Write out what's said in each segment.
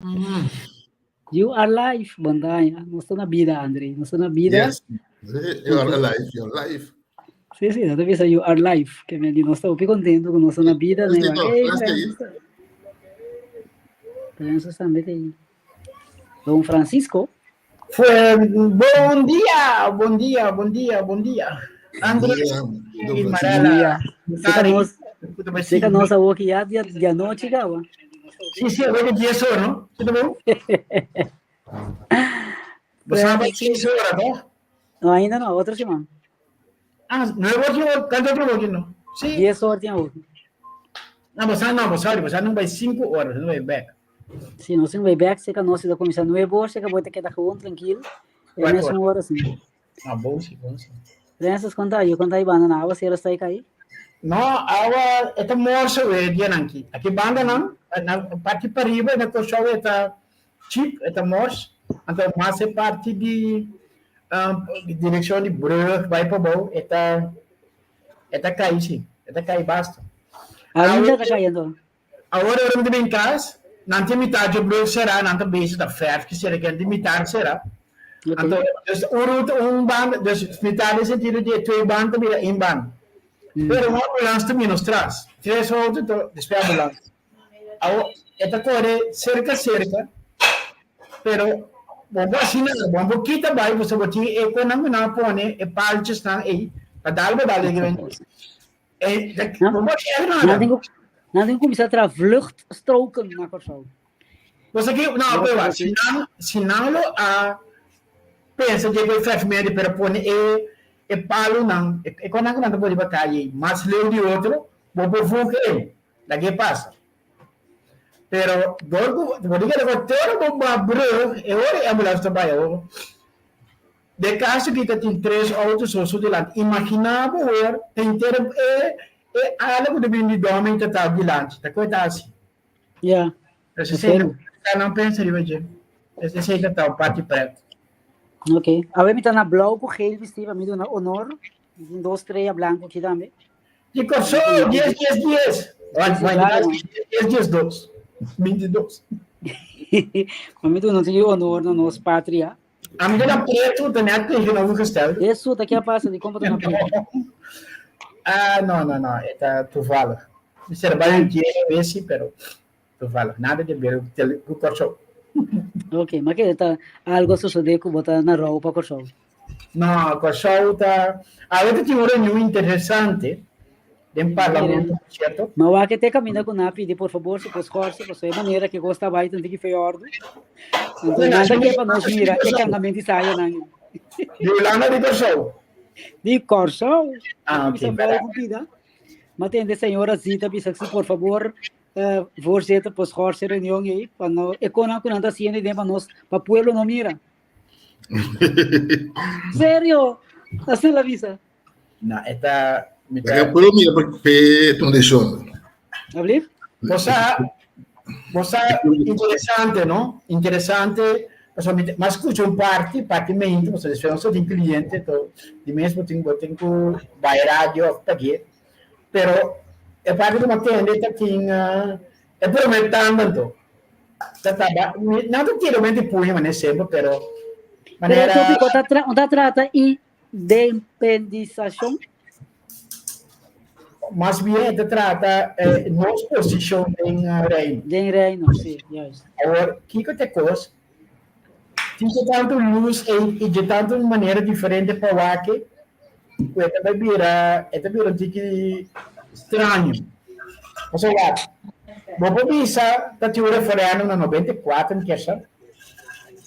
You are live, Bondaña. Nos ta na bida, André. Nos ta na bida. Yes. You are alive, you are live. Sí, sí, nos ta bisa you are live. Ke men di nos ta hopi contento ku nos ta na bida. Sí, Nee, no, hey, sí. Francis. Francis tambe ta ahí. Don Francisco. Fue bon dia, bon dia, bon dia, bon dia. Andrés Don y Francisco. Bon Marela. dia. Seka nos, seka nos awoki ya dia, dia nochi kaba. Sí, sí, awor 10 or, no? Sí, ta bon? Bo sabe 6 ora, toch? No, ainda no, otro siman. Ah, 9 or, kantu otro woki, no? Sí. 10 or tin awoki. No, bo sa, no, bo sorry, bo sa no bai 5 ora, bo no bai back. Si, nos tin bai back, seka nos ta kuminsá 9 or, seka bo ta keda gewoon trankil. E Cuatro mesun ora si. Ah, bon sí, bon sí. Francis, konta, yo konta ibanda na awa sero sta kai. No, awa e ta morse we dianan aki. Aki banda nan, na parti pariba na Kòrsou e ta chip, e ta mors. Anto mas e parti di direkshon di brug bai pabou e ta e ta kai si, e ta kai basta. Ainda ta kai anto. Awor ora mi ta bin kas, nan tin mitar dje brug será, nan ta bezig ta verf ki sera ken tin mitar será. Anto, dus un ruta, un banda, dus mitar den sentido di e twee band ta bira één band. Pero un ambulans ta bini nos tras, tres auto to despues ambulans. Awor e ta kore serka serka, pero bo por hasi nada, bo no por kita bai pasobra bo tin e konan ku nan a pone e paltjesnan ei pa dal bo dal den. Nan tin ku kuminsá traha vluchtstroken na Kòrsou. Bo sa ki, no, pero wak, si nan, si nan lo a pensa dje ku e vijf medio, pero pone e e palunan, e konan ku nan ta pone riba kaye ei mas leu di otro, bo por voeg ei, lag'é pasa. Pero dor ku bo tin keda ku te ora bo ba brug, e ora e ambulans ta bai awor. Den caso ki ta tin tres auto so su dilanti, imagina bo hoor ta henter e e ala cu ta bini di Domi ta ta dilanti, ta koe ta haci? Ja. Pues esey no ta nan pensa riba dje. Esey ta ta un parti pret. Ok. Awe mi ta na blauw cu geel bisti pa mi duna honor. Mi tin dos strea blanco aki tambe. Di Corsou, dies dies dies. Dies dies dos. 22. Pa mi duna un tiki honor na nos patria. Ami ta na pretu, ta net tegenovergestelde. Eso, ta kia pasa di kon ta na pretu? Ah, no, no, no, e ta toevallig. Mester bai un keer wesi, pero toevallig. Nada de ver ku Kòrsou. Ok, ma ke ta algo a sosodé ku bo ta na rou pa Kòrsou? No, Kòrsou ta... Awe ta tin un reunion interesante den parlamento, cierto? Ma wak te caminda cu nan a pidi por fabor si por schorsen, pasobra e manera cu e cos ta bay ta un tiki feordo. Anto nan ta ke pa nos mira e cangamento di sayanan. Di Hulanda di Kòrsou? Di Kòrsou. Ah, ok. Bisa bou cu pida. Ma tende señora Zita bisa si por fabor eh, voorzitter por schorsen e reunion ei pa no e conan cu nan ta haciendo den pa nos pa pueblo no mira. Serio, asina la bisa. No, e ta mi ta. Laga pueblo mira pa pe tuma decision. Alblief? Bo sa, bo sa interesante, no? Interesante, pasobra mi mas scucha un parti, parti mente, pasobra despues nos tin cliente, to di mes bo tin bo tin cu bai radio of pagu'e. Pero e parti cu mi a tende ta tin e prome tanda anto. Ta taba, nan ta tira mente puña manera semper, pero Pero manera e topico ta tra, ta trata Independisashon? Mas bien e ta trata nos posishon den Reino. Den Reino, si, juist. Awor, kiko ta e kos? Tin dje tantu lus ei i dje tantu manera diferente pa wak e, ku e ta bai bira, e ta bira un tiki straño. Pasobra wak, bo por bisa ta tin un referèndum na 94, mi kier sa.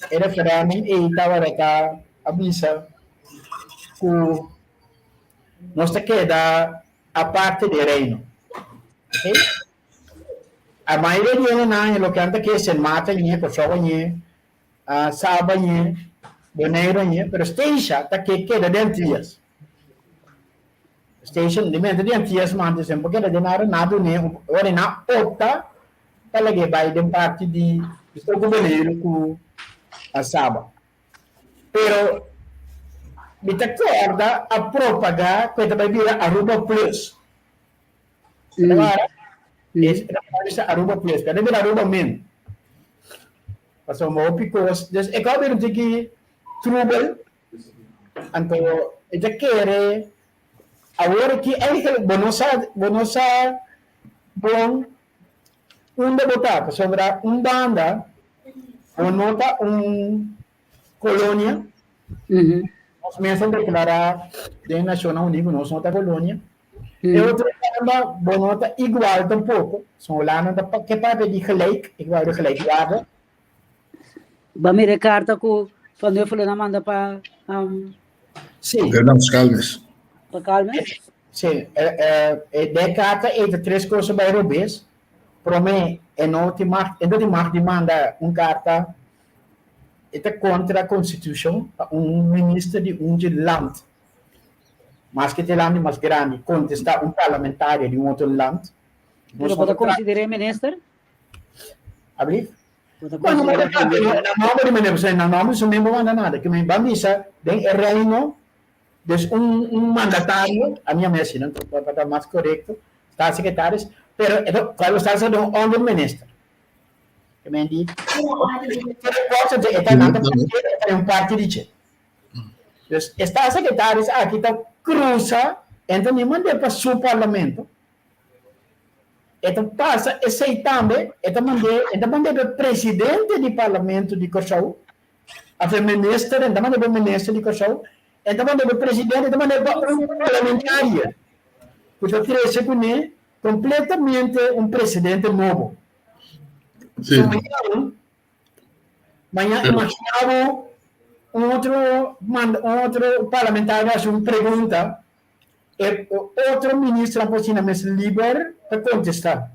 E referèndum ei tabata ta a bisa ku nos ta keda aparte di e reino. Ok? A mayoria di hendenan e loke nan ta ke Sint Maarten ñe, Kòrsou ñe, Saba ñe, Boneiru ñe, pero Statia ta ke keda den Antillas. Statia, di mente di Antillas manti semper keda den ara na dun'é, ora nan opta pa lag'é bai den parti di ku Boneiru ku Saba. Pero mi ta corda a propaga cu e ta bay bira Aruba Plus. Tabata? E ta bisa Aruba Plus, pero a bira Aruba Min. Pasobra hopi kos, dus e kau bira un tiki trubel, anto e ta kere awor aki eigenlijk bo no sa, bo no sa bon unda bo ta, pasobra un banda bo no ta un kolonia, nos mes a deklará den Nashonnan Uní ku nos no ta kolonia. E otro banda bo no ta igual tampoko, so Hulanda ta ke papia di gelijk, ik wou de gelijkwaarde. Ba mira e karta ku Van Huffelen a manda pa um, Sí. Fernando Calmes. Pa Calmes? Sí, e de karta e ta tres cosa bai robes. Prome, e no tin mag, e no tin mag di manda un karta e ta kontra konstitushon pa un minister di un dje land. Maske ta e land di mas grandi, kontestá un parlamentario di un otro land. Pero bo ta konsider'é minister? Ablief? Bo ta Bueno, konsider'é minister? Na nomber di meneer, pasobra na nomber di su mes bo manda nada. Ke men ban bisa den e reino, dus un un mandatario, ami a mester asina, pa ta mas korekto, staatssecretaris, pero e ta, kual bo staatssecretaris ta un onderminister. Ke men di, e ta nan ta e ta un parti di dje. Dus e staatssecretaris aki ta cruza en ta ni mand'é pa su parlamento. E ta pasa esei tambe, e ta mand'é, e ta mand'é pa e presidente di parlamento di Kòrsou, òf e minister, e ta mand'é pa e minister di Kòrsou, e ta mand'é pa e presidente, e ta mand'é pa un parlamentario ku ta trese kuné kompletamente un presidente nobo. Sí. So mañana, Mañana imagina bo un otro manda un otro parlamentario haci un pregunta e otro ministro por asina mes liber pa contesta.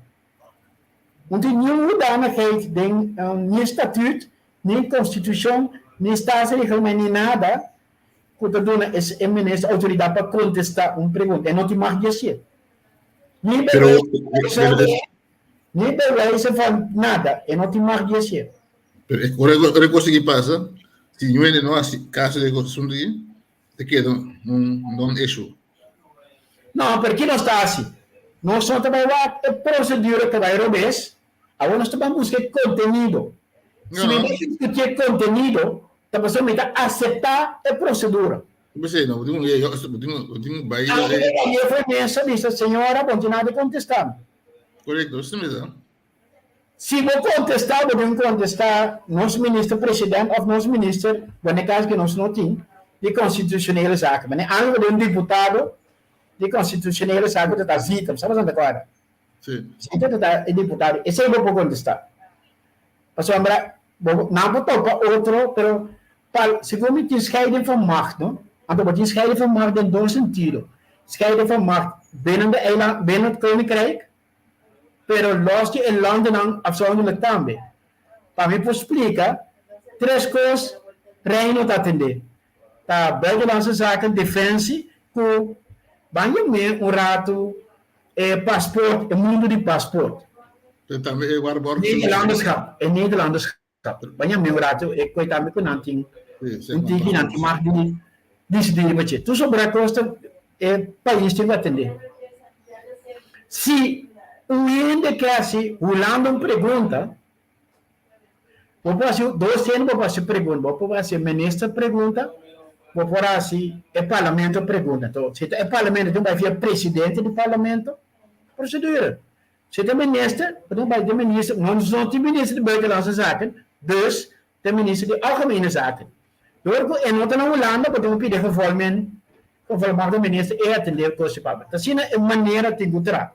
No tin niun hoedanigheid den ni statuut, ni constitucion, ni staatsreglement, ni nada cu ta duna e minister autoridad pa contesta un pregunta. E no tin mag di hacié. Ni Pero, Ni bij wijze van nada, e no tin mag di hacié. Pero e ora ora e cosa aki pasa, si ñu hende no haci caso di e asunto aki, ta keda un non issue. No, pero ki nos ta haci? Nos no ta bai wak e procedura ta bai robes, awor nos ta ban busca e contenido. Si mi bai discuti e contenido, ta pasobra mi ta acepta e procedura. P'esei no, bo tin bo tin bo tin bai. Anto e jeffe mes a bisa, Señora, bo no tin nada di contesta mi. Korekto, si mesa. Si bo kontestá, bo tin kontestá nos minister president òf nos minister, bo na e kas ku nos no tin, di konstitushonele zaken. Mane antes bo tin un diputado di konstitushonele zaken ku ta ta Zita, bo sa bo ta kòrda? Si. Zita ta ta e diputado, esei bo por kontestá. Pasobra bo nan por topa otro, pero pa segun mi tin scheiding van macht, no? Anto bo tin scheiding van macht den dos sentido. Scheiding van macht binnen de eiland, binnen het koninkrijk, pero los di e landennan afzonderlijk tambe. Pa mi por splika, tres kos Reino ta atendé. Ta Buitenlandse Zaken, Defensie, ku ban yam'é un ratu e paspoort, e mundu di paspoort. Pero tambe e waarborg. Nederlanderschap, e Nederlanderschap. Ban yam'é un ratu e koe tambe ku nan tin un tiki nan tin mag di disidí riba dje. Tur sobra kos ta e pais tin ku atendé. Si un hende ke hasi Hulanda un pregunta, Bo por hasi dos hende bo por hasi pregunta, bo por hasi e minister pregunta, bo por hasi e parlamento pregunta. Enton, si ta e parlamento tin bai via presidente di parlamento, procedura. Si ta minister, bo tin bai di minister, nos no tin minister di buitenlandse zaken, dus ta minister di algemene zaken. Dor ku e no ta na Hulanda, bo tin ku pidi gevolmen, gevolmagde minister e atende kos di papia. Ta asina e manera tin ku traha.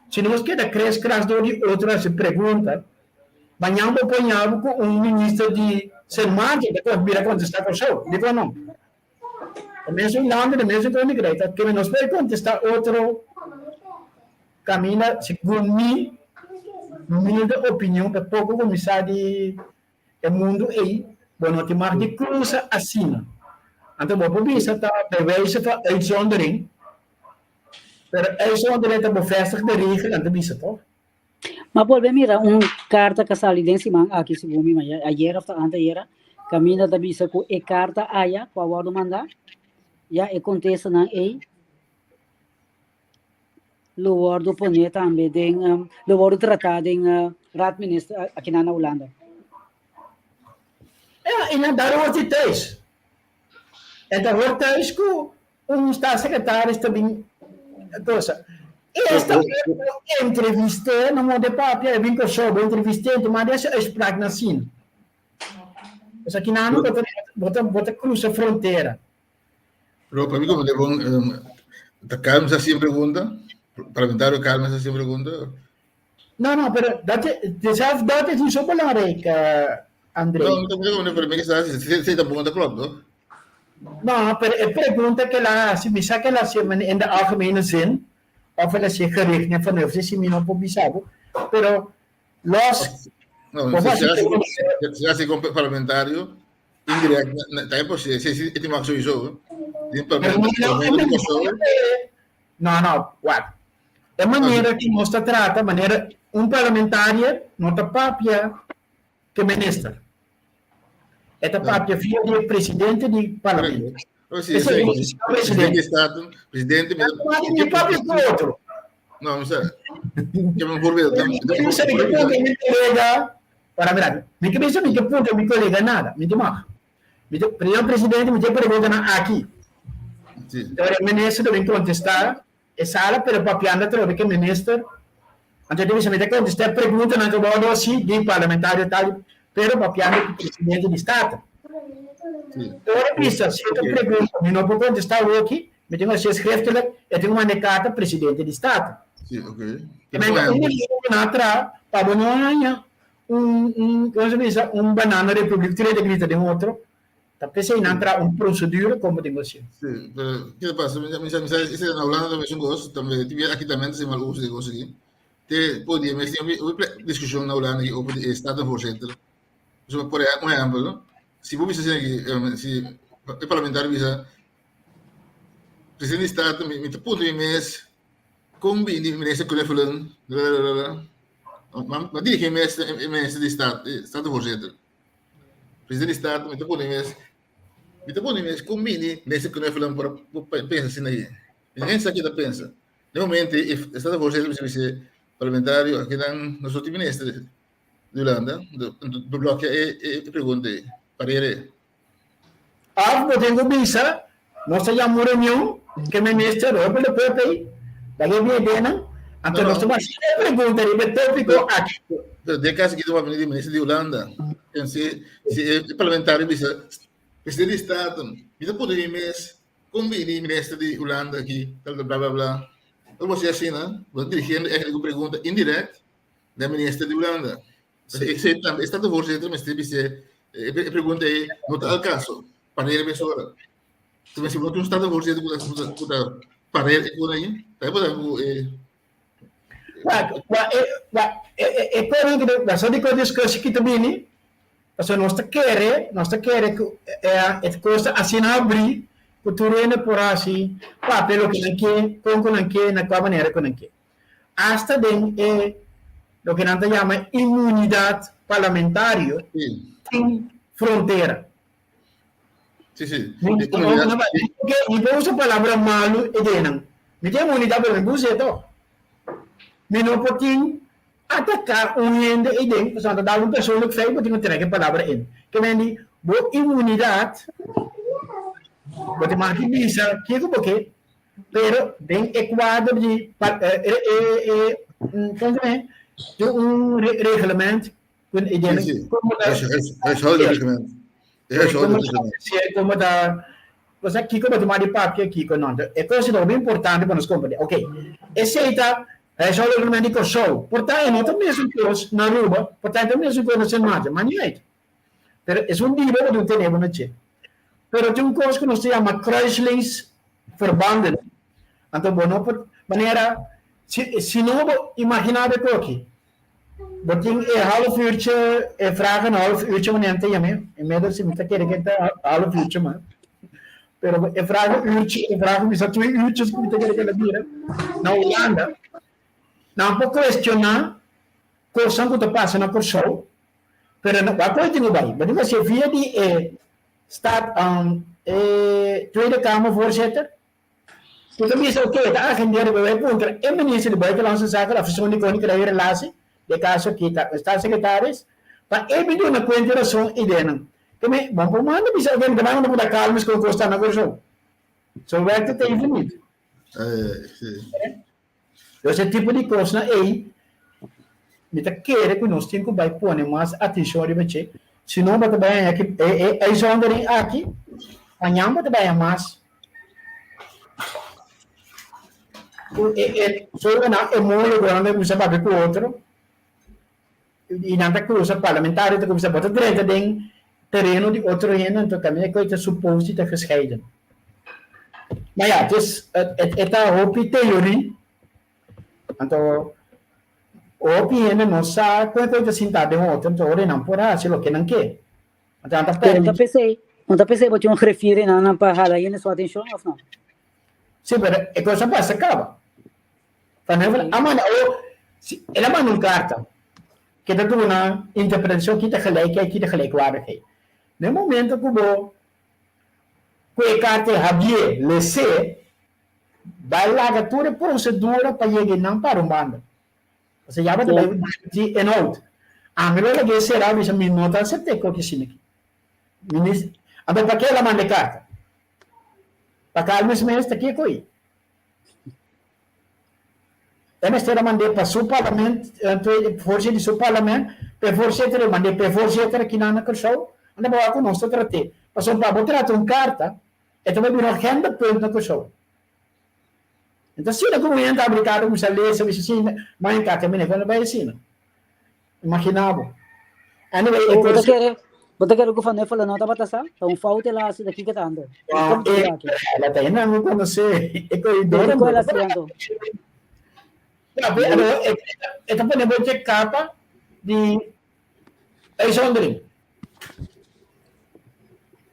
Si nos keda kres kras dor di otro hasi pregunta, mañan bo por ña bo ku un minister di Sint Maarten ta bira kontestá Kòrsou. Dikon no? E mesun landa, e mesun koninkrijk ta kere nos por kontestá otro kaminda segun mi humilde opinion pa poko ku mi sa di e mundu ei, bo no tin mag di krusa asina. Anto bo por bisa ta bij wijze van uitzondering. Pero uitzondering ta bevestigde regel, nan ta bisa toch? Ma bolbe mira un karta ku a sali den siman aki segun mi, ayer of ta anteayer, kaminda ta bisa ku e karta aya ku a wòrdu mandá, ya e kontestanan ei lo wòrdu poné tambe den, lo wòrdu tratá den Raad Minister akinan na Hulanda. Ja, en dan daar hoort hij thuis. En daar hoort thuis ku un staatssecretaris ta bin cosa. Esta entrevist'é na modo de papia, e bin Kòrsou, bo entrevist'é, enton manda ese uitspraak na sin. Pues aki nan bo ta, bo ta, bo ta cruza frontera. Pero pa mi como de bon, ta calma sa sin pregunta, parlamentario calma sa sin pregunta. No, no, pero dat, zelf dat is niet zo belangrijk, André. No, no, no, no, pero mi sa si si ta pregunta klopt, toch? No, pero e pregunta ku el a hasi, mi sa ku el a hasi in de algemene zin, of el a hasi gericht na van si si mi no por bisa bo, pero los No, si si si hasi como parlamentario indirect, ta imposible, si si e mag sowieso. Di parlamentario. No, no, wacht. E manera ku nos ta trata, manera un parlamentario no ta papia ku minister. E ta papia via di presidente di parlamento. Oh, sí, sí. Presidente di Staten, presidente... Mi papia ku otro. No, no sé. Ke un voorbeeld. Mi sabi ke punta mi kolega, para mira, mi ke bisa mi ke punta mi kolega nada, mi te mag. Mi te, primer presidente mi te pregunta na aki. Sí. Ora minister deben contestar e sala, pero papiando atrobe ke minister. Anto te bisa mi te contestar pregunta nan ke wordo así di parlamentario tal, pero papiando ku presidente di Staten. Sí. Ora bisa cierto pregunta mi no por contestar hoki, mi tengo hacer schriftelijk, e tengo manda carta presidente di Staten. Sí, oké. E men un minister na atra pa bo no haña un un kon se bisa un banana republiek tur hende grita den otro. Ta p'esei nan traha un procedure kon bo tin ku hasi. Sí, pero kiko pasa? Mi mi sa mi sa esei na Hulanda tambe esun kos, tambe tin bia aki tambe ta mal uso di e kos aki. Te por dia mes tin hopi diskushon na Hulanda aki over di e statenvoorzitter. Pasobra por un ehèmpel, si bo bisa asina aki, si e parlamentario bisa presidente di staten mi ta puntra mi mes kon bini minister Knuffelen blablabla ma dirigi mi mes e minister di staten, statenvoorzitter. Presidente di Staten mi ta pone mes mi ta pone mes kon bini minister Knuffelen por por pensa asina ahi. Mi no sa ke ta pensa. Den momento e statenvoorzitter bisa bisa parlamentario akinan nos no tin minister di Hulanda do blokea e pregunta ei parere. Of bo tin ku bisa, nos ta yama un reunion ku e minister Robert de Poppe ei, laga e bini den nan, anto nos ta hasi e pregunta riba e topiko aki. Pero den caso aki ta papia di minister di Hulanda. Entonces si e parlamentario bisa, presidente di Staten, mi ta pone mi mes kon bini minister di Hulanda aki, tal bla bla bla. Ora bo hasi asina, bo ta dirigiendo eigenlijk un pregunta indirect na minister di Hulanda. Sí. E statenvoorzitter mester bisa e pregunta ei no ta al caso. Parera mesora. Entonces, si no tin un statenvoorzitter ku ta ku ta parera e kos ei, ta por ku e Wak, wak, e, wak, e, e, e koning ku ta, sa di ko discussie ki ta bini, pasobra nos ta kere, nos ta kere ku e, e kos ta asina abrí ku tur hende por hasi papia loke nan ke, kon ku nan ke, na kua manera ku nan ke. Asta den e loke nan ta yama inmunidat parlamentario tin frontera. Sí, sí. Mi por usa palabra malu e den nan. Mi tin inmunidat pero mi por usa e toch. Mi no por tin ataká un hende ei den pasobra nan ta dal un persoonlijk feit bo tin ku trek e palabra in. Ke men di bo inmunidat bo tin mag di bisa kiko bo ke. Pero den e kuadro di di un reglement Huishoudreglement. Como ta cosa kiko bo tuma di papia kiko no. E cosa ta hopi importante pa nos comprende. Ok, esei ta huishoudreglement di Kòrsou. Por ta e no ta mesun kos na Aruba, por ta e ta mesun kos na Sint Maarten, ma ni uit. Pero esun di bo bo tin tene bo na dje. Pero tin un kos ku nos ta yama kruislingsverbanden. Anto bo no por manera si si no bo imaginá bo koki. Bo tin e half uurtje e vraag een half uurtje wanneer ta yam'é. Inmiddels mi ta kere ke ta half uurtje mas. Pero e vraag een uurtje e vraag mi sa twee uurtjes ku mi ta kere ke la bira na Hulanda. Nan por kuestioná kosnan ku ta pasa na Kòrsou. Pero no wak koe tin ku bai. Bo tin ku hasié via di e staat e Tweede Kamervoorzitter ku ta bisa oke ta agend'é riba bai puntra e minister di Buitenlandse Zaken of esun di Koninkrijk Relatie, den kaso aki ta e staatssecretaris, pa e bin duna kuenta i rason i denan. Ke mi, bon por manda bisa oke, mi ta bai manda por ta kalmes kon kos ta na Kòrsou. Zo werkt het even niet. Dus e tipo di kosnan ei, mi ta kere ku nos tin ku bai pone mas atenshon riba dje, si no bo ta bai haña ki e e uitzondering aki, mañan bo ta bai haña mas. Ku e e sobrnan homólogonan ta kuminsá papia ku otro i nan ta krusa parlamentario ta kuminsá bo ta drenta den tereno di otro hende anto kaminda ku e ta supos di ta gescheiden. Maar ja, het is, het, het ta hopi teorie, anto hopi hende no sa kon e ta sinta den otro, anto ora nan por hasi loke nan ke. Anto nan ta Pero no ta permiti. pesei, no ta pesei bo tin un griffier ei nan pa hala hende su atencion of no? Sí, pero e cosa pasa caba. Van Heuvel a manda o si el a manda un carta ke ta duna interpretacion kita gelijkheid, kita gelijkwaardigheid. Na e momento ku bo ku e carta e habié, lesé, bai laga tur e procedura pa yega einan para un banda. Pasobra ya bo ta bai discuti inhoud. Ami lo lag'é sera bisa mi no ta acepta e koki asina aki. Minister, anto pake el a manda e carta? Pa calma es mes ta kiko ei? E mester a mand'é pa su parlament, voorzitter di su parlament, pa e voorzitter e mand'é pa e voorzitter akinan na Kòrsou, anda bo wak ku nos ta trat'é. Pasobra pa bo trata un karta, e ta bai bira un agendapunt na Kòrsou. Enton asina ku un hende ta abri karta kuminsá lesa, bisa si, ma e karta mene ku bai asina. Imaginá bo. Anyway, e Bo ta kos. kere, bo ta kere ku Van Huffelen no tabata sa? Ta un fout el a hasi ta kiko ta ando? No, Kon e, ta aki? la ta hende no konosé e Pero koridor dikon el anto. a hasi anto? Ja, pero e, e ta pone bo dje kapa di uitzondering.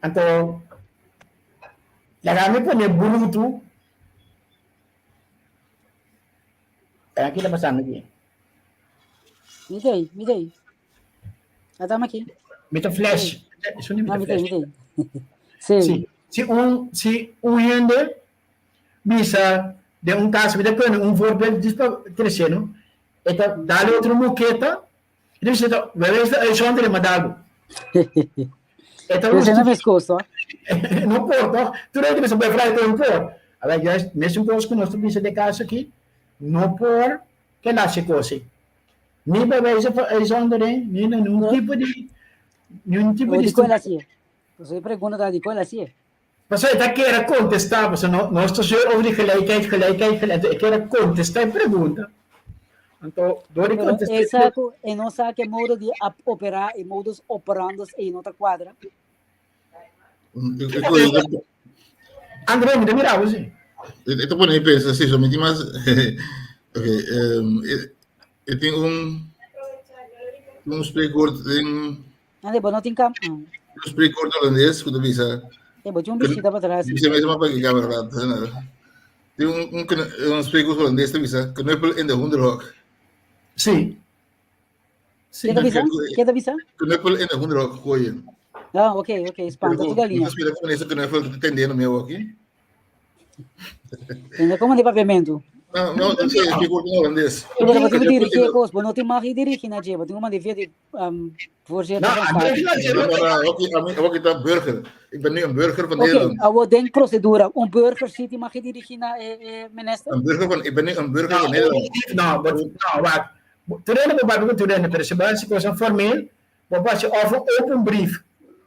Anto, laga mi pone brutu. Aki ta pasando aki. Mi tei, mi tei. Atama aki. Mi ta flash. Eso ni mi Ah, ta mi tei, flash. mi tei. Sí. Sí. Si un, si un hende bisa den un caso, mi ta pone un voorbeeld dus pa trece, no? E ta dale otro moqueta, e ta bisa, we wees de uitzondering, maar dago. E ta Pero na justifica. mescos, toch? No por, toch? Tur hende bisa, bevrijd un por. A ver, juist, mesun cos cu nos ta bisa den caso aki, No por keda haci cos ei. Ni bij wijze van uitzondering, ni na ningun tipo di, ningun tipo O di di cual hacié? Pasobra e pregunta ta di cual hacié? Pasobra e ta kere contesta, pasobra no, nos ta zeur over di gelijkheid, gelijkheid, gelijkheid. Anto e kere contesta e pregunta. Anto, door di Pero contesta e sa cu e no sa cu e modo di opera, e modus operandos ei no ta cuadra. André, mi ta mira bo si. E ta pone mi pensa, si, so mi tin mas, ok, e tin un, un spreekwoord den, André, bo no tin kam, un spreekwoord holandes ku ta bisa, E, bo tin un bishita pa tras. Bisa mesmo pa ki kamera laat, Tin un, un, un spreekwoord holandes ta bisa, knuppel in de hoenderhok. Si. Sí. Ke ta bisa? Ke ta bisa? Knuppel in de hoenderhok gooien. Ah, ok, ok. Spanta tu galinha. Nunca spera con ese knuffel te tendiendo mi aki. Tende como de papiamento. No, no, no sé, es que en holandés. Pero bo tin dirigi cos, bo no tin mag dirigi na dje, bo tin man di via di um, voorzitter van staat. No, no, oké, oké, dat burger. Ik ben nu een burger van Nederland. Oké, awo den procedura, un burger si tin mag dirigi na eh, eh, minister? Een burger van, ik ben nu een burger van Nederland. No, but, no, wacht. Tur hende por papia ku tur hende, pero si bo hasi kosnan formeel, bo por hasi òf un open brief,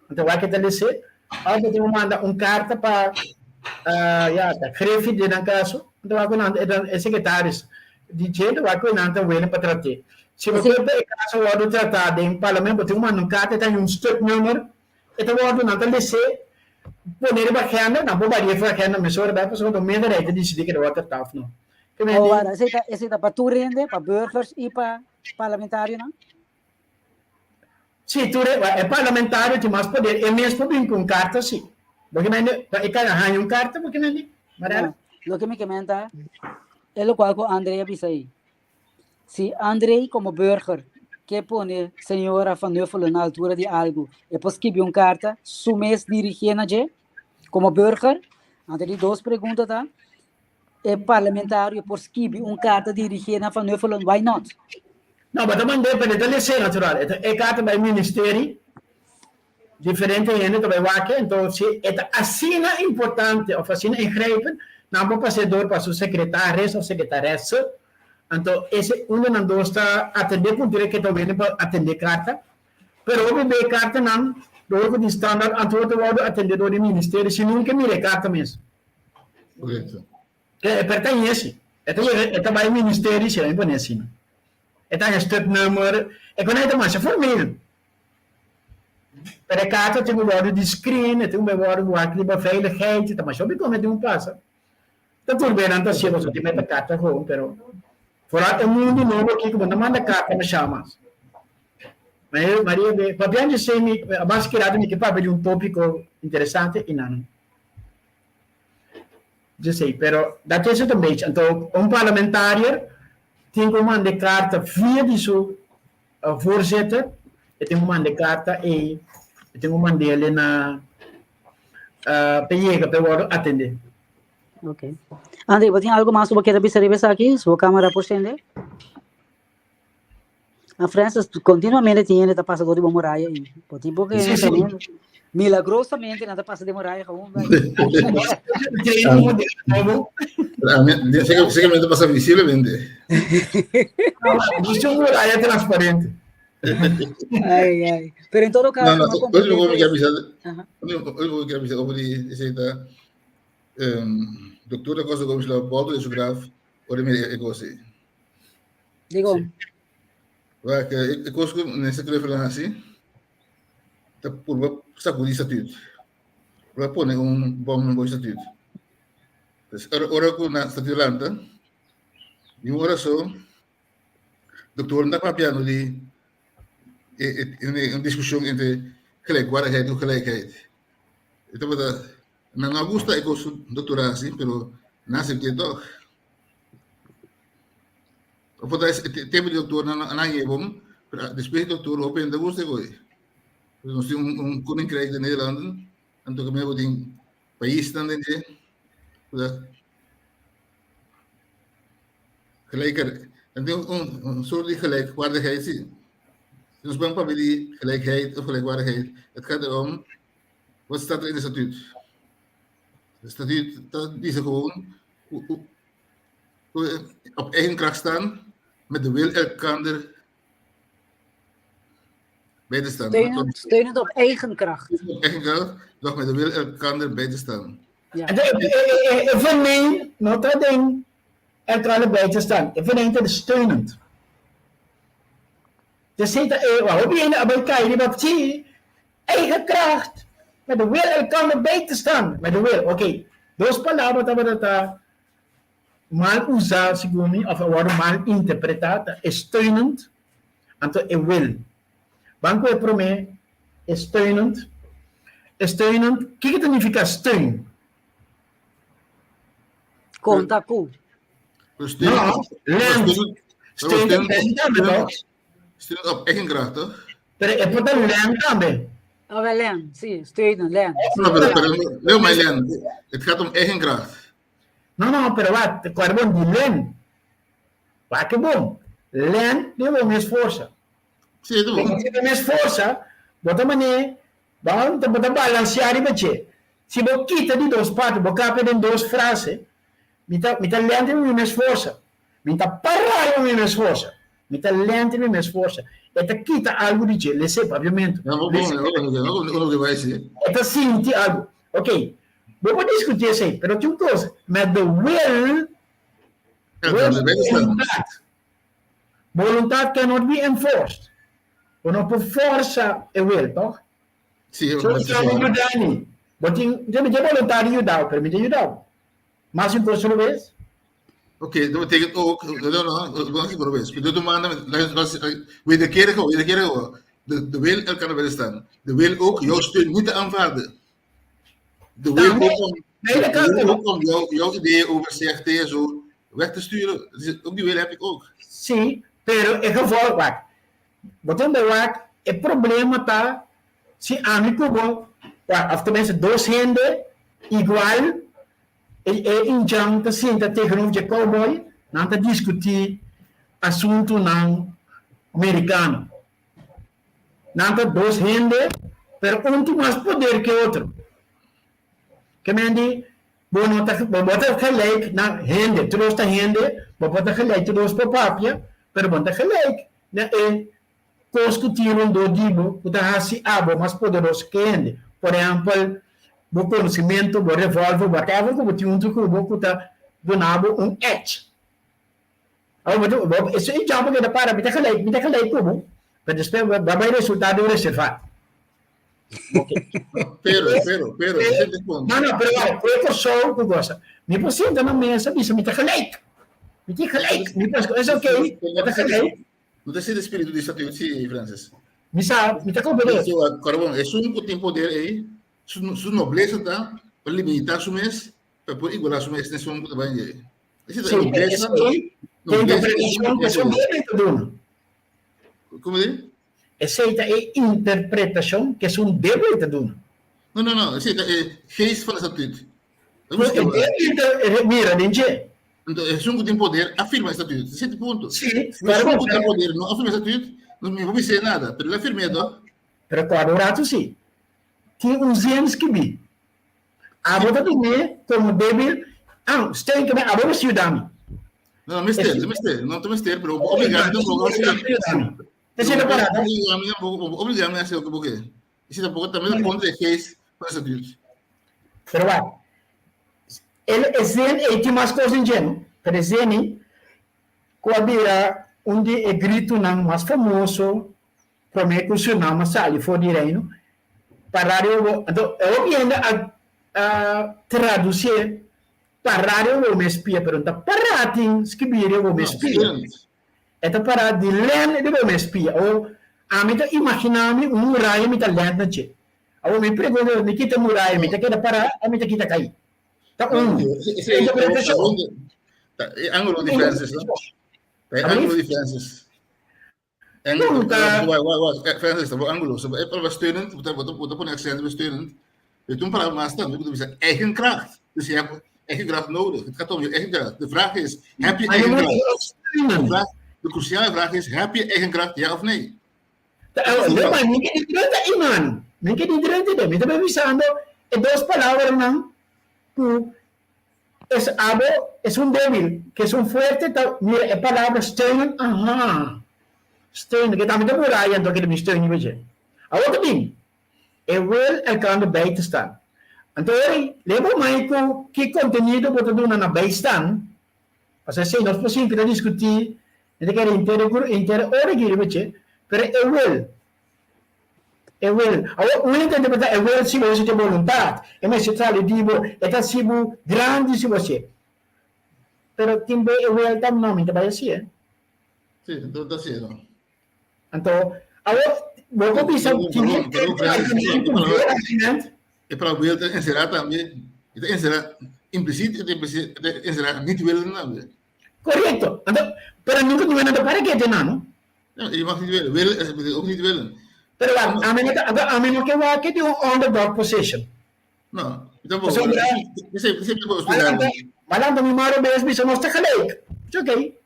anto wak e ta les'é, òf bo tin ku manda un karta pa ya ta Griffie den nan kaso, anto wak ku nan e sekretaris di dje, anto wak ku nan ta willing pa trat'é. Si bo ke pa e kaso wòrdu tratá den parlamento, bo tin ku manda un karta, e ta haña un stuknummer, e ta wòrdu nan ta les'é, pone riba agenda, nan por baria for agenda mesora bai pasobra no meerderheid ta disidí ke ta wòrdu tratá òf no. Ke men Oh, di, wara, esei ta, esei ta pa tur hende, pa burgers i pa parlamentarionan? Sí, tur e, e parlamentario tin mas poder, e mes por bin ku un karta sí. Bo ke men di, pa e ka haña un karta, bo ke men di, Mariana? No, loke mi ke men ta, e lokual ku André a bisa ei. Si André komo burger ke pone señora Van Huffelen na altura di algu, e por skibi un karta, su mes dirigié na dje, komo burger? Anto di dos pregunta ta, e parlamentario por skibi un karta dirigé na Van Huffelen, why not? No, bo ta mand'é, pero e ta les'é natural. E ta, e karta bai ministerie. Diferente hende ta bai wak, enton si e ta asina importante of asina ingrijpend, nan por pas'é dor pa su sekretaris of sekretaresse. Anto ese unda nan dos ta atendé puntura ke ta wende pa atendé karta. Pero hopi be e kartanan dor ku di standaard antwoord ta wòrdu atendé dor di ministerio si nunka mira e karta mes. Korekto. E pertenhese. E ta yega, e ta bai ministerio si nan pone asina. E ta haña stuknummer, e konai ta masha formeel. Pero e karta tin ku wòrdu di screen, e tin ku wòrdu wak riba veiligheid, ta masha hopi kos tin ku pasa. Ta tur be nan ta hasié pasobra tin meta karta gewoon, pero foral e mundu nobo aki ku bo no manda karta masha mas. Maria, Maria be, papia dje mi, a base ki rato mi ke papia di un topiko interesante i nan dje sei, pero dat is het een beetje. Anto un parlamentariër tin ku manda e karta via di su voorzitter, e tin ku manda e karta ei, e tin ku mand'é na pa e yega pa e wòrdu atendé. Ok. André, bo tin algo mas ku bo kier a bisa riba esaki? Su bo kamera por sende? A Francis, continuamente tin hende ta pasa door di bo muraya ei. Bo tin bo ke Sí, sí. milagrosamente nan ta pasa den muraya gewoon. Zekermente pasa visiblemente. Busca un muralla transparente. Ai, ai. Pero en todo caso, No, no, no último que comprende. avisa, Ajá. último que avisa over die is dat doctor de Costa Gomes Leopoldo de su graf, ora mi e cosa. Digo, Waar ik ik koos nesse kleuvel hasi, ta purba sacudi statuut. Purba pone un bom bo statuut. Dus ora ora ku na statuut lanta, di un ora so, dokter ta papiando di e, e, un discussión entre gelijkwaardigheid en gelijkheid. E tabata, na no gusta e kos dokter hasi, pero na acepté toch. Of dat is het tempo di dokter na na yebom, pero despues di dokter hopi hende gusta e koe. Nos tin un, un koninkrijk de Nederlanden, anto kami bo tin paisnan den dje. Gelijker, en tin un, un soort di gelijkwaardigheid si. Nos ban papia di gelijkheid of gelijkwaardigheid. Het gaat erom, wat staat er in de statuut? De statuut dat bisa gewoon hoe, hoe op eigen kracht staan, met de wil elkander bij te staan. Steunend, steunend op eigen kracht. Op eigen kracht, doch met de wil elkander bij te staan. Ja. E venijn, no ta den elkander bij te staan. E venijn ta steunend. Dus zit er, wa hopi hende a bai kai riba si eigen kracht, met de wil elkander bij te staan. Met de wil, oké. Dos palabra tabata ta mal usá segun mi, of a wòrdu mal interpretá, ta e steunend, anto e wil. Ban ku e promé, e steunend. E steunend, kiko ta nifiká steun? Konta ku. No, lent. Steun ta lent tambe, toch? Steun op eigen kracht, toch? Pero e por ta lent tambe. Oh, wel lent, sí, steun, lent. No, pero, pero, no, maar lent. Het gaat om eigen kracht. No, no, pero wat, kòrda bon di len. Wak ke bon. Len den bo mes forsa. Sí, tu. Si bo mes forsa, bo ta manera, bo ta, bo ta balanseá riba dje. Si bo kita di dos parti, bo kapia den dos frase, mi ta, mi ta lent riba mi mes forsa. Mi ta pará riba mi mes forsa. Mi ta lent riba mi mes forsa. E ta kita algu di dje, les'é papiamentu. No, no, no, no, no, no, E ta sinti algu. Ok, Bo por discuti esey, pero tin un cos, met de wil, wil voluntad. Voluntad cannot be enforced. Bo no por forsa e wil, toch? Sí, So, si mi yuda mi, bo tin, mi tin voluntad di yudao, pero mi ta yudao. Mas un cos robes? Oké, dat betekent ook, no, no, no, no, robes. De demanda, wederkerig, wederkerig, de, de wil elkaar willen staan. De wil ook jouw steun niet te aanvaarden. De wil ook om, de wil ook om jou, jouw ideeën over CFT en zo weg te sturen. Dus ook die wil heb ik ook. Sí, pero e gevolg, wak. Bo tin bij wak, e problema ta si ami ku bo, wak, of tenminste dos hende igual, e, e injan ta sinta tegenover dje cowboy, nan ta diskutí asuntunan merikano. Nan ta dos hende. Pero un tin mas poder ke otro. Ke men di, bo no ta, bo bo ta gelijk na hende, tur dos ta hende, bo por ta gelijk, tur dos por papia, pero bo no ta gelijk na e kos ku tin rondó di bo ku ta hasi abo mas poderoso ke hende. Por ehèmpel, bo konosimentu, bo revòlver, whatever ku bo tin huntu ku bo ku ta duna bo un edge. Awor bo ta, bo, esei e jòb ku ta para, mi ta gelijk, mi ta gelijk ku bo, pero despues bo bai resultá den un reservaat. Pero, pero, pero, ese te punto. No, no, pero wak, ku e Kòrsou ku gosa. Mi por sinta na mesa bisa mi ta gelijk. Mi tin gelijk. Mi por, es oké, mi ta gelijk. No ta esei e spiritu di statuut, si, Francis. Mi sa, mi ta comprende. Kòrda bon, esun ku tin poder ei, su, su noblesa ta pa limitá su mes, pa por igualá su mes na esun ku ta bai dje. Esei ta noblesa, Sí, noblesa interpretacion ku esun debe ta duna. Como di? Esei ta e interpretacion ku esun debe ta duna. No, no, no, esei ta e geest van e statuut. Ku e debe ta mira den dje. Anto esun ku tin poder a firma e statuut. Esei ta e punto. Sí, Si esun ku tin poder no a firma e statuut, no mi por bis'é nada, pero el a firm'é to. Pero kòrda un ratu sí, tin un zin skibí. Abo ta dun'é komo débil, ah, steun ke mi, abo mester yuda mi. No, no mester, no mester, no ta mester, pero bo obligá mi tampoco a hasi. Esei ta parada. Obligá mi tampoco, bo obligá mi a hasi loke bo ke. Esei tampoco tambe ta kontra e geest van e statuut. Pero wak, el e zin ei tin mas kos den dje, no? Pero e zin ei ku a bira un di e gritunan mas famoso Promé ku Surinam a sali for di Reino, pa Radio Bo, anto e hopi hende a a tradusié pa Radio Bo mes pia, pero no ta pará tin skibí riba bo mes pia. E ta pará di lèn riba bo mes pia. Awor, ami ta imaginá mi un muraya mi ta lèn na dje. Awor mi pregunta, mi kita muraya, mi ta keda pará òf mi ta kita kai? Ta un interpretashon. E ángulo di Francis, no? E ángulo di Francis. En, Francis, bo ángulo, so e palabra steunend, bo ta bo ta pone accent op steunend. Je hebt een palabra maar staan, je moet eigen kracht. Dus je hebt eigen kracht nodig. Het gaat om je eigen kracht. De vraag is, heb je eigen kracht? De, vraag, de cruciale vraag is, heb je eigen kracht, ja of nee? Nee, maar mi ke di drenta iman. Mi ke di drenta de. Mi ta pensando e dos palabranan ku Es abo esun débil, ke esun fuerte ta mira e palabra steunen, aha, steunen, ke tambe ta muraya anto ke ta bin steun riba dje. Awor ta bin, e wil elkando bij te staan. Anto ora leba mai ku ki kontenido bo ta duna na bijstaan, pasobra esei nos por sinti ta diskutí, mi ta kere henter e henter e ora aki riba dje, pero e wil, E wil. Awor, un hende ta pensa, e wil si bo hasi te boluntat, e mester sali di bo, e ta hasi bo grandi si bo hasié. Pero tin be e wil ta, no, mi ta bai hasié. Sí, no ta hasié, no. Anto, awor, bo por bisa, tin hende ku argument, ku veel argument. E palabra wil ta enserá tambe, e ta enserá implisiet, e ta enserá niet willen tambe. Korekto. Anto, pero nunka tin wena ta para kete nan, no? No, je mag niet willen. Willen is betekent ook niet willen. Pero wak, ami no ta, anto ami no ke wak di un underdog position. No, mi tampoco. Pasobra, Esei, esei mi tampoco explicar. Malanta mi maro bes bisa nos ta gelijk. Is oké.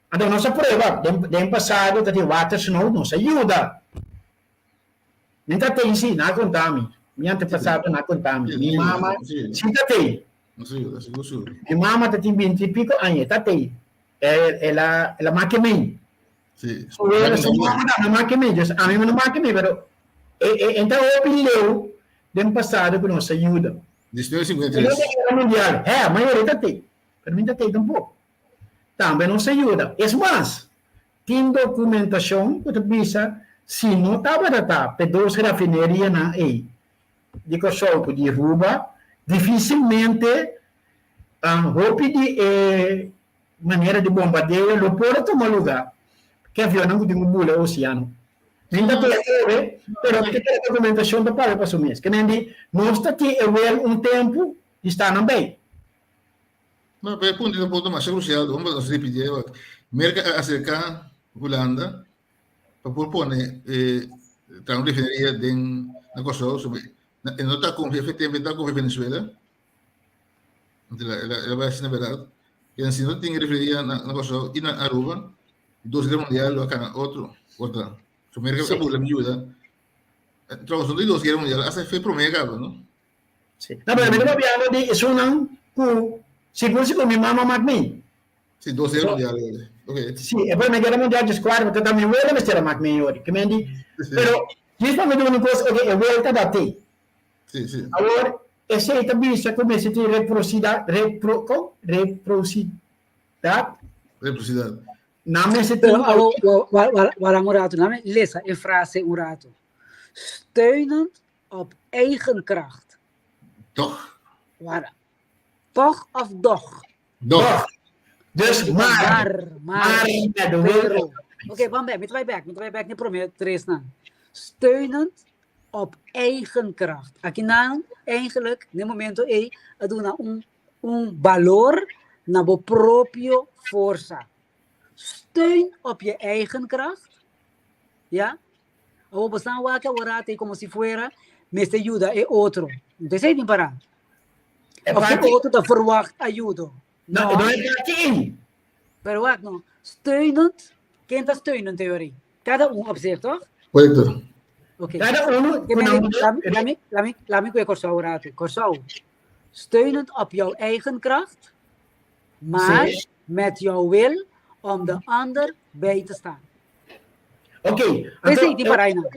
Anto nos a prueba, den, den pasado ta tin watersnood, nos a yuda. Mi ta tei si, na konta mi. Mi antepasado na konta mi. Mi mama si ta tei. Nos a yuda, sigur sigur. Mi mama ta tin binti y pico aña, e ta tei. El a, el a make mei. Sí. Su wela, su mama tambe make mei. Dus ami no make mei, pero e, e, e ta hopi leu den pasado ku nos a yuda. 1953. Segunda Guerra Mundial, he, mayoria ta tei. Pero mi ta tei tampoco. Tambe nos a yuda. Es mas, tin dokumentashon ku ta bisa si no tabata ta p'e dos rafinerianan ei di Kòrsou ku di Ruba, difisilmente hopi di e manera di bombardeo lo por a tuma lugá ku e avionnan ku tin ku bula e oseano. Mi ta kere obe, pero mi ta kere dokumentashon ta papia pa su mes. Ke men di, nos ta tin e wel un tempu di sta nan bei. No, pero e punto ta un punto masha krusial, bo nos ripitié wak. Merka a aserká Hulanda pa por pone e traha un refineria den na Kòrsou, e no ta konfia efectivamente no ta konfia Venezuela. El a bai asina bèrdat. I si no tin refineria na Kòrsou i na Aruba, dos guera mundial lo a kana otro. Ota. So Merka a burla mi yuda. Trouwens, no di dos guera mundial, hasta fe promé caba, no? Sí. No, pero mi ta papiando di esunnan ku sigur sigur mi mama mak mi. Sí, dos guera mundial. Ok. Sí, e promé guera mundial djes kuater, ta mi wela mester a mak mi yori. Ke men di, pero djis pa mi duna un kos, ok, e welta da te. Sí, sí. Awor, esei ta bisa ku mester tin reprosidat, repro, kon? Reprosidat. Reprosidat. Nan mester tin Pero awo, wa, wa, wara un rato, name lesa e frase un rato. Steunend op eigen kracht. Toch. Wara. Toch of doch? Doch. Dus maar. Maar, maar, pero. Oké, ban back, mi ta bai back, mi ta bai back ni promé tres nan. Steunend op eigen kracht. Aki nan, eigenlijk, ne momento ei, a duna un, un balor na bo propio forsa. Steun op je eigen kracht. Ja? Awor bo san wak awor te como si fuera mester yuda e otro. Entonces ei tin para. Of e otro ta verwacht ayudo. No, no e parti ei. Pero wak no. Steunend. Ken ta steunend teorie? Cada un op zich, toch? Correcto. Oké. Cada uno Lami, lami, lami ku e Kòrsou rato. Kòrsou. Steunend op jouw eigen kracht, maar Sí. met jouw wil om de ander bij te staan. Oké. Esei tin para einan.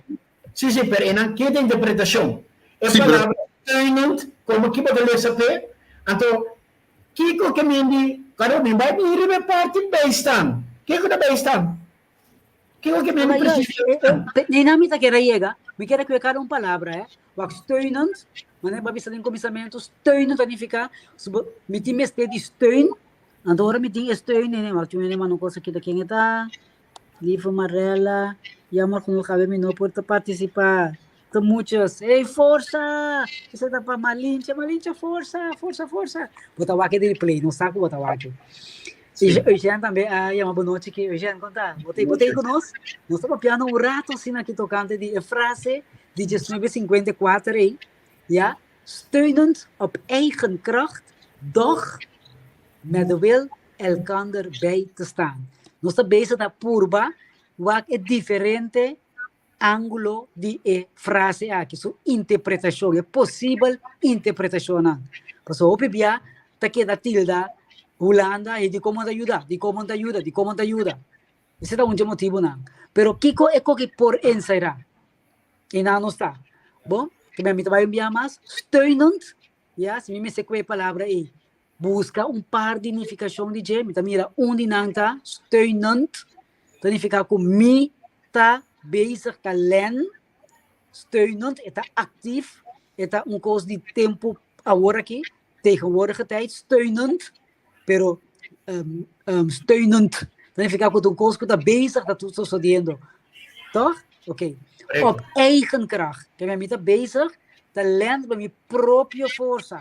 Sí, sí, pero einan ke ta interpretashon. E Sí, pero- palabra steunend, komo ki bo ta lesa p'e, anto kiko ke men di, karo mi bai bin riba e parti bijstaan. Kiko ta bijstaan? Kiko ke men di Maar juist, precies bijstaan? Nina mi ta kere yega, mi kere kue kada un palabra, eh. Wak steunend, manera bo a bisa den kuminsamentu, steunend ta nifiká, si bo, mi tin mester di steun, anto ora mi tin e steun, nene, wak chun nene manda un kos aki ta ken e ta. Lieve Marella, jammer genoeg awe mi no por ta participa. Te muchos. Hey, forza! Esei ta pa Malinche, Malinche, forza, forza, forza. Bo ta wak e replay, no sa ku bo ta wak. Sí. Eugène tambe a yama bo nochi ki. Eugène, kon ta? Bo ta, bo ta ku nos? Nos ta papiando un rato asina aki tokante di e frase di 1954 ei, ja? Steunend op eigen kracht, doch met de wil elkander bij te staan. Nos ta bezig ta purba wak e diferente ángulo di e frase aki, su interpretashon, e posibel interpretashonnan. Pasobra hopi bia ta keda tilda Hulanda e di komo ta yuda, di komo ta yuda, di komo ta yuda. Esei ta un dje motibunan. Pero kiko e koki por enserá? I nan no sta. Bon, mi ta bai un bia mas, steunend, ya, si mi mester ku e palabra ei. Buska un par di nifikashon di dje, mi ta mira un di nan ta steunend, ta nifiká ku mi ta bezig ta len, steunend, e ta aktif, e ta un kos di tempu awor aki, tegenwoordige tijd, steunend, pero steunend ta nifiká ku ta un kos ku ta bezig ta sosodiendo, tòg? Oké. Op eigen kracht, mi ta bezig ta len pa mi propio forsa.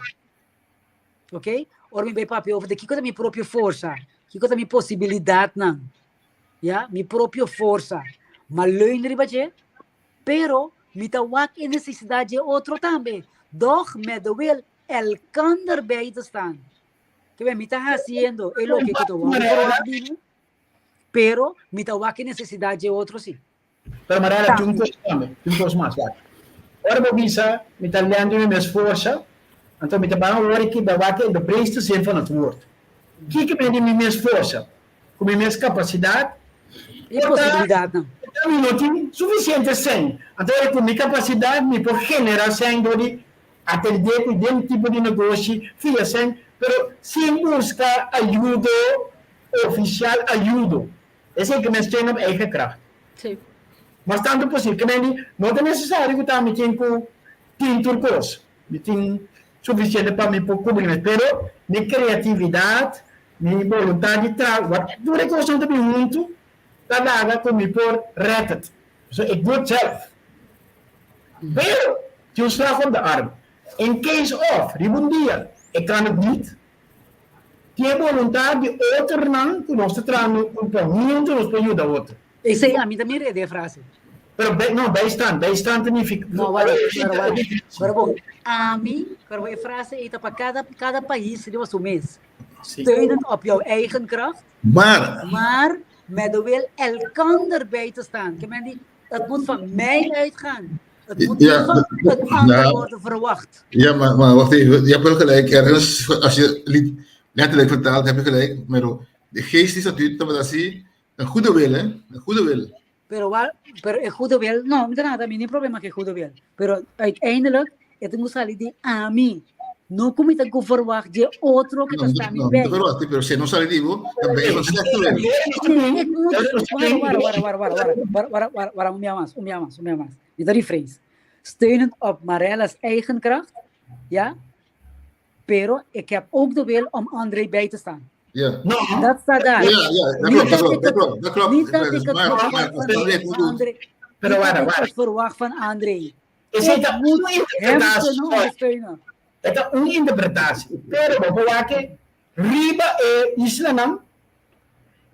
Ok? Ora mi bai papia over de kiko ta mi propio forsa, kiko ta mi posibilidatnan, ya, mi propio forsa. Ma leun riba dje, pero mi ta wak e nesesidat dje otro tambe. Doch met de wil elkander bij te staan. Ke mi ta hasiendo e loke ku ta wòrdu verwacht di mi, pero mi ta wak e nesesidat dje otro si. Pero Marella, tin un kos tambe, tin un kos mas, wak. Ora bo bisa, mi ta lendo mi mes forsa, anto mi ta ban awor aki bai wak in de breedste zin van het woord. Kiko mi di mi mes forsa? Ku mi mes kapasidat? E posibilidatnan. Por ta mi no tin sufisiente sèn, anto ora ku mi kapasidat mi por generá sèn dor di atendé ku den tipo di negoshi, fia sèn, pero sin buska ayudo ofisial, ayudo. Esei ke mester op eigen kracht. Sí. Mas tantu posibel. Ke men di, no ta nesesario ku ta mi tin ku tin tur kos. Mi tin sufisiente pa mi por kubri mes. Pero mi kreatividat, mi boluntat di traha, wat tur e kosnan ta bin huntu, ta laga ku mi por rèt et. So ik doe het zelf. Pero, tin un slag om de arm. In case of, riba un dia, ik kan het niet, Tin e boluntat di otronan ku nos ta trahando ku pa huntu nos por yuda otro. Esei ami ta mira e frase. Pero bij, no, bijstand, bijstand ta nifica. No, wara, wara, wara. Pero bon, ami, pero e frase ei ta pa kada, kada pais riba su mes. Steunend op jouw eigen kracht. Maar. Maar met de wil elkander bij te staan. Ke men di, het moet van mij uitgaan. Het moet niet van het ander worden verwacht. Ja, maar wacht even. Je hebt wel gelijk. Ergens, als je letterlijk vertaalt, heb je gelijk. Maar de geest is natuurlijk, dat we een goede wil, hè? Een goede wil. Pero, pero e goede wil, no, no nada, mi ni problema ku goede wil. Pero uiteindelijk, het moet salir di ami. No ku mi ta ku verwacht di otro ku ta sta mi No, bij. no verwacht, pero si no sali di bo, dan ben je een slechte wil. Nee, ik moet. Wara, wara, wara, wara, wara, wara, wara, wara, wara, un mas, un mas, un mas. Niet dat rephrase. Steunend op Marella's eigen kracht, ja. Pero ik heb ook de wil om André bij te staan. Ja. No. Dat staat daar. Ja, dat Niet klopt, dat dat klopt, ik dat het, klopt, dat klopt. niet dat ik het Maar, verwacht maar, van dat weet van hoe doet. André. Pero Niet dat wara, ik wara. het verwacht van André. Esei Ik ta un moet hem interpretatie. kunnen ondersteunen. E ta un interpretatie. Pero bo por wak riba e islanan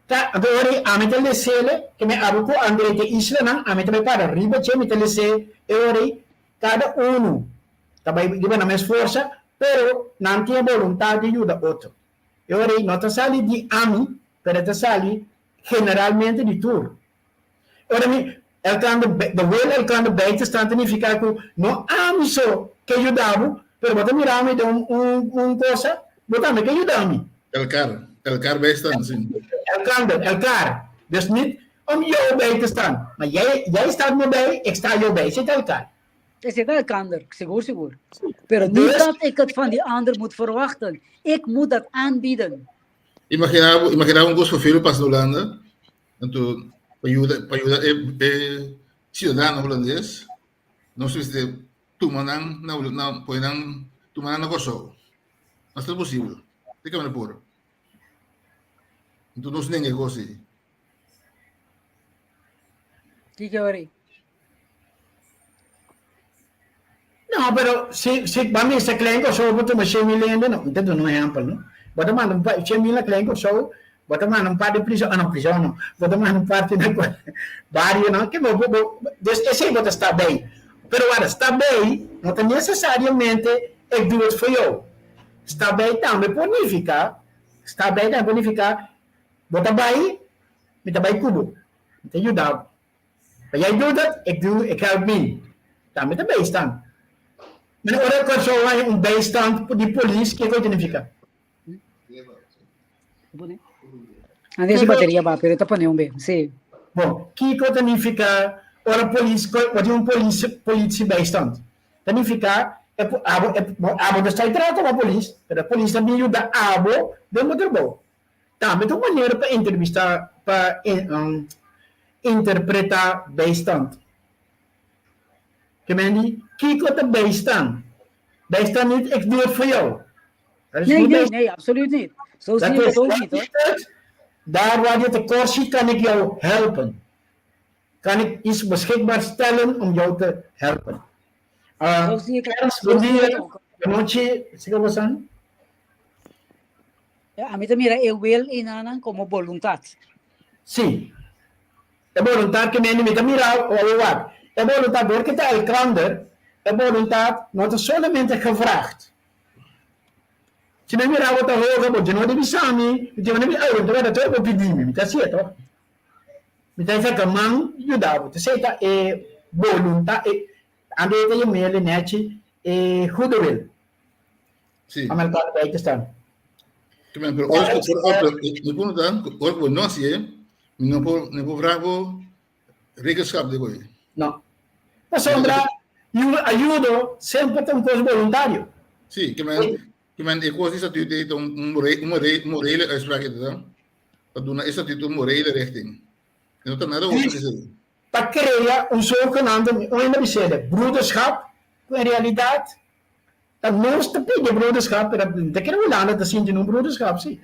ta anto ora ami ta lesele ke mi abo ku André te islanan ami ta bai para riba che mi ta lese e ora kada unu ta bai riba nan mes forsa pero nan tin e boluntat di yuda otro. E ora no ta sali di ami pero e ta sali generalmente di tur. Ora mi elkando de wil elkando bij te staan ta nifiká ku no ami so ke yuda bo, pero bo ta mira mi den un un un kosa, bo tambe ke yuda mi. Elkar, elkar bijstaan, sí. Elkander, elkar. Dus niet om jou bij te staan, maar jij, jij staat me bij, ik sta jou bij. Zit elkaar. Esei ta elkander, sigur sigur. Pero niet Dus, dat ik het van die ander moet verwachten. Ik moet dat aanbieden. Imaginá bo, imaginá bo un kos vervelend pasa na Hulanda, anto pa yuda, pa yuda e, e ciudadano hulandes, nos mester tuma nan na, na pone nan, tuma nan na Kòrsou. Mas ta posibel. Di ke manera por? Anto nos nenga e kos ei. Kiko ori? No, pero si, si ba mester klein Kòrsou bo tuma shen mil hende, no, mi ta duna un ehèmpel, no. Bo ta manda un pa, shen mil na klein Kòrsou, bo ta manda un par di prison, ah no, prison no, bo ta manda un parti na bario no, ke bo, bo, bo, dus esei bo ta sta bei. Pero wara, sta bei no ta nesesariamente ik doe het voor jou. Sta bei tambe por nifiká, sta bei tambe por nifiká, bo ta bai, mi ta bai ku bo, mi ta yuda bo. Maar jij doet het, ik doe, ik help mee. Tambe ta bijstand. Men ora Kòrsou haña un bijstand di polis, kiko ta nifiká? Ande su bateria ba, pero ta pone un be. Sí. Bon, kiko ta nifiká ora polis, bo tin un polis, politie bijstand? Ta nifiká, e, abo, e, abo no sta traha komo polis, pero e polis ta bin yuda abo den bo trabou. Tambe ta un manera pa entrevistá, pa interpretá bijstand. Ke men di, kiko ta bijstand? Bijstand niet, ik doe het voor jou. Dat is Nee, niet nee, bijstand. nee, absoluut niet. Zo Dat zie ik is het ook niet, hoor. Daar waar je tekort ziet, kan ik jou helpen. Kan ik iets beschikbaar stellen om jou te helpen. Zo zie ik het, Ernst, zo zie ik het bom dia. ook. Anochi, siga bosan. Ja, ami ta mira e wil enanan komo boluntat. Sí. E boluntat ke mende mi ta mira o wak. E boluntat dor ke ta elkander, e boluntat no ta solamente gevraagd. Si mi mira bo ta hoga bo dje no di bisa mi, mi dje no di oh, ta tur bo pidi mi, mi ta hacié toch. Mi ta saka man yuda bo. Esei ta e boluntat, e ande ta yam'é nechi e goede wil. Sí. Om elkaar bij te staan. Pero, pero, ora, ora, ora, mi punto ta, ora ku bo no hasié, mi no por, no por vraag bo rekenschap di koe. No. Pasobra ayudo semper ta un kos boluntario. Sí, ke men, ke men e kos di statuut ei ta un, un, un morele uitspraak ei ta, ta duna e statuut un morele richting. E no ta nada otro ke esei. Ta krea un zogenaamde, un hende bis'é, broederschap, ku en realidat Ta nos ta pidi e broederschap, pero no ta kere Hulanda ta sinti nun broederschap si.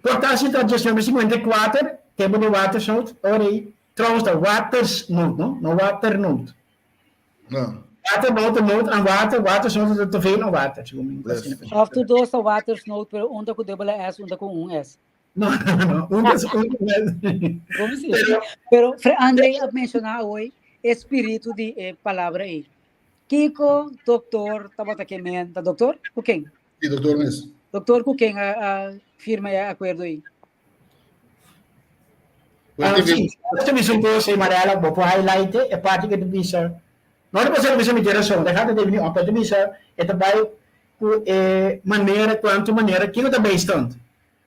Por ta si ta djesnuebe sinkuenta i kuater, tempu di watersnood, ora ei, trouwens ta watersnood no, no waternood. No. Waternood ta nood aan water, watersnood ta teveel aan water, segun mi. Yes. Of tur dos ta watersnood, pero un ta ku dubbele S, un ta ku un S. No, no, no, un ta un Como si? Pero, Pero Fre André a menciona hoy espíritu di e palabra ei. Kiko doktor tabata ke men? Ta doktor ku ken? Sí, doktor mes. Doktor ku ken a firma e akuerdo ei? Ah, sí, este bisa un cosa, Mariela, bo por highlight e parte que te bisa. No te pasa bisa mi razón, deja de venir op, te bisa, e ta bai ku e manera, cuanto manera, kiko ta bijstand?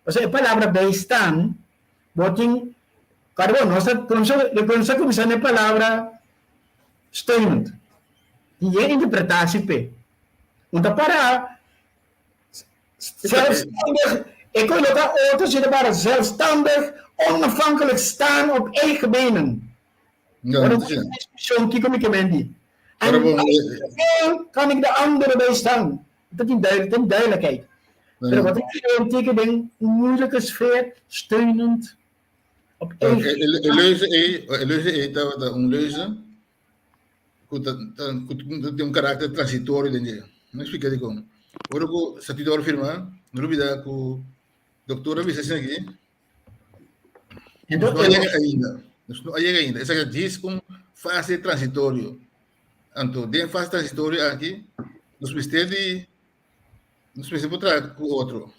O sea, e palabra bijstand, bo tin, claro, bo, nos ta, nos ta kuminsá na e palabra steunend. Tin e interpretatie p'e. Un ta para zelfstandig, e coloca otro si ta para zelfstandig, onafhankelijk staan op eigen benen. Ja, Ora dat is tin ja. discussión kiko mi ke men di. Pero En bon, als ik wil, kan ik de andere bijstaan. Dat is duidelijk, dat is duidelijkheid. Pero wat ik wil teken een moeilijke sfeer, steunend op eigen. E leuze ei, e leuze ei tabata un leuze ku ta ku tin un karakter transitorio den dje. Mi splika dikon. Ora ku statuto a firma, no lubida ku doktor a bisa asina aki, nos no a yega ainda, nos no a yega ainda. Esaki ta djis un fase transitorio. Anto den fase transitorio aki nos mester di nos mester por traha ku otro.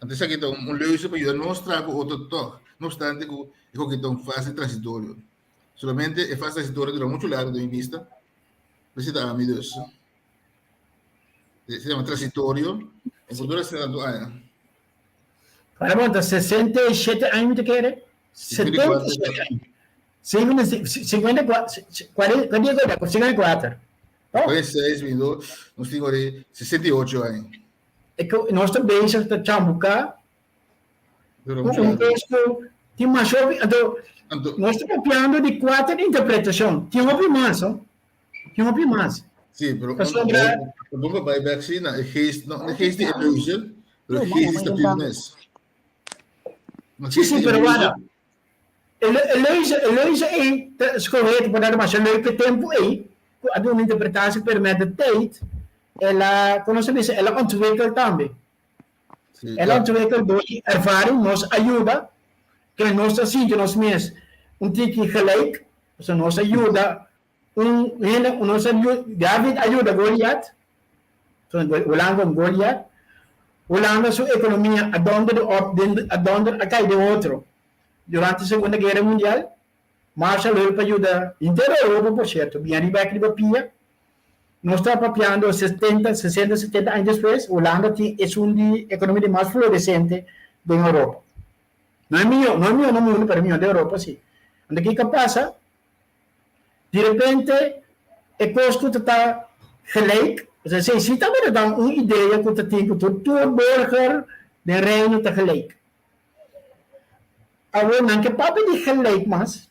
Anto esaki ta un leuze pa yuda nos traha ku otro tòg, no opstante ku e koki ta un fase transitorio. Solamente e fase transitorio dura mucho largo den mi bista. Esei ta ami dus. Se llama transitorio. E por dura asina tantu aña. Para bon, ta 67 aña mi ta kere. 77 aña. 54, 40, 54. Oh. 46, mindo, nos tin ora 68 aña. E ku nos ta bezig ta chambuká Dura ku mucho un largo. kos ku tin mas hopi, anto Anto, nos ta papiando di kuater interpretashon, tin hopi mas, ho, tin hopi mas. sí, pero un Pasobra bon bon pa bai bek sí na e geest, no, e geest di e leuze, pero e No, geest di mama, statuut mama. mes. Na Sí, geest sí, di e pero leuze, wara. E e leuze, e leuze ei ta skohe por dado masha leuk e tempu ei, ku a duna interpretatie, pero met de tijd el a, kono se bisa, el a ontwikkel tambe. sí, El a ja. ontwikkel door di ervaring, nos a yuda, ke nos ta sinti nos mes un tiki gelijk, pasobra nos a yuda un hende, nos a yuda, David a yuda Goliat, Hulanda con Goliat, Hulanda su economia a donder op, a donder, a cay den otro durante Segunda Guera Mundial, Marshall Hulp a yuda henter Europa por cierto, bien ariba aki riba pia, nos ta papiando setenta, sesenta, setenta aña despues, Hulanda tin esun di economia di mas florecente den Europa. No e miyo, no e miyo na mundo, pero e miyo den Europa si. Anto kiko a pasa? Di repente e kos ku ta ta gelijk, osea si si tabata ta un idea ku ta tin ku tur tur burger den Reino ta gelijk. Awor nan ke papia di gelijk mas,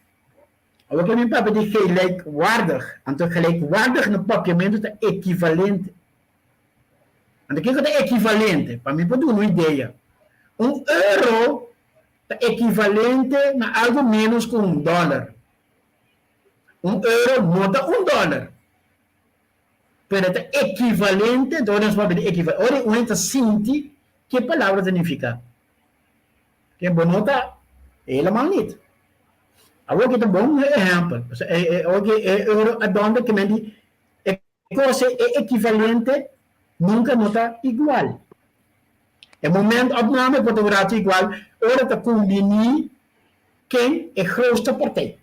awor ke bin papia di gelijkwaardig, anto gelijkwaardig na papiamentu ta ekivalente. Anto kiko ta ekivalente? Pa mi por duna un idea, un euro ta ekivalente na algu ménos ku un dòler. Un euro no ta un dòler, pero e ta ekivalente, enton ora nos papia di ekivalente, ora un hende ta sinti ke palabra ta nifiká. Ke bo no ta helemaal niet. Awor ki ta bon ehèmpel, pasobra awor ki e euro a dònder ke men di e kos e ekivalente nunka no ta igual. E moment opname por ta un ratu igual ora ta kumbiní ken e grootste partij.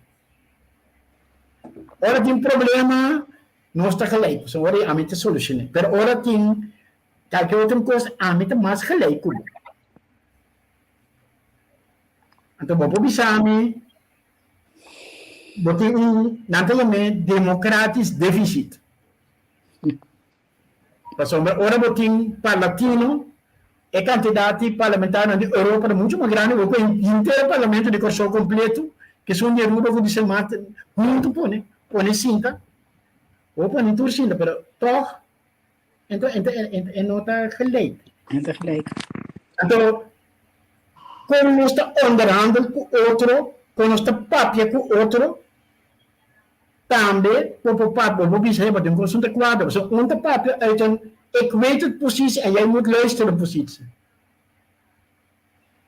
Ora tin problema nos ta gelijk, pasobra ora ami ta solushoné. Pero ora tin kalke otro kos ami ta mas gelijk ku bo. Anto bo por bisa mi bo tin un, nan ta yam'é democratisch deficit. Pasobra ora bo tin parlatino, e kantidat di parlamentarionan di Europa ta muchu mas grandi ku henter parlamento di Kòrsou kompleto, ku esun di Aruba ku di Sint Maarten huntu pone, pone sinta. Bo pone tur sinta, pero tòg e no ta gelijk. E no ta gelijk. Anto, kon nos ta onderhandel ku otro, kon nos ta papia ku otro, Tambe bo por papia, bo por bisa, hey, maar den cos un ta cuadra. Pasobra un ta papia uit een ik weet het positie en jij moet luisteren positie.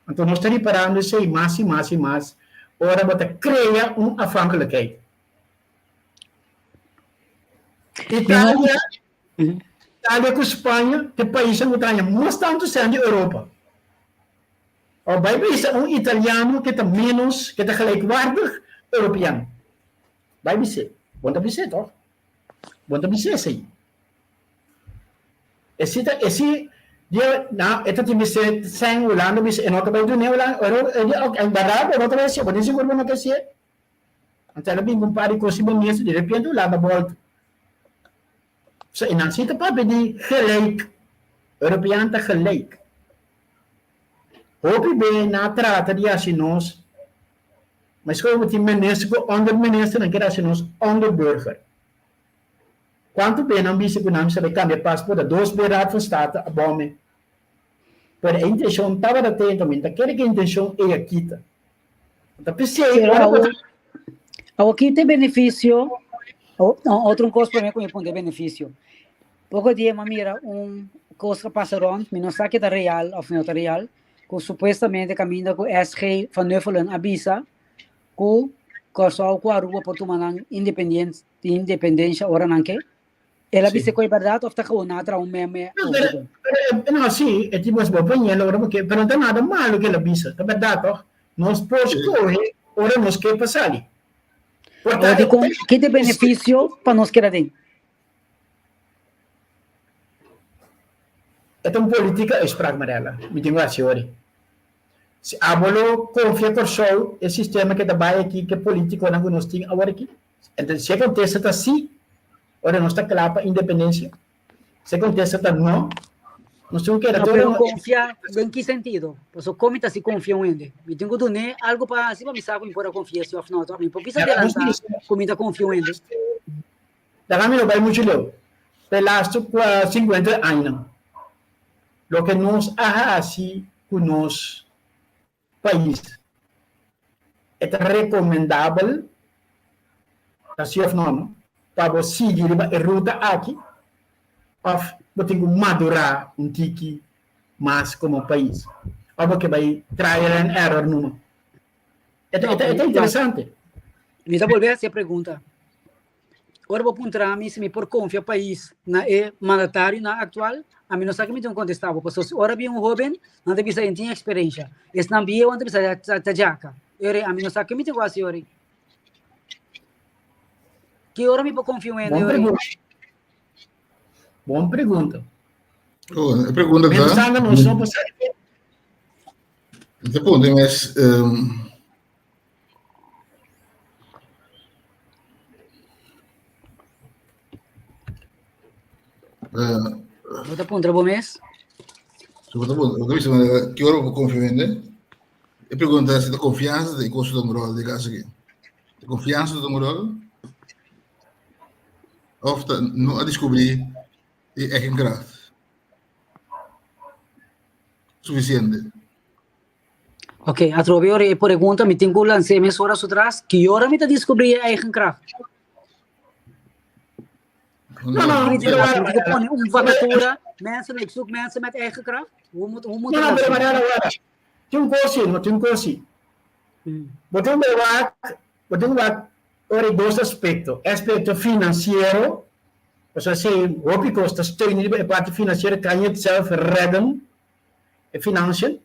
Anto nos ta riparando esey mas y mas y mas ora bo ta crea un afhankelijkheid. Italia, Italia cu Spaña ta e paisnan cu ta haña mas tantu cen di Europa. Of bai bisa un italiano ke ta menos, ke ta gelijkwaardig European. Bai bis'é. Bo no ta bis'é tòg? Bo no ta bis'é esei. Esei ta, esei dia na e ta tin bis'é sèn Hulanda bisa e no ta bai dun'é Hulanda, ora e di ok, en bèrdat bo no ta bai hasié, bo tin sigur bo no ta hasié? Anto el a bin ku un par di kos riba mesa, di repente Hulanda bòltu. So e nan si ta papia di gelijk, European ta gelijk. Hopi be na trata di hasi nos, mas como tin minister cu onder minister nan kier hasi nos onder burger. Cuanto be nan bisa cu nan mester bay cambia paspoort, ta dos be Raad van State a bome. Pero e intencion tabata te, enton mi ta kere cu e intencion ey a kita. Ta p'esei Pero ora awo, bo awo kita e beneficio, o, no, otro un cos prome cu mi punta e beneficio. Poco dia mi a mira un cos a pasa rond, mi no sa ke ta real of no ta real, cu supuestamente caminda cu SG van Nuffelen a bisa cu Kòrsou cu Aruba por tuma nan independien- independencia ora nan ke. El a Sí. bisa cu e berdad of ta gewoon na traha un meme No, over pero, de? pero, eh, no, sí, e tipo es bo pañuelo ora bo ke, pero no ta nada malo ke el a bisa, ta berdad toch? Nos por scoge ora nos ke pa sali. Por Awor ta, dikon, ki ta e beneficio pa nos keda den? E ta un politica uitspraak, Marella, mi tin ku hasi ori. Si abo lo confia Kòrsou, e sistema ke ta bai aki, ke politiconan ku nos tin awor aki? Entonces, si e contesta ta sí, ora nos ta cla pa independencia. Si e contesta ta no, nos tin cu keda No, tur pero ora. confia den ki sentido? Pasobra con mi ta si confia un hende? Mi tin cu dun'é algo pa haci pa mi sa cu mi por a confia si of no. Toch? Mi por bisa Laga nos adelanta bisa. cu mi ta confia un hende. Laga mi no bay mucho leu. P'e lastu 50 añanan, loke nos a haci cu nos pais e ta recomendabel, ta si of no, no, pa bo sigui riba e ruta aki of bo tin cu madura un tiki mas como pais of bo ke bay trial and error numa. E ta, e ta, e ta interesante. Mi ta bolbe haci e pregunta. Ora bo puntra mi si mi por confia pais na e mandatarionan actual, ami no sa ki mi tin contesta bo, pasobra si ora bin un hoben, nan ta bisa e tin experiencia, esnan bieu nan ta bisa ta djaka. Ora ami no sa ki mi tin ku hasi ora. Ki ora mi por confia un hende Bon ora? pregunta. Bon pregunta. Oh, e pregunta ta. Pensando nos no por sa. E pregunta mes, um, Bo ta puntra bo mes? Bo ta puntra, bo ta bisa manera ki ora bo confia hende? E pregunta si ta confiansa ta e cosa ta un rol di caso aki. Ta confiansa ta un rol? Of ta no a descubri e eigen kracht suficiente? Ok, atrobe ora e pregunta mi tin ku lans'é mes ora su tras, ki ora mi ta diskubrí e eigen kracht? No, no, Mi tin pero ku pone un vakatura, mensen, ik zoek mensen met eigen kracht. Hoe moet, hoe moet No, no, dat? pero Mariana, wara. Tin un kos si, no tin un kos si. Bo tin ku wak, bo tin ku wak ora e dos aspekto. E aspekto finansiero, pasobra si hopi kos ta steun riba e parti finansiero, kan je het zelf redden. E financiën,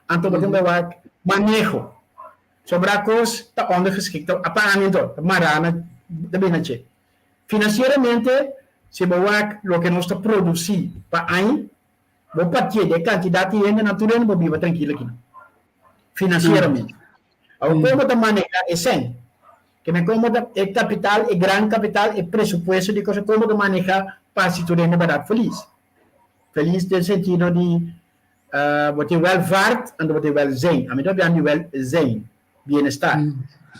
anto bo tin bai wak maneho. Sobra kos ta ondergeschikt, ta aparamento, ta mará na, ta bini na dje. Financieramente, si bo wak loke nos ta produci pa aña, bo partié di e kantidat di hende nan tur hende por biba trankilo akinan. Financieramente. Awor kon bo ta maneha e sèn? Ke men kon bo ta, e kapital, e gran kapital, e presupuesto di kos, kon bo ta maneha pa hasi tur hende barat felis? Felis den sentido di bo tin welvaart anto bo tin welzijn. Ami ta papiando di welzijn, bienestar.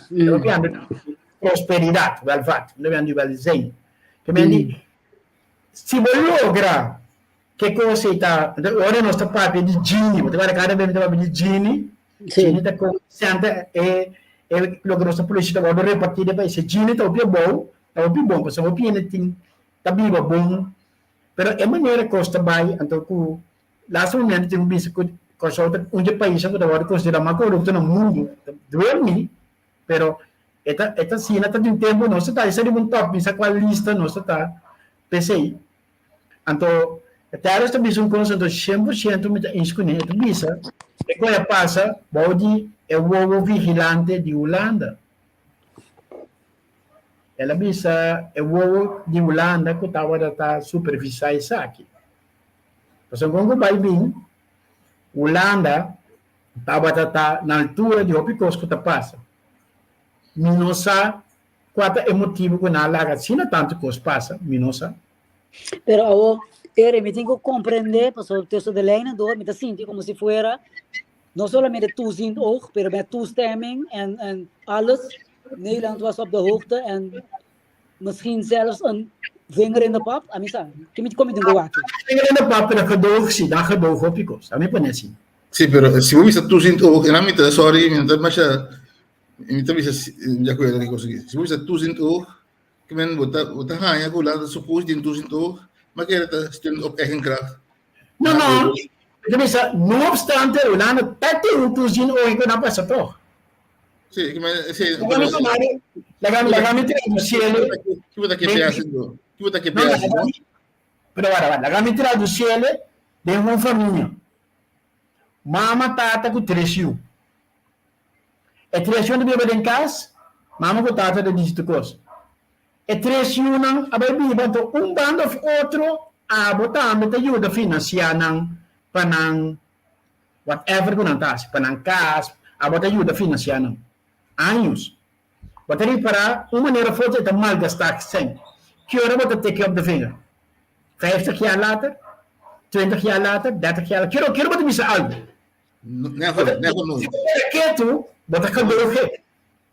Mi ta papiando di prosperidat, welvaart. Mi ta papiando di welzijn. Ke men di, si bo logra ke kos ei ta, ora nos ta papia di Gini, bo ta wak kada bes mi ta papia di Gini, Gini ta koefisiente e e loke nos ta produsi ta wòrdu repartí den pais. Si Gini ta hopi abou, ta hopi bon, pasobra hopi hende tin ta biba bon. Pero e manera kos ta bai anto ku laatste momento tin ku bisa ku Kòrsou ta un dje paisnan ku ta wòrdu konsiderá mas korupto na mundu. Ta duel mi, pero e ta e ta asina ta di un tempu nos ta ta riba un tòp mi sa kual lista nos ta ta p'esei. Anto. E Terrence ta bisa un kos anto 100% mi ta eens kuné. E ta bisa e kos a pasa bou di e wowo vigilante di Hulanda. El a bisa e wowo di Hulanda ku tabata ta supervisá esaki. Pasobra kon ku bai bin, Hulanda tabata ta na altura di hopi kos ku ta pasa. Mi no sa kua ta e motibu ku nan a laga asina tantu kos pasa, mi no sa. Pero awo, ere, mi tin ku komprendé, pasobra tussen de lijnen door mi ta sinti komo si fuera no solamente toeziend oog, pero met toestemming en, en alles. Nederland was op de hoogte en misschien zelfs een vinger in de pap. A mi sa, ke mi komi den wak. Vinger in de pap, pero gedoog si, dan gedoog hopi kos. A mi pone asina. Sí, pero si bo bisa toeziend oog, en a mi ta, sorry, mi ta masha, mi ta bisa di acuerdo ku kos aki. Si bo bisa toeziend oog, ke men bo ta, bo ta haña ku Hulanda supos den toeziend oog, ma kere ta steun op eigen kracht. No, no. Mi ta bisa, no obstante, Hulanda ta tin un toeziend oog ku nan pasa tog. Sí, ke men, sí, Laga mi tuma di, laga, laga mi traduciele. Ki bo ta ke haciendo? Ki bo ta ke haciendo? Pero wara, wara, laga mi traduciele den un famia. Mama, tata ku tres yu. E tres yu ta biba den kas, mama ku tata ta disi tur kos. E tres yunan a bai biba, anto un banda òf otro abo tambe ta yuda finansiá nan pa nan whatever ku nan ta hasi, pa nan kas, abo ta yuda finansiá nan. Años. Bo ta ripará un manera òf otro e ta malgastá sèn. Ki ora bo ta teke op de vinger? Vijftig jaar later? Twintig jaar later? Dertig jaar later? Ki ora, ki ora bo ta bisa algu? Never, never nooit. Si bo keda ketu, bo ta gedoge.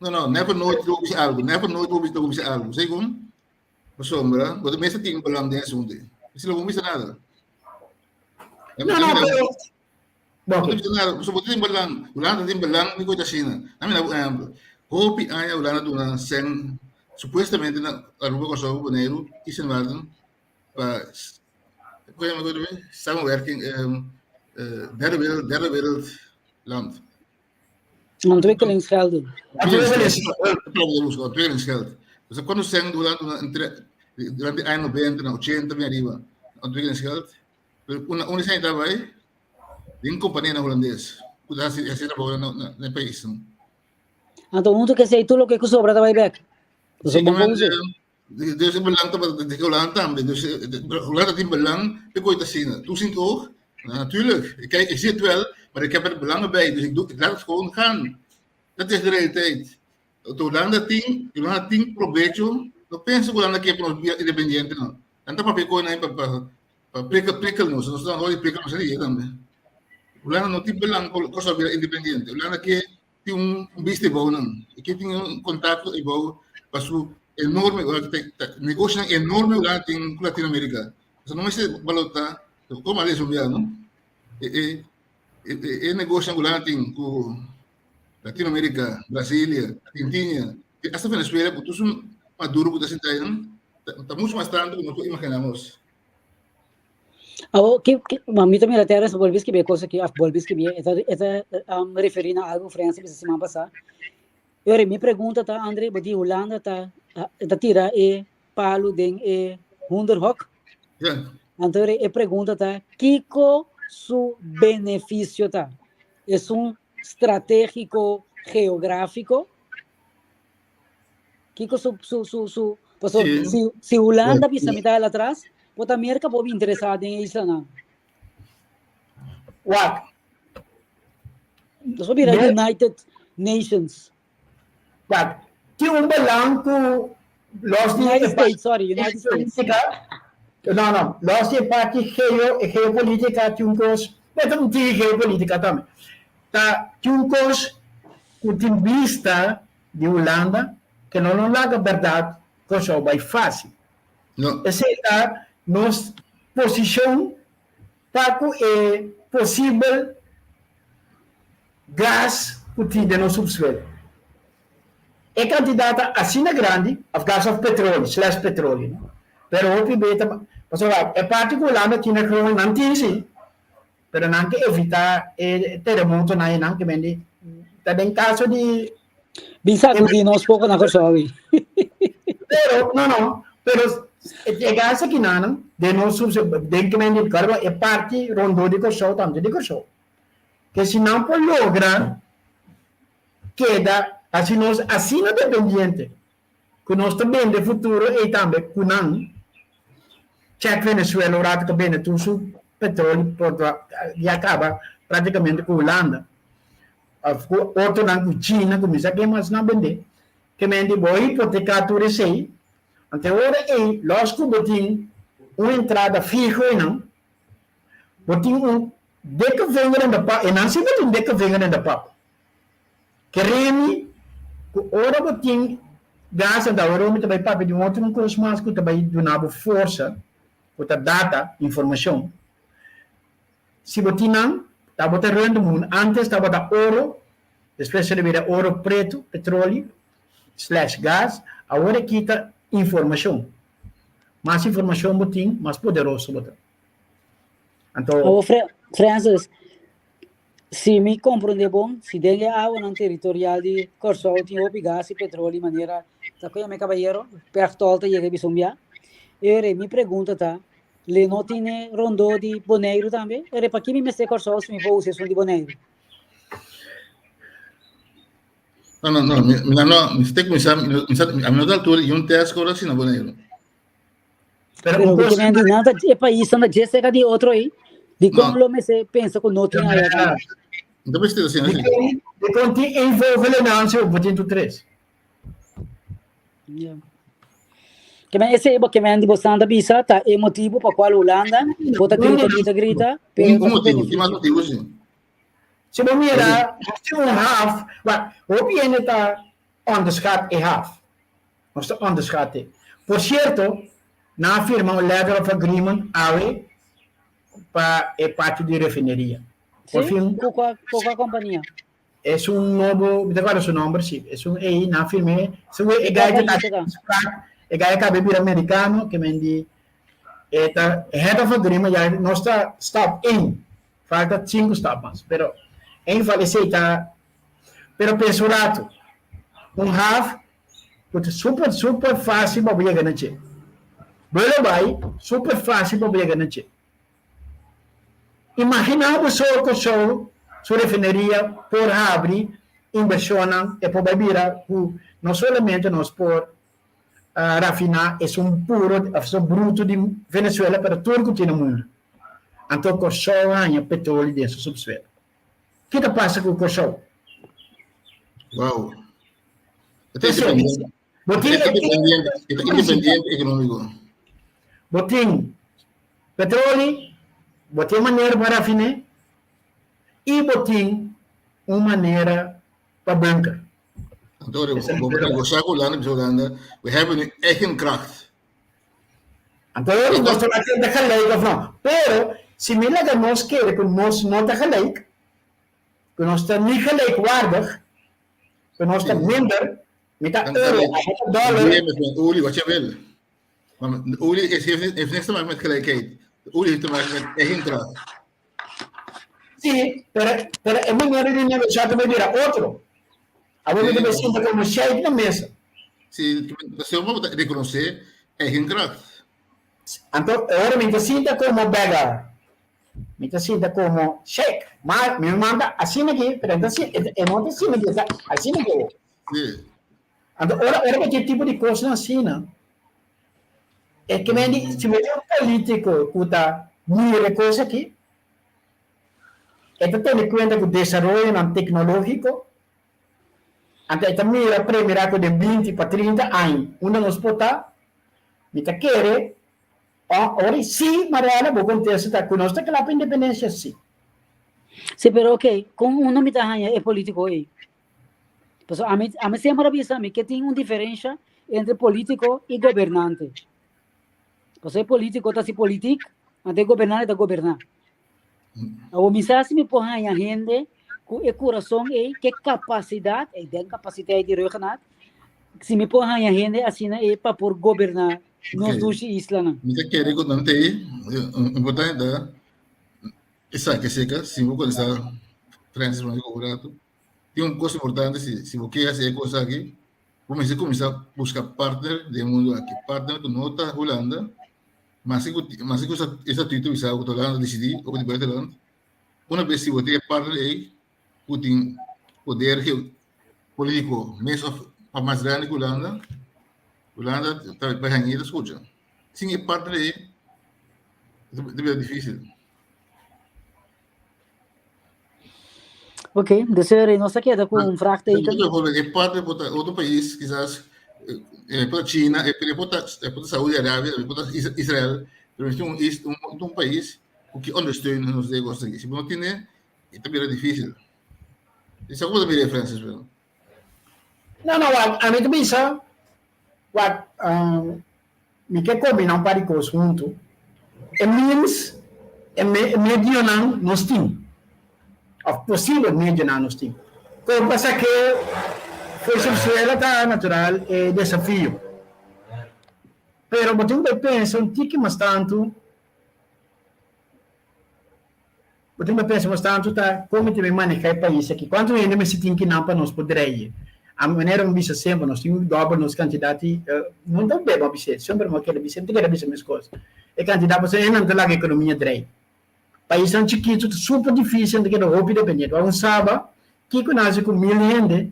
No, no, never nooit lo bisa algu. Never nooit lo bisa, lo bisa algu. Sei kon? Pasobra, bo ta mester tin belang den asuntu. Si lo bo bisa nada. No, no, pero... Bo ta bisa nada. Pasobra bo tin belang. Hulanda tin belang di koita asina. Dame na un ehempel. Hopi aña Hulanda duna sen supuestamente na Aruba, Kòrsou, Boneiru i Sint Maarten pa samenwerking derde wereld, derde wereld land. Ontwikkelingsgelden. Ontwikkelingsgeld. Dus cuando sen durante una entre durante aña 90, na 80 bien arriba, ontwikkelingsgeld. Pero una una sen estaba ahí, de compañía na holandés, ku ta hasi hasi trabou na na na país. Anto hunto ke sei tur loke ku sobra ta bai bek. Sí, Dus e belang tabata di Hulanda tambe. Dus Hulanda tin belang pe koe ta asina. Toeziend oog, natuurlijk. Ik kijk, ik zie het wel, maar ik heb er belangen bij. Dus ik, doe, ik laat het gewoon gaan. Dat is de realiteit. Hulanda tin, Hulanda tin probecho. No pensa ku Hulanda ke pa nos bira independiente no. Nan ta papia koe nan pa pa pa prikkel prikkel nos. Nos ta hoy prikkel nos ali tambe. Hulanda no tin belang pa Kòrsou bira independiente. Hulanda ke tin un bista ebou nan. E ke tin un kontakto ebou pa su enorme negoshonan enorme Hulanda tin ku Latinoamerika. Pasobra no mester balotá, komo a lesa un bia no? E e e negoshonan ku Hulanda tin ku Latinoamerika, Brasilia, Argentina, asta Venezuela ku tur su Maduro ku ta sinta einan ta muchu mas tantu ku nos por imaginá nos. Awo, ki, ki, ma mi ta mira Terence bolbe skibi e kos aki, of bolbe skibi, e ta, e ta um, referí na algo Frens a bisa siman pasá. Yori, mi pregunta ta, André, bo di Hulanda ta, ta tira e palu den e hoenderhok? Ja. Anto e pregunta ta, kiko su benefisio ta? Esun strategiko geografiko? Kiko su su su su paso Sí. si si Hulanda bisa mi ta atras, por ta Merca por interesá den e islanan. Wak, Nos por bira United Nations. Wak, tin un belang ku los di United e States, sorry, United States. política, no, no, los di e parti geo, e geopolítica tin un kos, bueno, ta tin geopolítica tambe. Ta tin un kos ku tin bista di Hulanda ke no lo laga bèrdat Kòrsou bai fásil. No. Esei ta nos posishon pa ku e posibel gas ku tin den nos subsuelo. E kantidat ta asina grandi, òf gas òf petroli, slash petroli, no? Pero hopi be ta, pasobra e parti ku Hulanda tin na Groningen nan tin si, Pero nan ke evita e teremotonan ei nan ke men di ta den kaso di Bin sakudí nos poko na Kòrsou awe. Pero, no, no, pero E gas aki nan, den nos den kimen di Kòrsou, e parti rondó di Kòrsou tambe di Kòrsou. Ke si nan por logra keda hasi nos asina dependiente ku nos ta bende futuro ei tambe ku nan, check Venezuela un rato ta bende tur su petroli por ya kaba praktikamente ku Hulanda òf ku otronan ku China ku mi sa ke mas nan bende. Ke men di bo hipoteká tur esei, anto e ora ei lòs ku bo tin un entrada fiho einan, bo tin un dikke vinger in de pap, einan si bo tin dikke vinger in de pap. Keremi ku ora bo tin gas, anto awor mi ta bai papia di un otro kos mas ku ta bai duna bo forsa, ku ta data, informashon. Si bo tin nan, ta bo ta rond mundu. Antes tabata oro, despues a bira oro pretu, petroleo, slash gas, awor e kita informashon. Mas informashon bo tin, mas poderoso bo ta. Anto. Awor Francis, si mi komprende bon, si den e awanan teritorial di Kòrsou tin hopi gas i petroleo manera ta ku yama e kabayero, Pechtold ta yega bisa un bia. Ere, mi pregunta ta, Le no tine rondó di Boneiru tambe? Ere, pa ki mi mester Kòrsou si mi por usa esun di Boneiru? No, no, no, mi, mi no, mi te kuminsá, mi, mi, mi, mi no ta altura di un test kora asina Boneiru. Pero un cosa nada, e país anda je cerca di otro aí. Di kon no. lo mester pensa ku no tin aya tambe. No mester asina. Di kon tin een vogel en dan se botin tu tres. Yeah. Ke men ese bo ke men di bo santa bisa ta e motibo pa cual Hulanda bota grita grita grita pero un motibo, tin mas motibo sí. Si bo mira, si un haf, wa, hopi hende ta onderschat e haf. Nos ta onderschat e. Por cierto, nan a firma un letter of agreement awe pa e parti di refineria. Por sí? fin. Ku kua, ku kua kompania? Es un nobo, mi ta guarda su nomber si, es un ei, nan firm'é, su e guy ta e guy a caba bira americano, ke men di e ta head of agreement, ya nos ta stap één, falta sinku stap mas, pero en geval esei ta, pero pensa un rato, un haf ku ta super super fácil pa bo yega na dje, bo lo bai super fácil pa bo yega na dje. Imaginá bo so Kòrsou su refineria por habri invershonnan, e por bai bira ku no solamente nos por rafiná esun puro òf esun bruto di Venezuela pero tur ku tin na mundu. Anto Kòrsou haña petroli den su subsuelo. Ki ta pasa ku Kòrsou? Wow. E ta independiente. Bo tin independiente, e ta independiente ekonómiko. Bo tin petroli, bo tin manera pa rafiné i bo tin un manera pa bunker. Anto, bo por negosá ku Hulanda, bisa Hulanda, we hebben nu eigen kracht. Anto, nos ta ta gelijk of no. Pero, si mi laga nos kere ku nos no ta gelijk, ku nos ta ni gelijkwaardig, ku nos ta minder, mi ta euro, abo ta dollar. Met olie, wat je wil. Maar de olie is, heeft, heeft niks te maken met gelijkheid. De olie heeft te maken met eigen kracht. Sí, pero, pero e manera di negociar ta bira otro. Abo mi ta sinta como sheik na mesa. Sí, se bo reconocer eigen kracht. Anto, ora mi ta sinta como beggar. Mi ta sinta como sheik. Ma mi manda asina aki, pero e ta e no ta asina aki, e ta asina aki. Sí. Anto ora ora bo tin tipo di kosnan asina, e ke men di si bo tin un politiko ku ta mira e kos aki, e ta tene kuenta ku desaroyonan teknologiko, anto e ta mira premira ku den binti pa trinta aña unda nos por ta, mi ta kere ora si Mariela bo kontesta ta ku nos ta kla pa independensia si. Si pero ok, kon unda mi ta haña e politiko ei? Pasobra ami, ami semper a bisa mi ke tin un diferensha entre politiko i gobernante. Pasobra e politiko ta hasi politik, anto e gobernante ta goberná. Awor mi sa si mi por haña hende ku e kurason ei, ku e kapasidat, ei den kapasiteit di ruggenat, si mi por haña hende asina ei pa por goberná nos Ok. dushi islanan. Mi ta kere ku nan ta ei, importante ta esaki seka, si bo kuminsá Francis, un ratu. Tin un kos importante si, si bo ke hasi e kos aki. Bo mester kuminsá buska partner den e mundu aki, partner ku no ta Hulanda, maske ku maske ku e statuto bisa ku ta Hulanda disidí òf di buitenland, una bes si bo tin e partner ei ku tin poder polítiko mes òf mas grandi ku Hulanda, Hulanda ta bai hañ'é ta skucha. Sin e partner ei ta bira difísil. Ok, dus eh, nos a keda ku un vraagteken. Bijvoorbeeld, e parte por ta otro país, quizás, eh, por ta China, eh, pero por ta, eh, por ta Saudi Arabia, por ta Israel, pero es un, is- un, un país ku ondersteunt nos negocios aquí. Si no tiene, está bira difícil. Isa como también Francis, pero. No, no, wak, a mi ta bisa, wak, um, Mi ke kombiná un par di kos huntu. E means, e medionan nos tin, òf posibel medionan nos tin. Kon pa sak'é for subsuelo ta natural e desafio. Pero bo tin ku bai pensa un tiki mas tantu, bo tin ku bai pensa mas tantu ta kon mi ta bai manehá e pais aki. Kuantu hende mester tin kinan pa nos por drei? A manera mi bisa semper, nos tin ku dòbel nos kantidat di, no ta beba bis'é, semper mi a keda bis'é, mi ta keda bisa meskos. E kantidat pasobra esnan ta laga ekonomia drei. Paisnan chikitu ta super difisil, nan ta keda hopi dependiente. Wak un Saba, kiko nan hasi ku mil hende?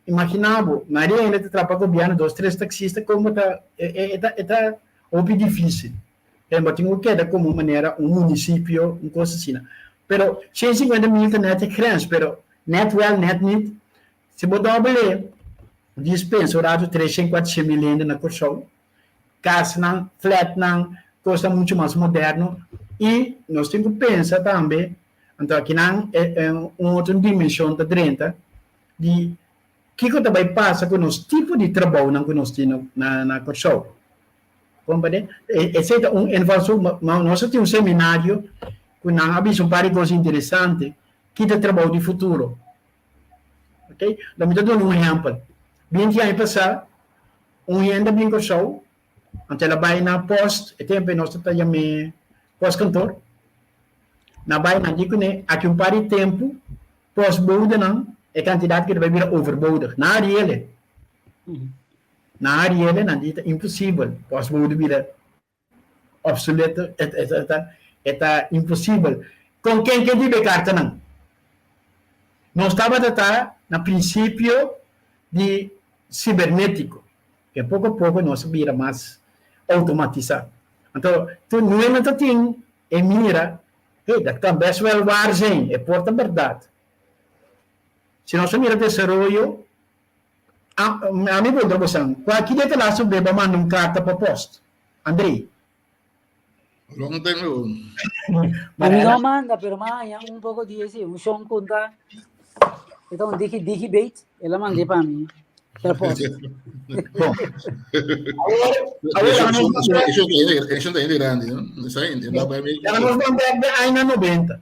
Imagina bo, mayoria hende ta traha pa gobièrnu, dos tres taksista, komo ta, e ta, e ta hopi difisil. E bo tin ku keda komo manera un munisipio, un kos asina. Pero 150 mil ta nèt e grens, pero nèt wèl, nèt nit. Si bo dòbel e dispensa un ratu 300, 400 mil hende na Kòrsou, kasnan, flètnan, kosnan muchu mas moderno i nos tin ku pensa tambe, anto akinan un otro dimenshon ta drenta di kiko ta bai pasa ku nos tipo di trabounan ku nos tin na Kòrsou. Comprende? Esei ta un invalshoek, ma nos a tin un seminario ku nan a bisa un par di kos interesante ki ta trabou di futuro. Ok, lo mi ta duna un ehèmpel. Binti aña pasá un hende a bin Kòrsou, anto el a bai na pòst, e tempu ei nos ta yam'é pòstkantor, nan a bai nan di kuné aki un par di tempu pòstbodenan e kantidat ku ta bai bira overbodig. Nan a riel. Na Ariel nan di ta imposibel, postbode bira obsoleto, e ta imposibel. Kon ken ke diba e kartanan? Nos tabata ta na prinsipio di sibernetiko, ke poko poko nos a bira mas outomatisá. Anto tur nuenan ta tin e mira, hey, dat kan best wel waar zijn, e por ta bèrdat. Si nos a mira desaroyo, Ami puntra bosan, kua ki dia ta laatste bes bo a manda un karta pa post? André. Long time ago. Ami no a manda, pero mi a haña un poko di ese, un shon kunta, e ta un digi digi bait, el a mand'é pa mi per post. Bon. Awor, awor, Eso ta hende grandi, no? Esa hende, no bai mi. Ya nos ban bek de aña 90.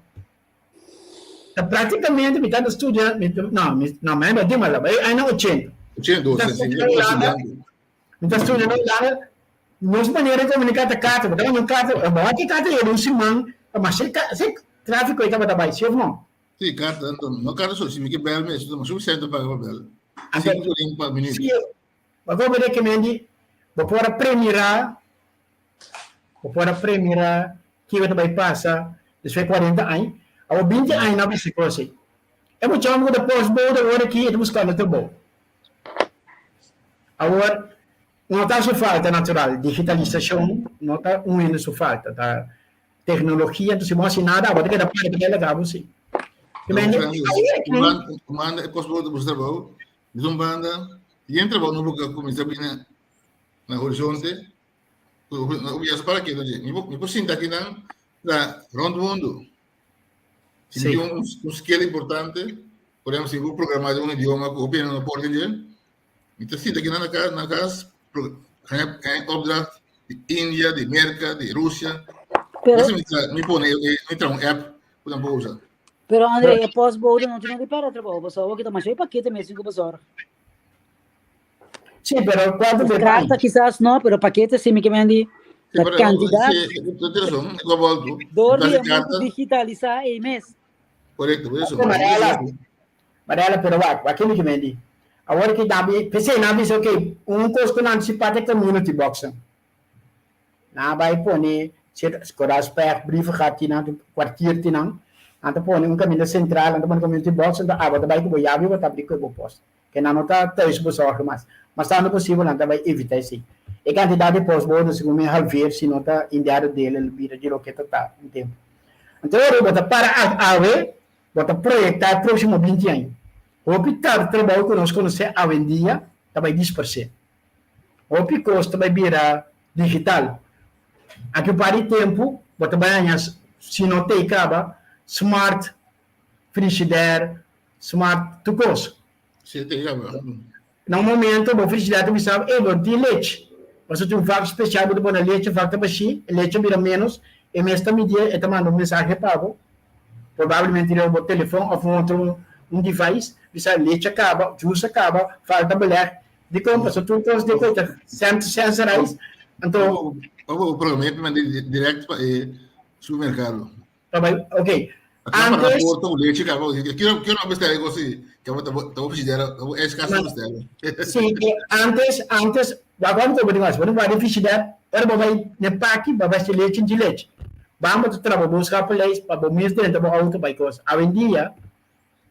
Ta prácticamente mi tata studia, mi, no, mi, no, mi di mala, bai aña 80. 82, sí, mi ta Mi ta studia na Hulanda, nos manera di comunica ta carta, bo ta manda un carta, bo wak e carta yega un siman, ma si si tráfico ei tabata bai, si of no? Sí, carta, anto, no carta so, si mi ke bel mes, ma suficiente pa paga pa bel. Cinco florin pa minuut. Sí, bo comprende ke men di, bo por a premira Bo por a premira kico ta bay pasa despues 40 aña. Awor 20 aña no a bisa cos ey. E muchacho cu ta postbode awor aki e ta buscando trabou. Awor no ta haci falta natural, digitalisacion no ta un hende su falta, ta tecnologia, entonces si bo no haci nada abo ta keda para ta keda laga bo si. Un banda e postbode ta busca trabou, di un banda yen trabou nobo cu a cuminsa bini na horizonte. Obiasa para ke mi mi por sinta aki nan na rond mundo. Si mi tin un, un skill importante, por ejemplo, si mi programar un idioma ku hopi no por entender, mi ta sinta aki nan na kas, na kas, haña opdracht di India, di Merka, di Rusia. Pero, mi, mi pone, mi traha un app ku nan por usa. Pero André, e postbode no tin di para trabajo, pasobra awor ki ta masha e pakete mes tin ku bezorg. Sí, pero cuánto te Carta quizás no, pero paquete sí, mi que mendi. La cantidad. Door di mundo digitalisá e mes. Correcto, por eso. Mariela, Mariela, pero wak, wak mi que mendi. Awor ki dabi, p'esei nan a bisa ok, un kos ku nan antisipá ta e community boxnan. Nan a bai pone sierto Koraalspecht, Brievengat tin nan, kwartier tin nan. Nan ta pone un kaminda sentral, nan ta pone community box, anto abo ta bai ku bo yabi bo ta abri ku e bo post. Ke nan no ta thuisbezorgen mas. Mas tantu posibel nan ta bai evitá esei. E kantidat di postbode segun mi halveer si no ta in derde deel el bira di loke ta ta un tempu. Anto ora bo ta para awe, bo ta proyektá e próksimo binti aña. Hopi ta trabou ku nos konosé awendia ta bai dispersé. Hopi kos ta bai bira digital. Aki un par di tempu bo ta bai haña si no tei kaba smart frigidaire, smart tur kos. Si tei kaba. Na un momento bo frigidaire ta bisa bo, ey bo tin lechi. Pasobra tin un vak spesial bo ta pone lechi, vak ta bashí, e lechi a bira ménos, e mes ta midié, e ta manda un mensahe pa bo, probablemente riba bo telefòn òf un otro un device, bisa lechi a kaba, juice a kaba, falta beleg. Dikon? Pasobra tur kos di koe ta sensorized, anto. Òf bo program'é pa manda dirèkt pa e supermerkado. Pa bai, ok. Antes. Porta un leche kaba, quiero quiero no bestel algo así. Que bo ta bo frigidaire, bo ijskast bestel. Sí, antes antes wak wak ko bo tin bo guarda frigidaire, ora bo bai ne paki, bo bai leche di leche. Bamba ta traha bo boodschappenlijst pa bo mes drenta bo auto bai kos. Awendia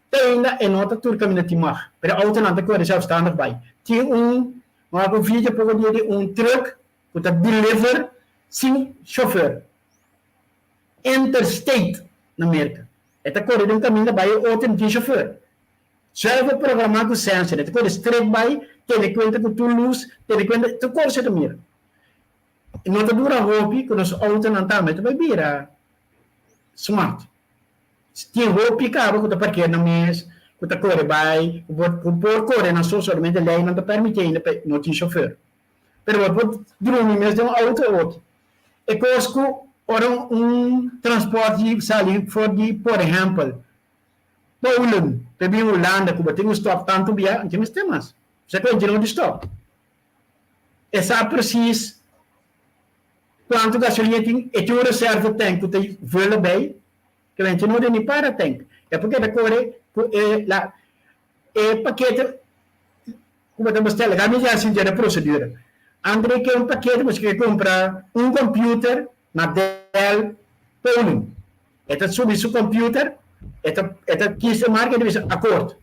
te ainda e no ta tur kaminda tin mag, pero autonan ta kore zelfstandig bai. Tin un, wak un video poko dia di un truck ku ta deliver sin chauffeur. Interstate na Merka. E ta kore den kaminda bai e otro no tin shofèr. Zuiver programá ku sensor. E ta kore stret bai, tene kuenta ku tur lus, tene kuenta tur kos e ta mira. E no ta dura hopi ku nos outonan tambe ta bai bira smart. Tin hopi kaba ku ta parker nan mes, ku ta kore bai, ku por ku por kore nan so, solamente leinan ta permití ainda pa no tin shofèr. Pero bo por drumi mes den un outo oki. E kos ku ora un transporte sali for di, por ehèmpel, Polen pa e bin Hulanda ku bo tin ku stòp tantu bia, no tin mester mas. Bo sa ku e no di stòp. E sa presis kuantu gasolina tin, e tin un reserve tank ku ta vula bei, ke men tin no di ni para tank. E por keda kore ku e la e pakete ku bo ta bestela, ka mi ya sinti e prosedura. Andre ke un pakete bo ke kumpra un computer na Dell Polen. E ta subi su computer, e ta e ta kies e marka e ta bisa akort.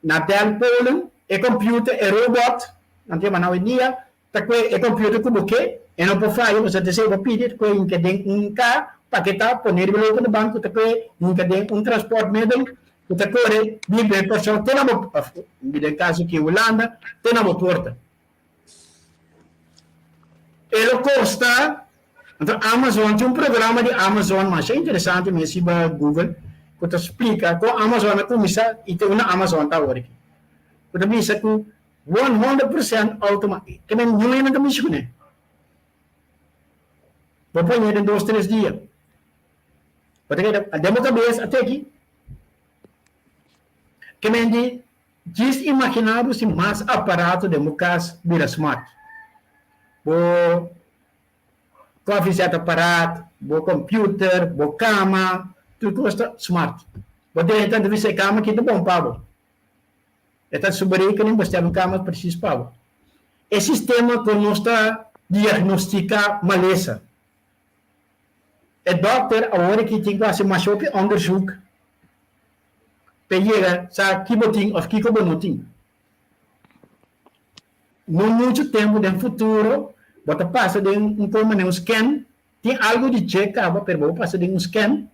Na Dell Polen e computer, e robot, nan ta yama nan hoy-en-dia, ta kue e computer ku bo ke, e no por faya pasobra ta esei bo pidi, ta kue hinka den un ka paketá, pone riba loke na banko, ta kue hinka den un transportmiddel ku ta kore bin pa e Kòrsou te na bo, òf den kaso aki Hulanda, te na bo porta. E lo kosta, anto Amazon tin un programa di Amazon masha interesante mes riba Google ku ta splika kon Amazon a kuminsá i te unda Amazon ta awor aki. Ku ta bisa ku 100% automa, ke men niun hende ta mishi kuné. Bo poñ'é den dos tres dia. Bo ta keda den bo kabes a teki. Ke men di djis imaginá bo si mas aparato den bo kas bira smart. Bo kòfisèt aparat, bo kòmpiuter, bo kama, tur kos ta smart. Bo drenta anto bisa e kama aki ta bon pa bo. E ta su berekening bestel un kama presis pa bo. E sistema ku nos ta diagnostiká malesa. E dòkter awor aki tin ku hasi masha hopi onderzoek pa e yega sa ki bo tin òf kiko bo no tin. No muchu tempu den futuro bo ta pasa den un kon manera un scan, tin algu di dje kaba pero bo pasa den un scan,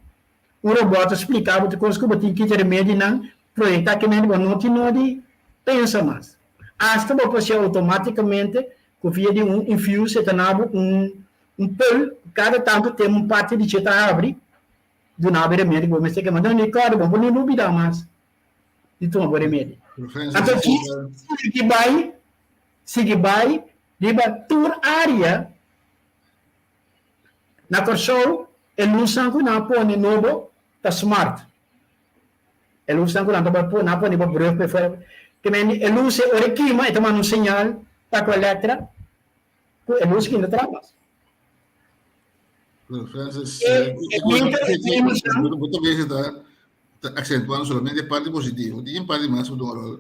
un robòt ta splika bo tur kos ku bo tin, kita remedinan, proyektá ke mende bo no tin nodi pensa mas. Asta bo por hasié outomátikamente ku via di un infuse e ta na bo un un pel ku kada tantu tempu un parti di dje ta habri duna bo e remedi ku bo mester kema. Nan di kòrda bo, bo no lubidá mas di tuma bo remedi. Anto djis sigui bai, sigui bai riba tur área na Kòrsou e lusnan ku nan a pone nobo ta smart. E lusnan ku nan ta bai pone, nan a pone riba brug pa e fuera. Ke men e lus ei ora e kima e ta manda un señal pa ku Elektra ku e lus kinda traha mas. Francis, bo ta beza ta accentuando solamente e parti positivo. Tin un parti mas ku ta un rol.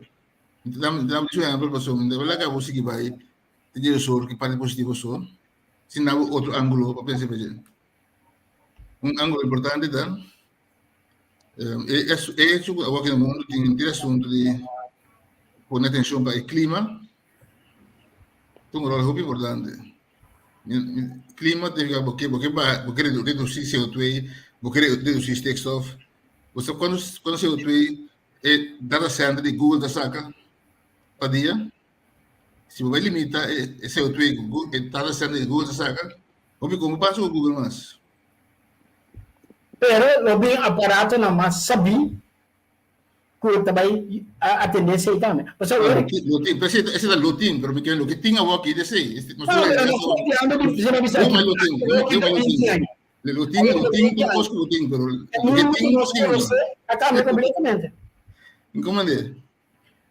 Mi ta duna ehèmpel pasobra mi ta laga bo sigui bai te dje sor ki parti positivo so sin dabo otro ángulo pa pensa riba dje. Un ángulo importante ta e hecho ku awor aki na mundu tin henter asuntu di pone atenshon pa e klima ta un ròl hopi importante. Klima ta nifiká bo ke bo ke baha bo ke redusí CO2, bo ke redusí stikstof. Bo sa kuantu CO2 e data center di Google ta saka pa dia? Si bo bai limita e CO2 ku e data center di Google ta saka, hopi kon bo pasa ku Google mas. Pero lo bin aparatonan mas sabí ku ta bai atendé esei tambe. Pasobra ora. Lo tin, pero esei ta lo tin, pero mi kere loke tin awor aki ta esei. No, pero nos ta papiando di, si no bisa aki, lo tin, lo tin. Lo tin, lo tin, tur kos ku lo tin, pero loke tin, lo tin. A kambia kompletamente. Kon mande?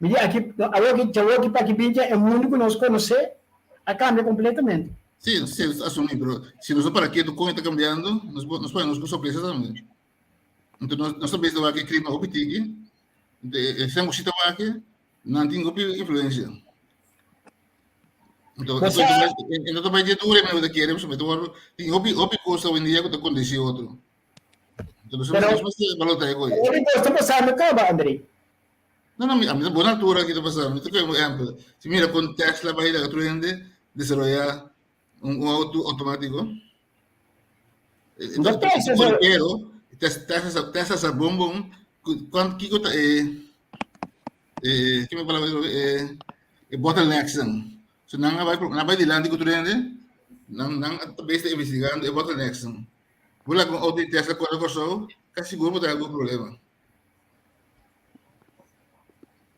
Mi di aki, awor ki, djawo ki pa aki binti e mundu ku nos konosé a kambia kompletamente. Sí, sí, asumí, pero si nos no para ketu kon e ta kambiando, nos por, nos por nos ku sorpresa tambe. Enton nos, nos ta bes ta wak e klima hopi tiki, e sèn ku si ta wak, nan tin hopi influensia. Enton, e no ta bai dje dure manera bo ta kere, pasobra ta wòrdu, tin hopi, hopi kos awendia ku ta kondisí otro. Enton, nos mester balota e koe. Hopi kos ta pasando kaba, André. No, no, a mi ta bon altura ki ta pasando. Mi ta kohe un ehèmpel. Si mira kon Tesla bai laga tur hende desaroyá un auto outomátiko. No Tesla sa. Pero Tesla Tesla sa bon bon kuantu kiko ta e e ki mi palabra e e bottlenecks nan. So nan a bai nan a bai dilanti ku tur hende nan nan ta bes ta investigando e bottlenecks nan. Bo laga un auto di Tesla kore Kòrsou kasi sigur bo ta haña algun problema.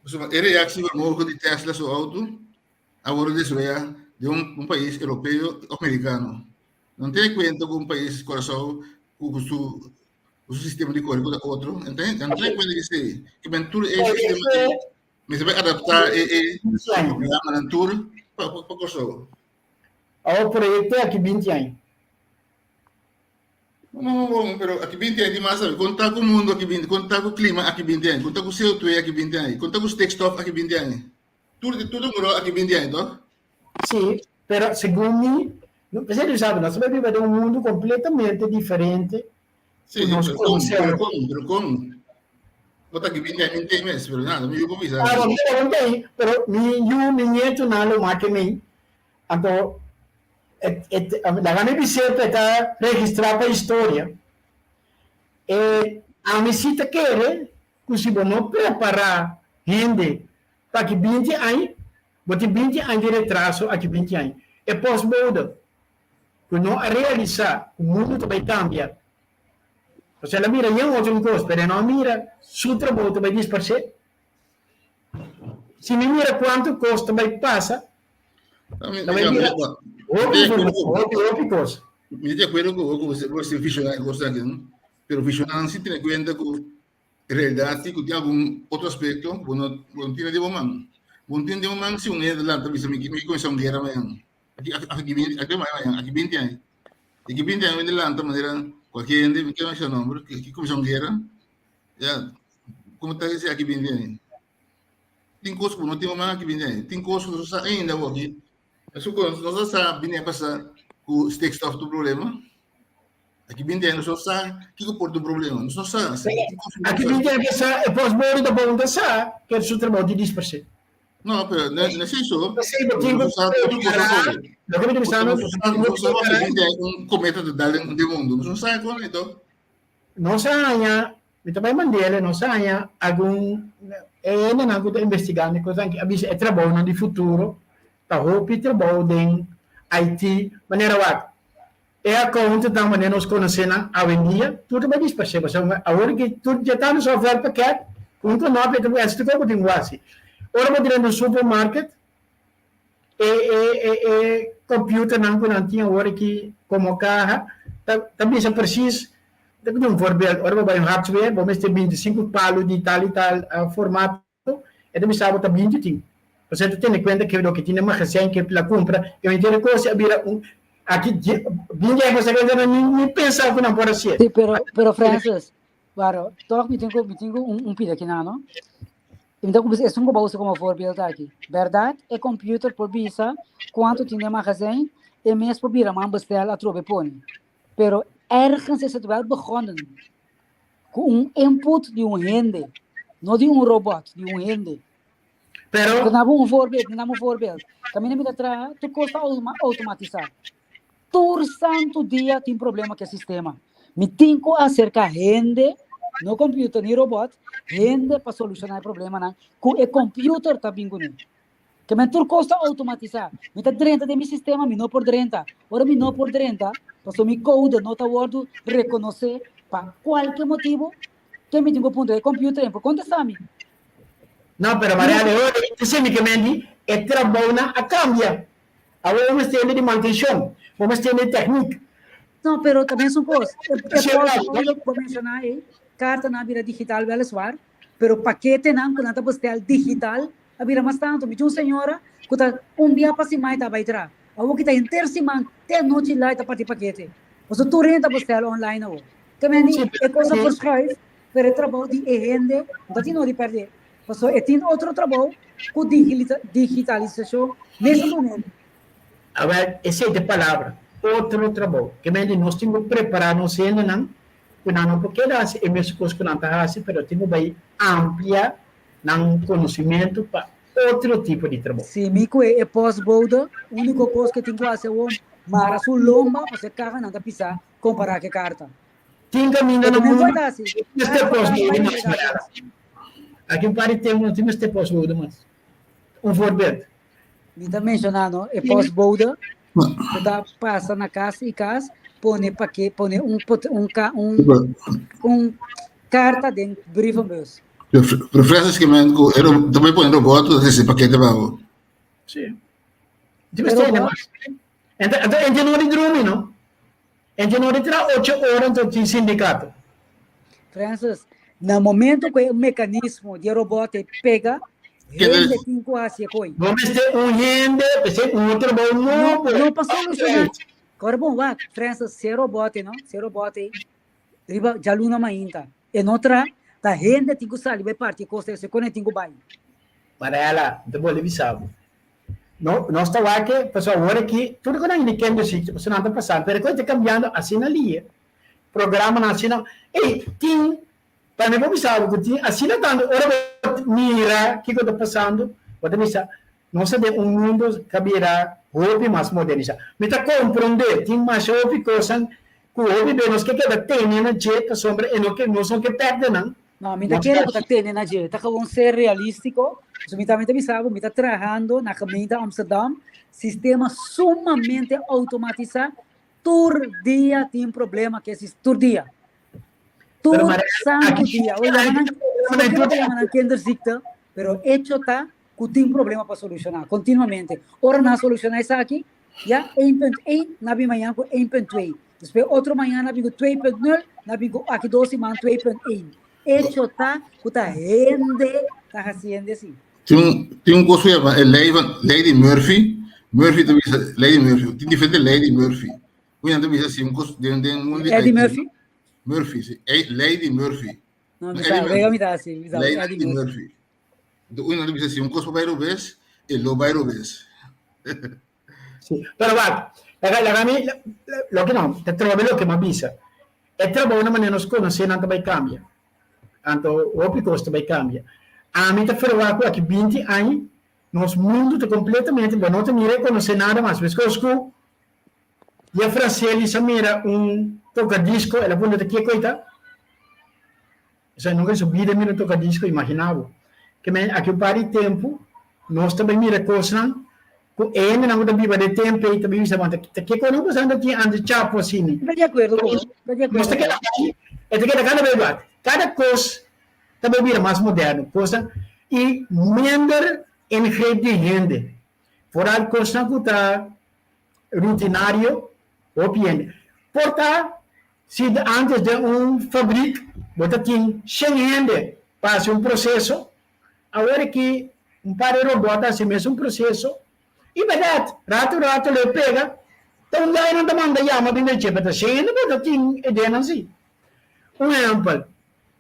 Pasobra e reactie vermogen di Tesla su auto a worde desaroyá den un un pais europeo of mericano. No tene cuenta cu un pais Curaçao cu cu su cu su sistema di kore cu ta otro. No tene no tene cuenta di esei. Ke men tur e sistema ei mester bai adaptá e e programanan tur pa pa Curaçao. Awor proyecto aki binti aña. No, no, no, pero aki 20 aña di mas sabe. Konta ku mundo aki 20, konta ku klima aki 20 aña, konta ku CO2 aki 20 aña, konta ku stikstof aki 20 aña. Tur tur ta muro aki 20 aña, toch? Sí, pero segun mi, no, p'esei tu sabe, nos ta biba den un mundu kompletamente diferente Sí, ku nos pero kon, pero kon, pero kon. Bo ta aki 20 aña, mi tei mes, pero nada, mi yu por bisa. Ah, mi ta tei, pero mi yu, mi nietunan lo make mi. Anto, et, et, laga mi bis'é pa e ta registrá pa historia. E ami si ta kere ku si bo no prepará hende pa aki binti aña, bo tin binti aña di retraso aki binti aña. E postbode ku no a realisá ku mundu ta bai kambia, pasobra el a mira yen otro kos, pero e no a mira su trabou ta bai disparsé. Si mi mira kuantu kos ta bai pasa, ta bai bira hopi informashon, hopi, hopi kos. Mi ta di akuerdo ku bo ku bo ser visionario kos aki, pero visionario sin tene kuenta ku realidat si ku tin algun otro aspekto ku bo no bo no tene den bo man. Bo no tene den bo man si un hende ta lanta bisa mi mi ke kuminsá un guera mañana. Aki aki aki mañana, aki binti aña. Aki binti aña un hende lanta manera kualke hende, mi ke menshoná nomber, ke kuminsá un guera. Ya, como ta ese aki bini ahí? Tin cos ku no tin man aki bini ahí. Tin cos ku no sa ainda aki. Eso ku no sa bini pasa ku stikstof tu problema. Aki bini ahí no sa kiko por tu problema. No sa. Aki bini ahí sa e postbode ta bom ta sa que su trabalho di dispersé. No, pero no, no es eso. P'esei bo tin ku prepará. Loke mi ta bisando, No sa un cometa ta dal den mundo. No sa kon ito. Nos a haña, mi ta bai mand'el, nos a haña algun e hendenan ku ta investigando e kosnan aki a bisa e trabounan di futuro ta hopi trabou den IT, manera wak e accountantan manera nos konosé nan awendia tur ta bai disparsé pasobra awor ki tur dje ta na software pakèt ku un konòp e ta hasi tur kos ku tin ku hasi. Ora bo drenta un supermarket E e e e computernan ku nan tin awor aki komo kaha ta ta bisa presis ta ku un voorbeeld ora bo bai un hardware bo mester 25 palu di tal i tal formato e ta bisa bo ta binti tin pasobra e ta tene kuenta ke loke tin den magazijn ke la kumpra e henter kos a bira un aki binti aña pasa nan ni ni pensa ku nan por hasié. Sí, pero pero Francis, waro, tòg mi tin ku mi tin ku un un pida kinan no. I mi ta kuminsá esun ku bo a usa komo voorbeeld aki. Bèrdat, e computer por bisa kuantu tin den magazijn, e mes por bira man bestel atrobe pone. Pero ergens is het wel begonnen ku un input di un hende, no di un robot, di un hende. Pero Ta daba un voorbeeld, mi daba un voorbeeld. Kaminda mi ta traha, tur kos ta automatisá. Tur santu dia tin problema ku e sistema. Mi tin ku aserká hende, no computer ni robot, hende pa solushoná e problemanan ku e computer ta bin kuné. Ke men tur kos ta automatisá. Mi ta drenta den mi sistema, mi no por drenta. Ora mi no por drenta, pasobra mi koude no ta wòrdu rekonosé pa kualke motibu, ke mi tin ku puntra e computer, e por kontestá mi. No, pero Maria Leona, esei mi ke men di, e trabounan a kambia. Awor bo mester hende di mantenshon, bo mester hende di tèknik. No, pero ta mesun kos. E pòstbode ku bo menshoná ei, kartanan a bira digital wèliswar, pero paketenan ku nan ta bestèl digital a bira mas tantu. Mi tin un señora ku ta un bia pa siman e ta bai tra. Awor ki ta henter siman te anochi la e ta parti pakete. Pasobra tur hende ta bestèl online awor. Te men di e kos a verschuif, pero e trabou di e hende no ta tin no di pèrdè. Pasobra e tin otro trabou ku digitalisashon mes momento. Awel, esei ta e palabra, otro trabou. Ke men di nos tin ku prepará nos hendenan ku nan no por keda hasi e mes kos ku nan ta hasi, pero tin ku bai amplia nan konosimentu pa otro tipo di trabou. Si mi ku e postbode, úniko kos ku e tin ku hasi awor, mara su lomba pasobra e kahanan ta pisá kompará ku e karta. Tin kaminda na mundu mester postbode mas Mariana. Aki un par di tempu no tin mester postbode mas. Un voorbeeld. Mi ta menshoná no e postbode ku ta pasa na kas i kas pone pake pone un un un un karta den brievenbus. Refresco ke men ku ta bai pone robot ku ta trese pakete pa bo. Si. Tin mester mas. Ento ento no di drumi no. Ente no di tra ocho ora anto tin sindikato. Francis, na momento ku e mekanismo di e robot ei pega, hende tin ku hasi e koi. Bo mester un hende, p'esei un otro trabou nobo. No pa solushoná. Kòrda bon, wak, Francis, si e robot ei, no, si e robot ei riba djaluna mainta e no tra, ta hende tin ku sali bai parti e kos ei, esei kon e tin ku bai. Mariela, mi ta bolbe bisa bo. No, nos ta wak ke, pasobra awor aki tur ku nan hende kende si, pasobra nan ta pasando, pero e kos ta kambiando asina lie. Programanan asina, ey, tin, pa mi por bisa bo ku tin asina tantu, ora bo mira kiko ta pasando, bo ta bisa, nos ta den un mundo ku a bira hopi mas modernisá. Mi ta komprondé, tin masha hopi kosnan ku hopi be nos ke keda tene na dje pasobra e no ke, nos no ke pèrdè nan. No, mi ta kere ku ta tene na dje. Ta gewoon ser realístiko. So mi tambe ta bisa bo, mi ta trahando na gemeente Amsterdam, sistema sumamente automatisá. Tur dia tin problema ku e sis, tur dia. Tur santu dia. Oye, yama nan, si bo kere bo yama nan kinderziekte, pero hecho ta ku tin problema pa solushoná kontinuamente. Ora nan a solushoná esaki, ya 1.1, nan a bin mañana ku 1.2. Despues otro mañana bin ku 2.0, nan bin ku aki dos siman 2.1. Hecho ta ku ta hende ta hasiendo esi. Tin un, tin un kos ku yama e lei van lei di Murphy. Murphy ta bisa lei di Murphy. Tin diferente lei di Murphy. Un nan ta bisa si un kos den den mundu di Eddie IT. Murphy? Murphy, si. Lei di Murphy. No, No, mi sa, Eddie wega Murphy. mi ta hasi, mi sa, Lei Eddie di Murphy. Murphy. Enton un nan ta bisa si un kos por bai robes, e lo bai robes. Sí, pero wak, laga, laga mi, loke no, ta trobe loke mi a bisa. E trabou na manera nos konosé nan ta bai kambia. Anto hopi kos ta bai kambia. Ami ta ferwagt ku aki binti aña nos mundu ta kompletamente, bo no ta ni rekonosé nada mas. Meskos ku ya Francieli sa mira un tokadisko, el a puntra ta kiko ei ta. Esei nunka en su bida mira tokadisko, imaginá bo. Ke men aki un par di tempu nos ta bai mira kosnan ku e hendenan ku ta biba den tempu ei ta bai bisa, Bon, ta ke kos nan pasando aki antes chapo asina? Ta di akuerdo ku bo, ta di Nos akuerdo ta ku keda bo. kai, e ta keda kada bes wak. Kada kos ta bai bira mas moderno, kosnan i minder ingreep di hende. Foral kosnan ku ta rutinario, hopi hende. Por ta Si antes den un fabrik bo ta tin shen hende pa hasi un proseso, awor aki un par di robot ta hasi mesun proseso i bèrdat ratu ratu lo e pega ta un guy nan ta manda yama bin den dje pero ta shen hende bo ta tin e denan si. Un ehèmpel,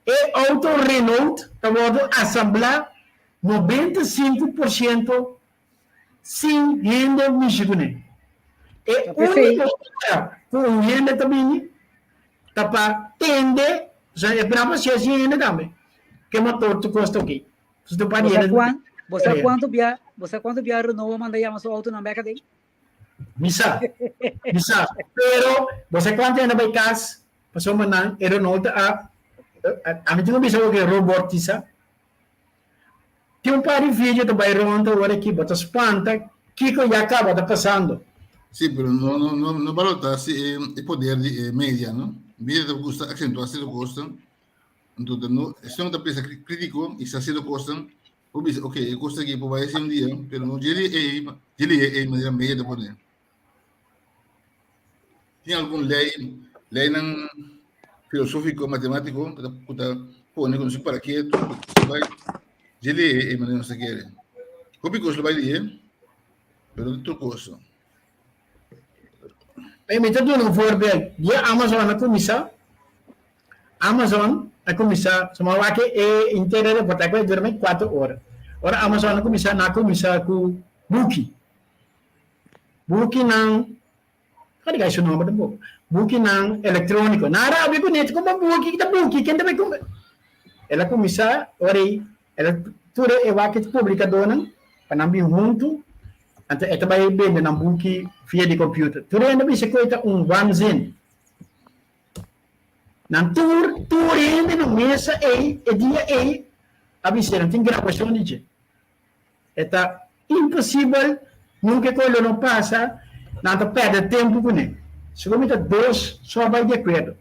e outo Renault ta wòrdu asamblá. 95% sin hende mishi kuné. E úniko ora ku un hende ta bini ta pa tende, osea e braba si hasi hende tambe, ke motor tur kos ta oke. Bo sa kuantu bia, bo sa kuantu bia Renault a manda yama su outonan bek aden? Mi sa, mi sa. Pero bo sa kuantu hende a bai kas pasobra nan e Renault a, ami tin ku bisa bo ke robotisa. Tin un par di video ta bai rond awor aki, bo ta spanta kiko ya kaba ta pasando. Sí, pero no, no, no, no balota si e, e poder di e media, no? Media ta gusta accentua cierto cosnan. Entonces, no, si no ta pensa crítico y sa cierto cosnan, bo bisa, ok, e cos aki por bai así un dia, pero no djeli ei, djeli ei manera media ta pone. Tin algun lei, leinan filosófico, matemático, ku ta pone ku no sé para ke, bai djeli ei manera nos ta kere. Hopi kos lo bai lihe, pero no tur kos. Ey, mi ta duna un voorbeeld. Dia Amazon a kuminsá, Amazon a kuminsá, so mi a wak e inter reportahe ku a dura mi kuater ora. Ora Amazon a kuminsá, nan a kuminsá ku buki. Bukinan, ka diga su nomber tampoco, bukinan electronico. Nan a rabia ku net, como buki, kita buki, ken ta bai kumpra? El a kuminsá, ora ei, el a tur e wak e publikadónan pa nan bin huntu, anto e ta bai bende nan buki via di computer. Tur hende a bisa ku e ta un waanzin. Nan tur, tur hende na mesa ei, e dia ei, a bisa nan tin grabashon di dje. E ta imposibel, nunca e kos lo no pasa, nan ta perde tempu kuné. Segun mi ta dos so a bai di akuerdo.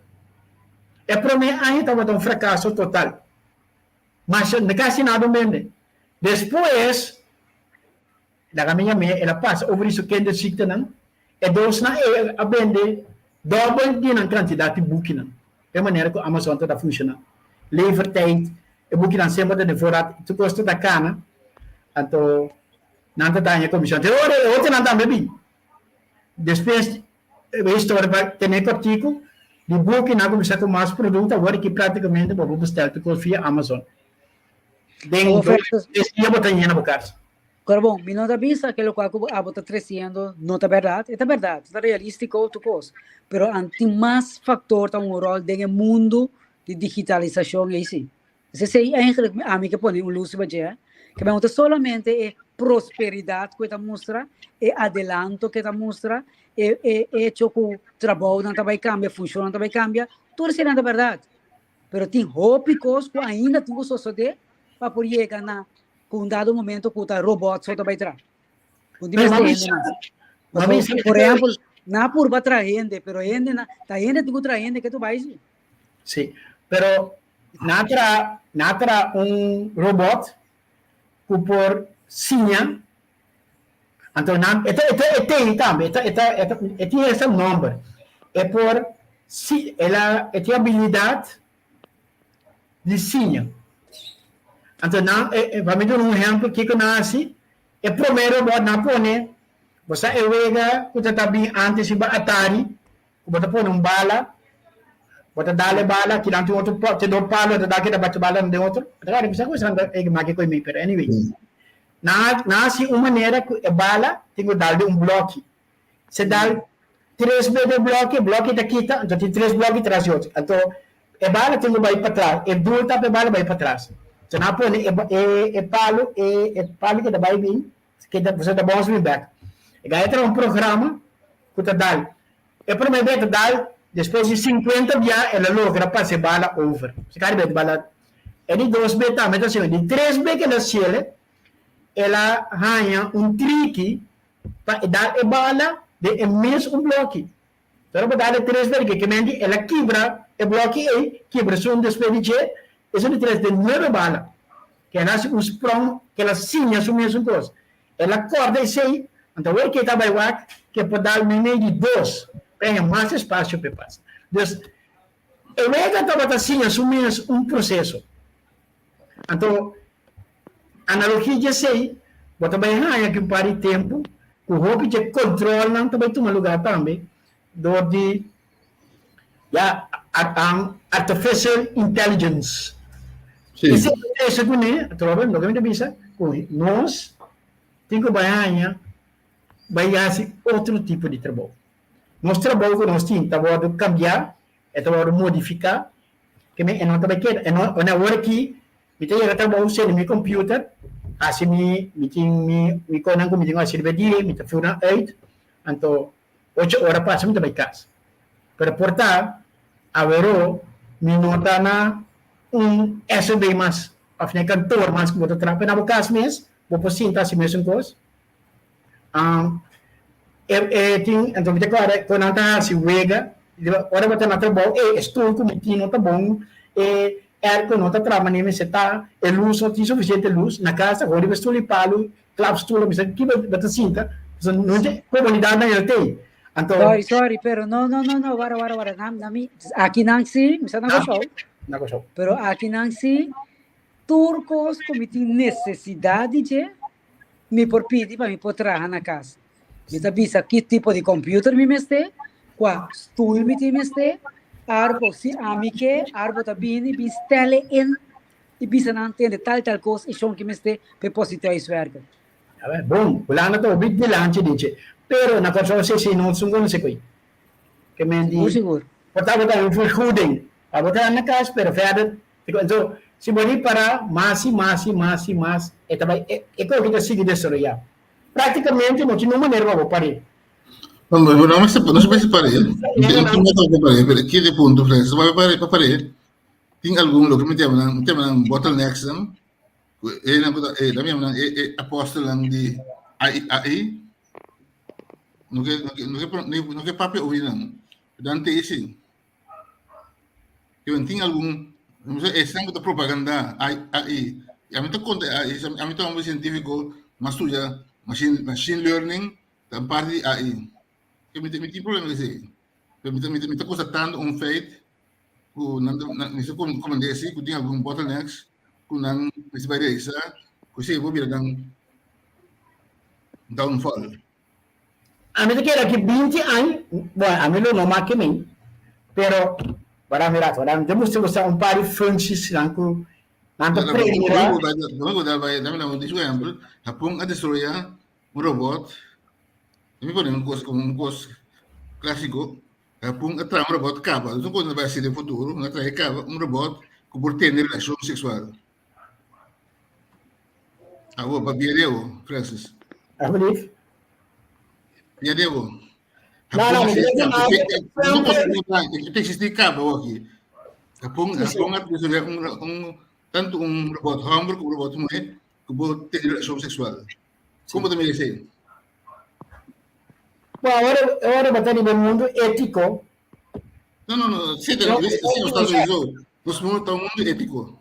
E promé aña tabata un frakaso total. Masha, kasi nada un bende. Despues, Laga mi yam'é, el a pasa over di su kinderziektenan. E dosnan ei a bende dòbel di nan kantidat di bukinan. E manera ku Amazon ta ta funshoná. Levertijd, e bukinan semper ta den voorraad, tur kos ta ta kana, anto nan ta daña komishon. Te ora e otronan tambe bin. Despues e historia pa tene kòrtiku, di bukinan a kuminsá ku mas produkto, awor aki práktikamente bo por bestèl tur kos via Amazon. Den dos, tres dia bo ta yena bo kas. Pero bon, mi no ta bisa ke lokual ku abo ta tresiendo no ta bèrdat. E ta bèrdat, e ta realístiko tur kos. Pero an tin mas faktor ta un ròl den e mundu di digitalisashon ei si. Esei eigenlijk ami ke pone un lus riba dje, ke no ta solamente e prosperidat ku e ta mustra, e adelanto ku e ta mustra, e e echo ku trabounan ta bai kambia, funshonnan ta bai kambia, tur eseinan ta bèrdat. Pero tin hopi kos ku ainda tin ku sosodé pa por yega na ku un dado momento ku ta robot so ta bai tra. Ku tin mester hende mas. Por ehempel, na purba tra hende, pero hende na, ta hende tin ku tra hende ke tu bai si. Sí, pero na tra, na tra un robot ku por siña, anto nan, e ta, e ta, e tei tambe, e ta, e ta, e ta, e tin esa nomber, e por si, el a, e tin abilidat di siña. Anto nan, e, e, pa mi duna un ehempel kiko nan hasi, e prome robot nan pone, bo sa e wega ku ta ta bin antes riba Atari, ku bo ta pone un bala, bo ta dal e bala, kinan tin otro, tin dos palo, ta dal kita bati bala den otro. Bo ta kere bisa ku esnan ta e maki koe mi, pero anyway. Nan, nan hasi un manera ku e bala tin ku dal den un bloki. Se dal tres be den bloki, e bloki ta kita, anto tin tres bloki tras di otro. Anto e bala tin ku bai patras, e doel ta pa e bala bai patras. So nan a pone e e e palu e e palu ke ta bai bin, ke ta pasobra ta bòns bin bèk. E gaya traha un programa ku ta dal. E promé be ta dal, despues di sinkuenta bia el a logra pasa e bala over. Se kari be bala. E di dos be tambe ta asina. Di tres be ke el a siele, el a haña un triki pa e dal e bala den e mes un bloki. Ora bo dal e tres bes ke menti el a kibra e bloki ei, kibra esun despues di dje, esun di tres den nuebe bala. Ke el a hasi un sprong, ke el a siña su mes un kos. El a kòrda esei, anto awor ke e ta bai wak ke por dal meimei di dos pa e haña mas espasio pa e pasa. Dus, e wega tabata siña su mes un proseso. Anto, analogia dje esei, bo ta bai haña ki un par di tempu ku hopi dje kontrolnan ta bai tuma lugá tambe dor di ya artificial intelligence. Sí. Esei ta trese kuné, atrobe, loke mi ta bisa. Ku nos tin ku bai haña bai hasi otro tipo di trabou. Nos trabou ku nos tin ta wòrdu kambiá, e ta wòrdu modifiká, ke men e no ta bai keda, e no, awor aki mi ta yega trabou sende mi computer, hasi mi, mi tin mi mi konan ku mi tin ku hasi riba e dia, mi ta funa uit, anto ocho ora pasa mi ta bai kas. Pero por ta aweró mi no ta na un SB mas òf na e kantor mas ku bo ta traha, pero na bo kas mes bo por sinta hasi mesun kos. E e tin, anto mi ta kòrda ku nan ta hasi wega, ora bo ta na trabou, e stoel ku mi tin no ta bon, e airco no ta traha manera mester ta, e lus no tin sufisiente lus, na kas ta hori bo stoel di palu, klapstoel, mi sa ki bo ta sinta, pasobra no tin komodidatnan el tei. Anto. Sorry, sorry, pero no, no, no, no, wara, wara, wara, na, na mi, aki nan si, mi sa na Kòrsou, Na Kòrsou. pero aki nan si, tur kos ku mi tin nesesidat di dje, mi por pidi pa mi por traha na kas. Mi ta bisa ki tipo di computer mi mester, kua stoel mi tin mester, arbo si ami ke, arbo ta bini, bin stelle in i bisa nan tende tal tal kos i shon ki mester pa e posi thuiswerken. A ber, bon, Hulanda ta hopi dilanti den dje, pero na Kòrsou si esei no sun konosé koe. Ke men di, Sigur, sigur. por tabata un vergoeding pa bo traha na kas, pero verder Anto, si bo ripará, mas i mas i mas i mas e ta bai, e koki ta sigui desaroyá. Práktikamente no tin un manera pa bo par'é. No, no, no se, no se puede par'é. No tin manera pa par'é, pero ki e punto, Francis? Pa par'é, pa par'é, tin algun loke mi ta yama nan, mi ta yama nan bottlenecks nan, ku e nan ku ta, e nan mi yama nan e e apòstelnan di AI, AI. No ke, no ke, no ke, no ke papia oí nan. Dan te isi. Yo tin algun, no sé, esnan ku ta propaganda AI. I ami ta konta AI, ami ta hombre sientífiko, m'a studia machine, machine learning, ta un parti di AI. Ke mi mi tin problema ku esei. Pero mi ta mi ta mi ta konstatando un feit ku nan ta nan mester komprendé si ku tin algun bottlenecks ku nan mester bai realisá ku esei por bira nan downfall. Ami ta kere aki 20 aña, bueno, ami lo no make mi, pero wara mi rato, wara mi ta mustra boso un par di functies nan ku nan ta premira. Dame dame dame un ehempel, Japon a desarrolla un robot, mi pone un kos como un kos clásico, Japon a traha un robot kaba, no kos nan bai hasi den futuro, nan a traha kaba un robot ku por tene relashon seksual. Awo, pa bia debo, Francis. Alsjeblieft. Bia debo. No, no, mi Te existi kaba aki. Japon, Japon a desaroyá un, un, tanto un robot homber como un robot mujer ku por tene relashon seksual. Komo ta mira esei? Bueno, ahora, ahora bo ta riba e mundo étiko. No, no, no, sí, no, sí, nos ta sowieso. Nos mundo ta un mundo étiko.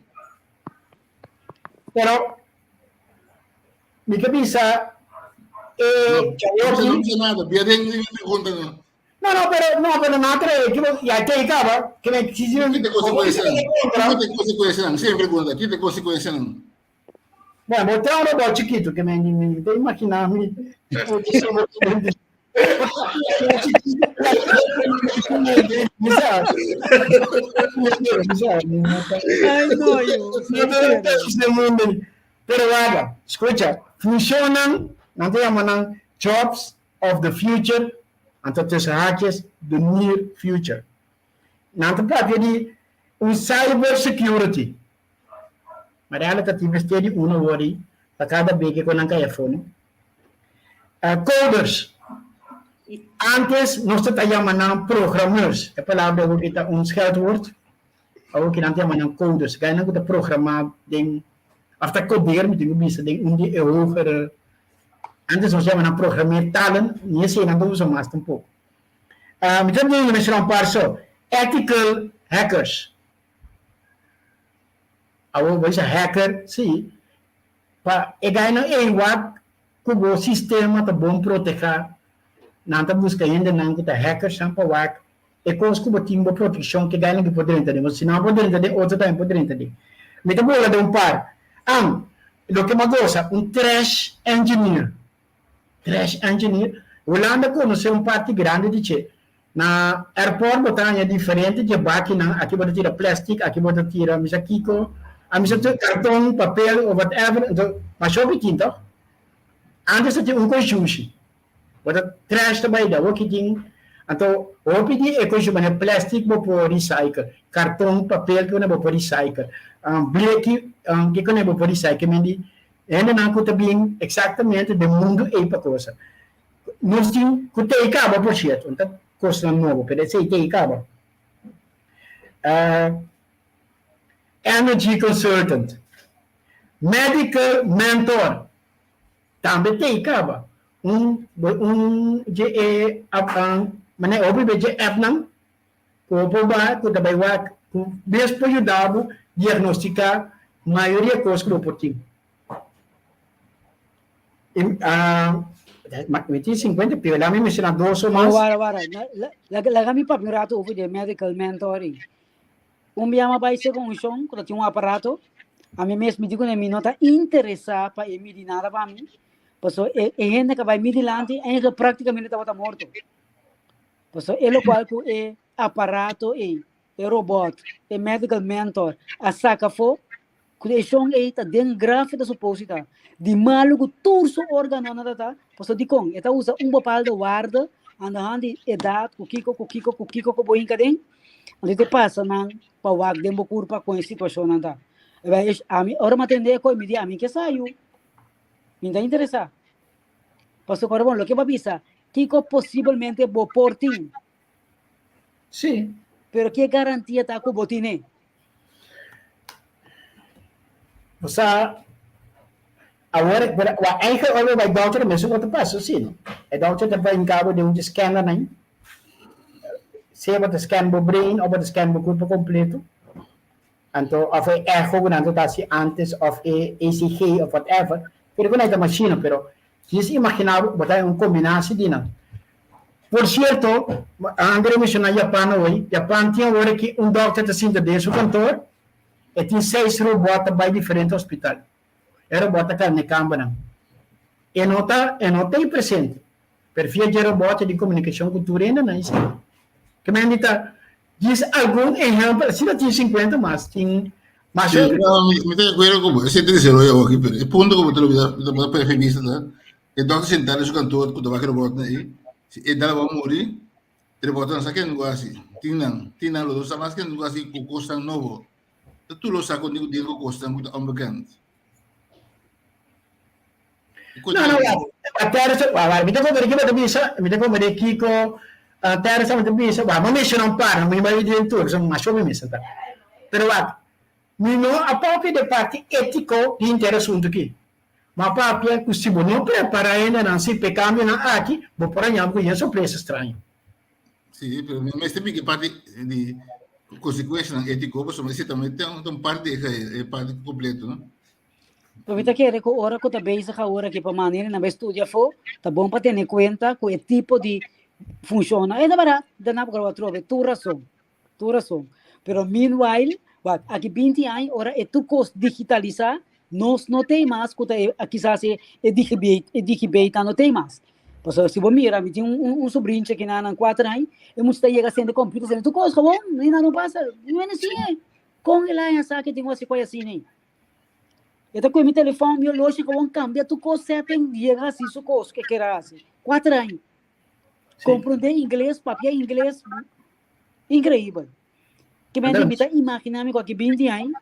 Pero mi ke bisa e no, no bisa nada, bia den mi pregunta no. No, no, pero no, pero no trae que ya te acaba, que me si si te consecuencia. ¿Qué te consecuencia? Siempre pregunta, ¿qué te consecuencia? Bueno, bo trae un robot chiquito que me me te imaginar mi. Ay, no, yo. Pero waga, escucha, funcionan, nan ta llama nan jobs of the future, anto tussen haakjes, the near future. Nan ta papia di un cyber security. Mariana ta tin mester di uno wori pa kada beke ku nan kai afó, no? Coders. Antes nos ta yama nan programmeurs. E palabra awor ki ta un scheldwoord. Awor ki nan ta yama nan coders. Gainan ku ta programá den, òf ta codeer mi tin ku bisa, den un di e hogere. Antes nos yama nan programmeertalen, ni esei nan ta usa mas tampoko. Mi ta menshoná un par so. Ethical hackers. Awor bo bisa hacker, si. Pa e gainan ei wak ku bo sistema ta bon protehá, nan ta buska hendenan ku ta hackersnan pa wak e kos ku bo tin bo protekshon ku e gainan ki por drenta den. Pasobra si nan por drenta den, otro tambe por drenta den. Mi ta bola den un par. An, loke mi a gosa, un trash engineer. Trash engineer? Hulanda konosé un parti grandi di dje. Na airport bo ta haña diferente dje bakinan, aki bo ta tira plastic, aki bo ta tira misa kiko. Ami sa tur karton, papel of whatever, anto masha hopi tin toch? Antes ta tin un kos shushi. Bo ta trash ta bai da, awor ki tin, anto hopi di e kos manera plastic bo por recycle, karton, papel kiko bo por recycle, bleki kiko bo por recycle, men di hendenan ku ta bin exactamente den mundu ei pa kosa. Nos tin ku tei kaba por cierto, no ta kosnan nobo, pero esei tei kaba. Energy consultant, medical mentor, tambe tei kaba. Un un dje e manera hopi be dje appnan ku bo por baha ku ta bai wak ku mes por yuda bo diagnostica mayoria kos ku bo por tin. Mi tin 50 pero laga mi menciona dos o mas. Wara, wara. Laga mi papia un rato over di medical mentoring. Un bia mi a bai serka un shon ku ta tin un aparato. Ami mes mi di kuné mi no ta interesá pa e midi nada pa mi, pasobra e e hende ku a bai mi dilanti eigenlijk práktikamente tabata morto. Pasobra e lokual ku e aparato ei, e robòt, e medical mentor a saka afó, ku e shon ei ta den grave ta suposi ta di malu ku tur su órganonan ta ta, pasobra dikon? E ta usa un bepaalde waarde aan de hand di edat ku kiko ku kiko ku kiko ku bo hinka den, anto te pasa nan pa wak den bo kurpa kon e situashonnan ta. Ami ora mi a tende e kos mi di ami ke sa yu, mi no ta interesá. Pasobra ora bon loke bo a bisa kiko posibelmente bo por tin. Sí. Pero ke garantia ta ku bo tine? Bo sa, awor, pero wa eigenlijk ora bo bai dokter e mesun kos ta pasa si no. E dokter ta bai hinka bo den un scanner nan, sea bo ta scan bo brain of bo ta scan bo kurpo kompleto, anto of e echo ku nan ta hasi antes of e ECG of whatever, pero ku nan ta mashina, pero Djis imaginá bo, bo ta un kombinasi di nan. Por sierto, Andre menshoná Japan awor. Japan tin awor aki un dòkter ta sinta den su kantor, e tin seis robòt ta bai diferente hospital. E robòt ta kla na e kambernan. E no ta, e no ta ei presente, pero via dje robòt e tin komunikashon ku tur hendenan esei. Ke men di ta djis algun ehèmpel, asina tin sinkuenta mas, tin mas Sí, no, mi, mi ta de acuerdo con bo. Ese te desenrollo awor aki, pero e punto ku bo ta olbida, bo ta perde vista ta, e dokter sentá den su kantoor ku tabak robot na ei, si e dal bo a muri, e robot nan sa ken ku hasi. Tin nan, tin nan lo no sa mas ken ku hasi ku kosnan nobo. Ta tur lo sa kon di ku kosnan ku ta onbekend. No, no, a terra sa, wa, mi ta comprende ki bo ta bisa, mi ta comprende kiko a terra sa ta bisa, wa, mi a menciona un par, no mi bai den tur, pasobra masha hopi mester ta. Pero wak, mi no a papia di e parti etiko di henter asuntu aki. Mi a papia ku si bo no prepara hendenan si pa e kambionan aki, bo por haña bo ku yen sorpresa straño. Sí, pero mi mester biki parti di konsekuensianan etiko, pasobra esei tambe ta un parti di e parti kompleto, no? Pero mi ta kere ku ora ku ta bezig awor aki pa manda hende nan bai studia afó, ta bon pa tene kuenta ku e tipo di funshonnan. E ta barat, ta na por atrobe, tur rason, tur rason. Pero meanwhile, wak, aki binti aña ora e tur kos digitalisá, nos no tei mas ku ta e kisas e e digibet e digibeta no tei mas. Pasobra si bo mira, mi tin un un sobrinchi aki nan kuater aña, e mucha ta yega sende computer, sende tur kos gewoon, ni nan no pasa, mi wende siña. Kon el haña sa ke tin un asikoy asina ei? E ta kohe mi telefòn, mi oloshi gewoon kambia tur kos setting yega hasi su kos ke kere hasi. Kuater aña. Komprondé ingles, papia ingles, inkreibel. Ke mente mi ta imaginá mi ku aki binti aña,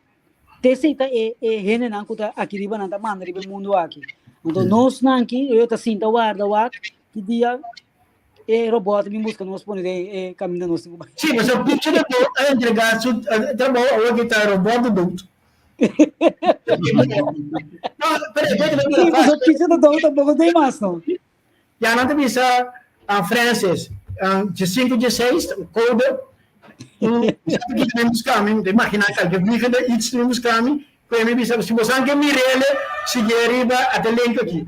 te esei ta e e hendenan ku ta aki riba nan ta manda riba e mundu aki. Anto nos nan aki, yo ta sinta warda wak ki dia e robot bin buska nos pone den e kaminda nos tin ku bai. Sí, pasobra pichi de dood a entregá su trabou awor ki ta robot de dood. No, pero e ta Sí, pasobra pichi de dood tampoco tin mas no. Ya nan ta bisa Francis, djesinku djeseis, kode, sabi ki ta bin buska mi, mi ta imaginá kalke vliegende iets ta bin buska mi, ku e mi bisa, si bosan ke mir'ele, sigui riba ata link aki.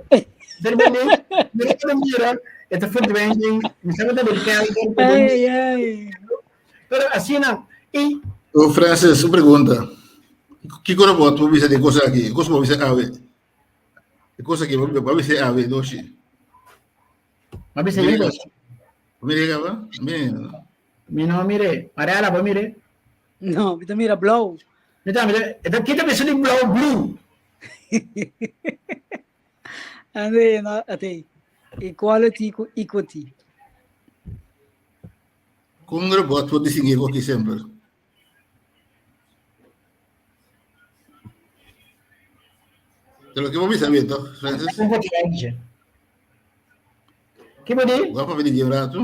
Riba link, mi ta mira, e ta verdwijn den, mi sa ku ta den kelder, Ai, ai. pero asina, i. Oh, Francis, un pregunta. Kiko robot por bisa di e kos aki? E kos por bisa awe? E kos aki, bo bisa awe, doshi. Ma bisa yi doshi. Mire kaba? Mire. Mi no mire. Mariela, bo mire? No, mi ta mira blou. Mi ta, mi ta, e ta kita bisa di blauw blue. André, no, ate. Equality ku equity. Con un robot por distinguir aquí semper? Te lo que vos saber, toch, Francis? Un potente. Ki bo di? Guapa pedir de rato.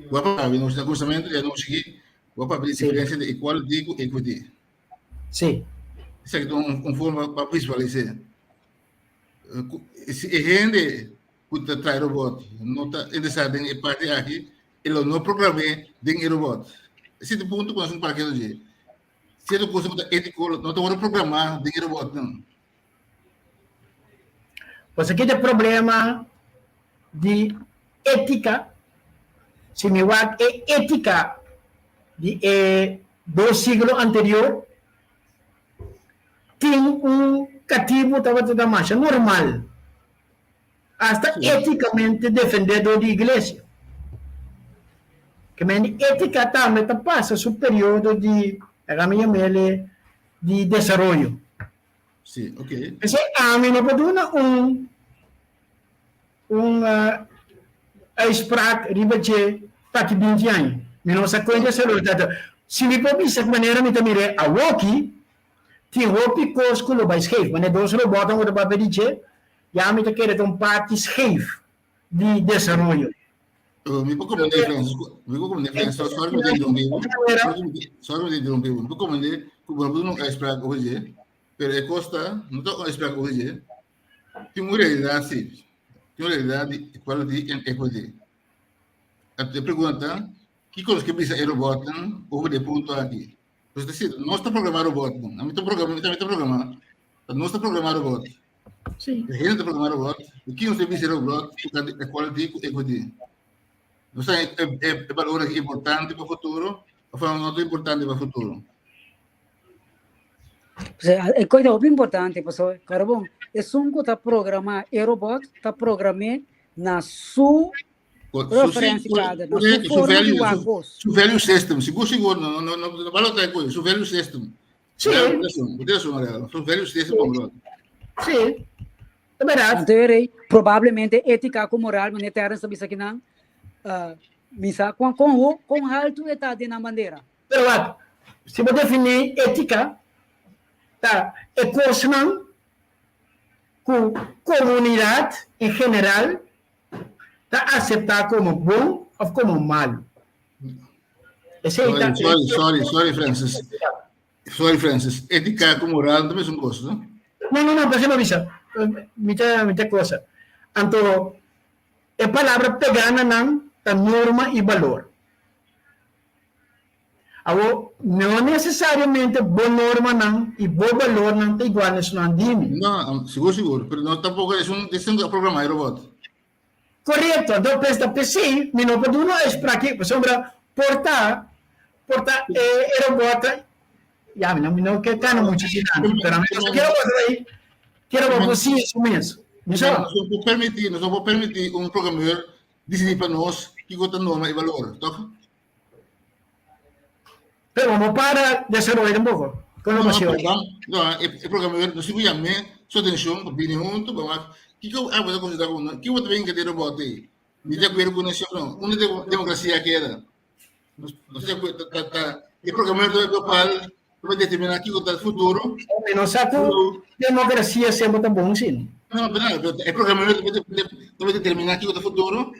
Guapa, no está justamente, ya no sigui. Guapa pedir diferencia de equality con equity. Sí. Esaki ta un, un forma pa visualisé. Si e hende ku ta trae robot no ta interesá den e parti aki, e lo no program'é den e robot. Esei ta e punto ku nos tin para ketu dje. Sierto kosa ku ta étiko no ta wòrdu programá den e robotnan. Pues aki ta e problema di étika. Si mi wak e étika di e dos siglo anterior, tin un katibu tabata ta masha normal, asta étikamente defendé dor di iglesia. Ke men étika tambe ta pasa su periodo di, laga mi yam'el, di desaroyo. Sí, ok. P'esei ami no por duna un un uitspraak riba dje paki binti aña. Mi no sa kon desaroyo ta ta. Si mi por bisa ku manera mi ta mir'é awoki, tin hopi kos ku lo bai scheef. Manera dos robòtnan ku ta papia di dje, ya mi ta kere ta un parti scheef di desaroyo. Mi por komprendé, Francis, mi por komprendé, Francis, sorry ku mi ta interrumpí bo. Sorry ku mi ta interrumpí bo. Mi por komprendé ku bo no por duna un uitspraak over dje, pero e kos ta, no ta un uitspraak over dje, tin un realidat si, tin un realidat di equality and equity. Anto e pregunta ta, kiko nos ke bisa e robòtnan over di e punto aki? Pues ta nos ta programá robòtnan, ami ta programá, mi tambe ta programá, nos ta programá robòt. Sí. E hende ta programá robòt, i kin nos ta bisa e robòt ku ta equality ku equity? Nos ta e, e, e balor aki importante pa futuro, of no ta importante pa futuro? E cosa hopi importante, pasobra, karo bon, esun ku ta programá e robòt ta program'é na su referencia na su forma di wak kos. Su value system, sigur sigur, no, no, no, no balota e kos, su value system. Sí. Su value system pa robot. Sí. Ta berdad. Anto e probablemente ética ku moral, manera Terence ta bisa kinan, uh, mi sa kon kon ho kon haltu e ta den nan bandera. Pero wak, si bo definí ética, ta e kosnan ku komunidat en general ta aseptá komo bon òf komo malu. Esei ta. Sorry, sorry, sorry, Francis. Sorry, Francis. Ética ku moral no ta mesun kos, no? No, no, no, p'esei mi a bisa. Mi ta, mi ta kosa. Anto, e palabra pegá na nan ta norma i balor. Awor, no necesariamente bo normanan i bo balornan ta igual na esnan di mi. No, sigur sigur, pero no tampoco es un es un programa e robot. Correcto, anto pes ta pesey mi no por duna un uitspraak aki, pasobra por ta por ta e e robot ta ya mi no mi no ke cana mucho dilanti, pero ami no sa ki robot ta bay ki robot por siña su mes. Mi sa. Nos no por permiti, nos no por permiti un programeur dicidi pa nos kico ta norma y balor, toch? Pero no para desaroyo tampoco. Con No, pero no, e, e programador no sigo llamé su atención pa bini hunto pa wak kiko abo ta considera como no, kiko ta bin de robot ei? Ni de acuerdo con eso no. Una de, democracia queda. No, no se acuerdo, ta, ta, e programador global pa determinar kiko ta el futuro. No sa ku democracia siempre ta bon sin. No, pero, pero e programador ta determinar kiko ta futuro.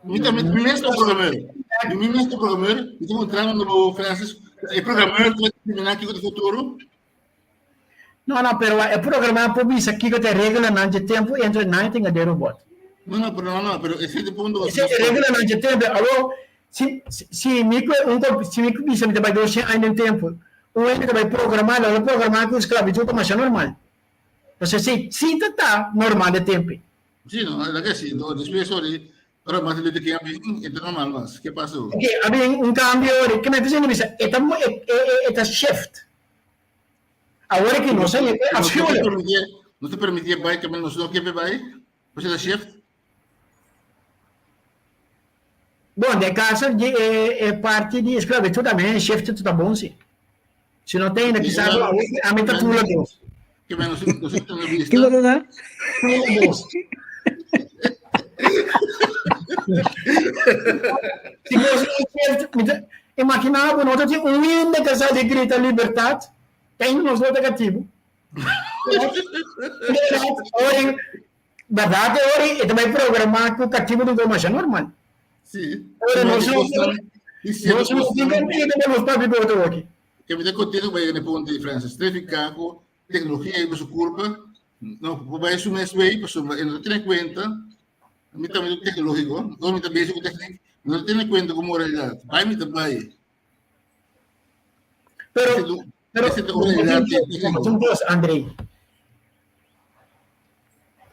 Mi tambe, mi mes ta programeur. Mi mes ta programeur. Mi ta entrando no Francis. E programeur ta determinar kiko ta futuro. No, no, pero e programa por bisa kiko ta reglanan dje tempo entre nan tenga de robot. No, no, pero no, no, pero ese de punto. Ese reglanan dje tempo, alo, si si mi ku un si mi bisa mi ta bai 200 aña den tempo, un hende ta bai programá, lo programá ku esclavitud ta masha normal. Pasobra si si ta ta normal de tempo. Sí, no, la que sí. No, después sorry, ahora más de que a mí, esto normal más. ¿Qué pasó? Ok, a mí un cambio, que me dicen, bisa, eta, eta shift. Ahora que no sé, es afschuwelijk. No te permitía bai, que no sé qué bai, pues era shift. Bom, de caso de eh, parte de esclavitud también, shift está bom, sí. Si no te ainda, kisas ami ta tula dos. Que menos nos Ki lo ta? Tula dos. Si vos no cierto, imagina bo no ta tin un hende que sa di grita libertad, tem nos no ta catibo. Ora, verdad ora e ta bai programá ku catibo di goma xa normal. Sí. Ora nos no nos no tin catibo de nos papi boto aki. Que me te contento bij een punto di Francis. Trefica ku tecnologia e su culpa. No, bij su mes way, pasobra e no tiene cuenta. Mi tambe tecnológico, no mi ta bezig ku techniek, no tiene cuenta ku moralidad. Bai mi ta bai. Pero, pero, un dos, André.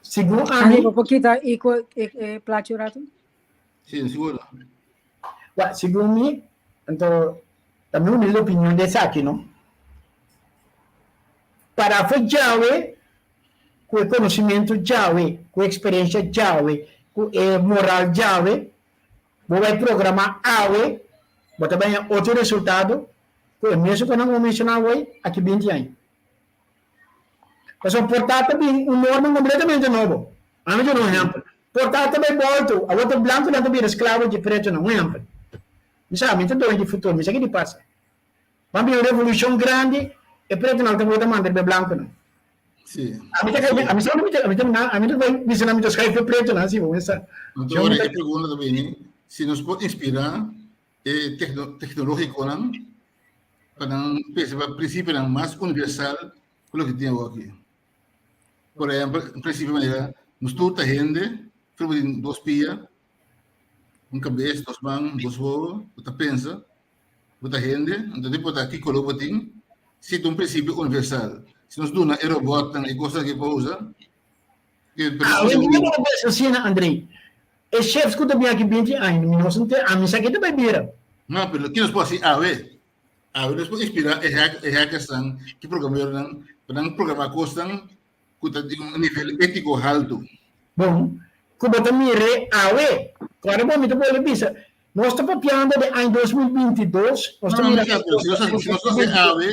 Segun ami... André, por kita e, e, e plaatje rato? Sí, seguro. Wa, segun mi, anto, ta mi humilde opinion de esaki, no? Para fue djawe, ku e conocimiento djawe, ku e experiencia djawe, ku e moral djawe, Bo bai programa awe, bo ta baña otro resultado ku e mesun ku nan bo menshoná awor aki binti aña. Pasobra por ta ta bin un norma kompletamente nobo. Ami duna un ehèmpel. Por ta ta bai bòltu, awor ta blankunan ta bira esklabo dje pretunan. Un ehèmpel. Mi sa, mi ta doño di futuro, mi sa ki di pasa. Ban bin un revolushon grandi, e pretunan ta bota manda riba e blankunan. Sí. Ami ta a mi sa mi ta mi ta ami ta bai bisa nan mi ta schuif e pretunan si bo mester. Anto ora e pregunta ta bini, si nos por inspirá e tecno tecnológiconan pa nan pensa pa principionan mas universal ku loke tin awor aki. Por ehempel, un principio manera nos tur ta hende, tur bo tin dos pia, un kabes, dos man, dos wowo, bo ta pensa, Bo ta hende, anto no importa ki koló bo tin, si ta un prinsipio universal. Si nos duna e robòtnan e kosnan aki pa usa, ke Awe mi no pensa asina, André. E chefs ku ta bin aki binti aña, mi no sinti, ami sa ke ta bai bira. No, pero ki nos por hasi awe? Awe nos por inspirá e hack, e hackersnan, ki programernan, pa nan programá kosnan ku ta di un nivel étiko haltu. Bon, ku bo ta mir'é awe. Kòrda bo, mi ta bolbe bisa, Nos ta papiando de aña 2022, nos ta No, mira no, si nos si nos hasi awe,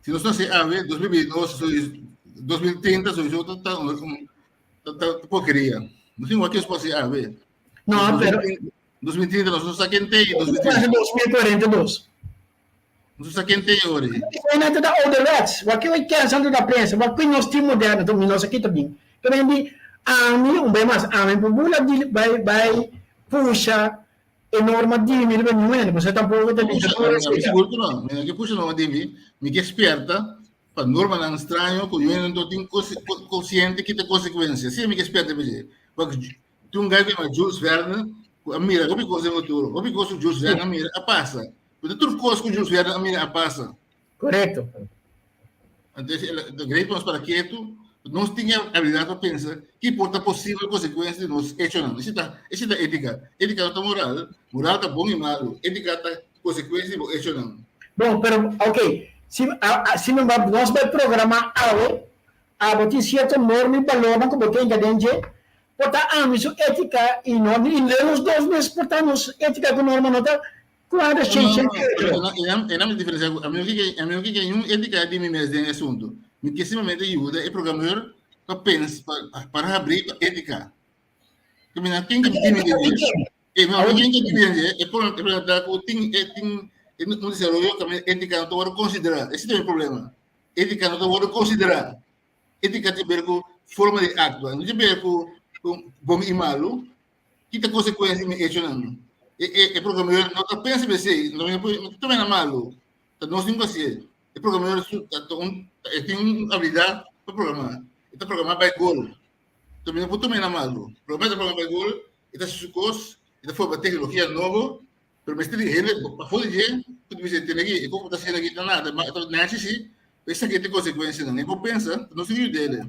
si nos hasi awe, 2022, sowieso, 2030 sowieso ta ta ta ta porqueria. No tin wak nos hasi awe. No, pero 2030 nos no sa ken tei, 2030. 2042. Nos sa ken tei ori. Esei ta ouderwets. Wak ke kensa anto ta pensa, wak ke nos tin moderno, to mi no sa kita bin. Ke men di ami, un bes mas, ami por bula di bai bai pusha e norma di mi riba niun hende, pasobra tampoco ta dictadura Mi sigur ku no. Mi no ke pusha norma di mi, mi ke spierta pa normanan straño ku yu no tin konsiente kita konsekuensia. Si mi ke spierta pa dje. Wak tin un guy ku yama Jules Verne ku a mira hopi kos den futuro. Hopi kos ku Jules Verne a mira a pasa. Pero tur kos ku Jules Verne a mira a pasa. Korekto. Entonces, el great nos para ketu, nos tin e habilidad pa pensa ki por ta posibel konsekuensia di nos echonan. Esei ta, esei ta étika. Étika no ta moral. Moral ta bon i malu. Étika ta konsekuensia di bo echonan. Bon, pero, ok, si, a, a, si nos bai programá awe, abo tin sierto norma i balornan ku bo kenga den dje, por ta ami su étika i no, i nos dos mes por ta nos étika ku norma no ta Cuadra No, no, no, pero e nan diferencia ku ami no ke ami no ke ningun ética di mi mes den e asunto. Mi ke simplemente yuda e programador pa pensa pa para habri pa ética. Ke mi nan tin ke di mi den dje. E mi no tin ke di mi den dje, e problema ta ku tin e tin un desaroyo kaminda ética no ta wòrdu konsiderá. Ese ta mi problema. Ética no ta wòrdu konsiderá. Ética tin ber ku forma di aktua, no tin ber ku bon i malu. Ki ta konsekuensia di mi echonan? E, e, e programador no ta pensa besei, no, no ta tuma na malu. Ta nos tin ku hasié. E programador su, ta, ta un, ta, e tin un habilidat pa programá. E ta programá bai gol. Enton mi no por tuma na malu. Promé ta programá bai gol, e ta hasi su kos, e ta forma teknologia nobo, pero mester di hende pafó di dje ku ta bisa tene aki, e kos ku ta hasiendo aki ta nada, ma ta nachi si, pero esaki ta e konsekuensianan. E por pensa, nos tin ku yud'é.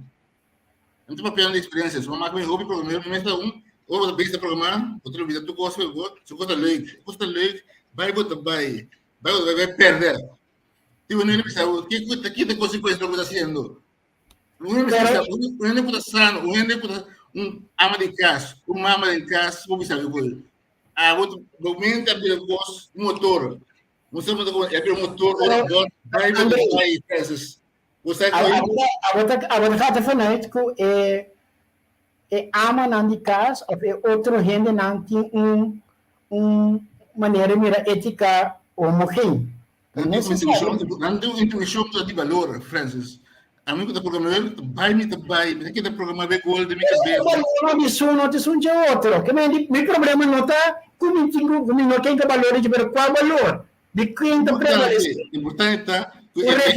Mi ta papiando di experiencia. Su mamá mi hopi programero, mi mester un, ora bo ta bezig ta programá, bo ta lubida tur kos, pero bo, su kos ta leuk, kos ta leuk, bai bo ta bai, bai bo ta bai, bai pèrdè. Tin un hende bisa bo, ke ku ta kita konsekuensia di loke bo ta hasiendo? Un hende mester bisa, un hende ku ta sano, un hende ku ta un ama di kas, un mama den kas, bo bisa bo, abo bo mente a bira kos, un motor. Você manda com é o motor ora bot vai vai Francis. Você Abo ta gaat ervan uit ku e e amanan di kas of e otro hendenan tin un un manera di mira étika homogeen. Nan tin un intuishon, nan tin un intuishon di balor, Francis. Ami ku ta programador, bai mi ta bai, mi ta keda programá be gol den mi kabes. Balor di su no ta esun dje otro. Ke men di, mi problema no ta ku mi tin ku mi no ken ku balor di dje, pero kua balor? Di ken ta prevalesé? Importante ta ku e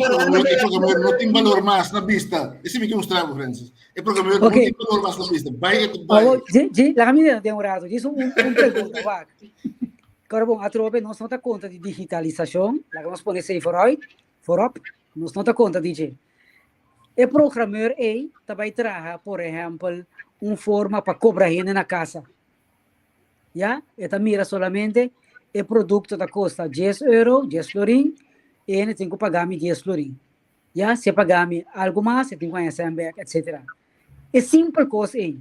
programador no tin balor mas na bista. Esei mi ke mustra bo, Francis. E programador no tin balor mas na bista. Bai e ta bai. Awor, dje, laga mi den un rato. Djis un pregunta, wak. Kòrda bon, atrobe nos no ta kontra di digitalisashon. Laga nos pone esei vooruit, voorop. Nos no ta kontra di dje. E programeur ei ta bai traha, por ehèmpel, un forma pa kobra hende na kasa. Ya, e ta mira solamente e produkto ta kosta dies euro, dies florin, e hende tin ku paga mi dies florin. Ya, si e paga mi algu mas, e tin ku haña sèn bèk, etsetera. E simpel kos ei.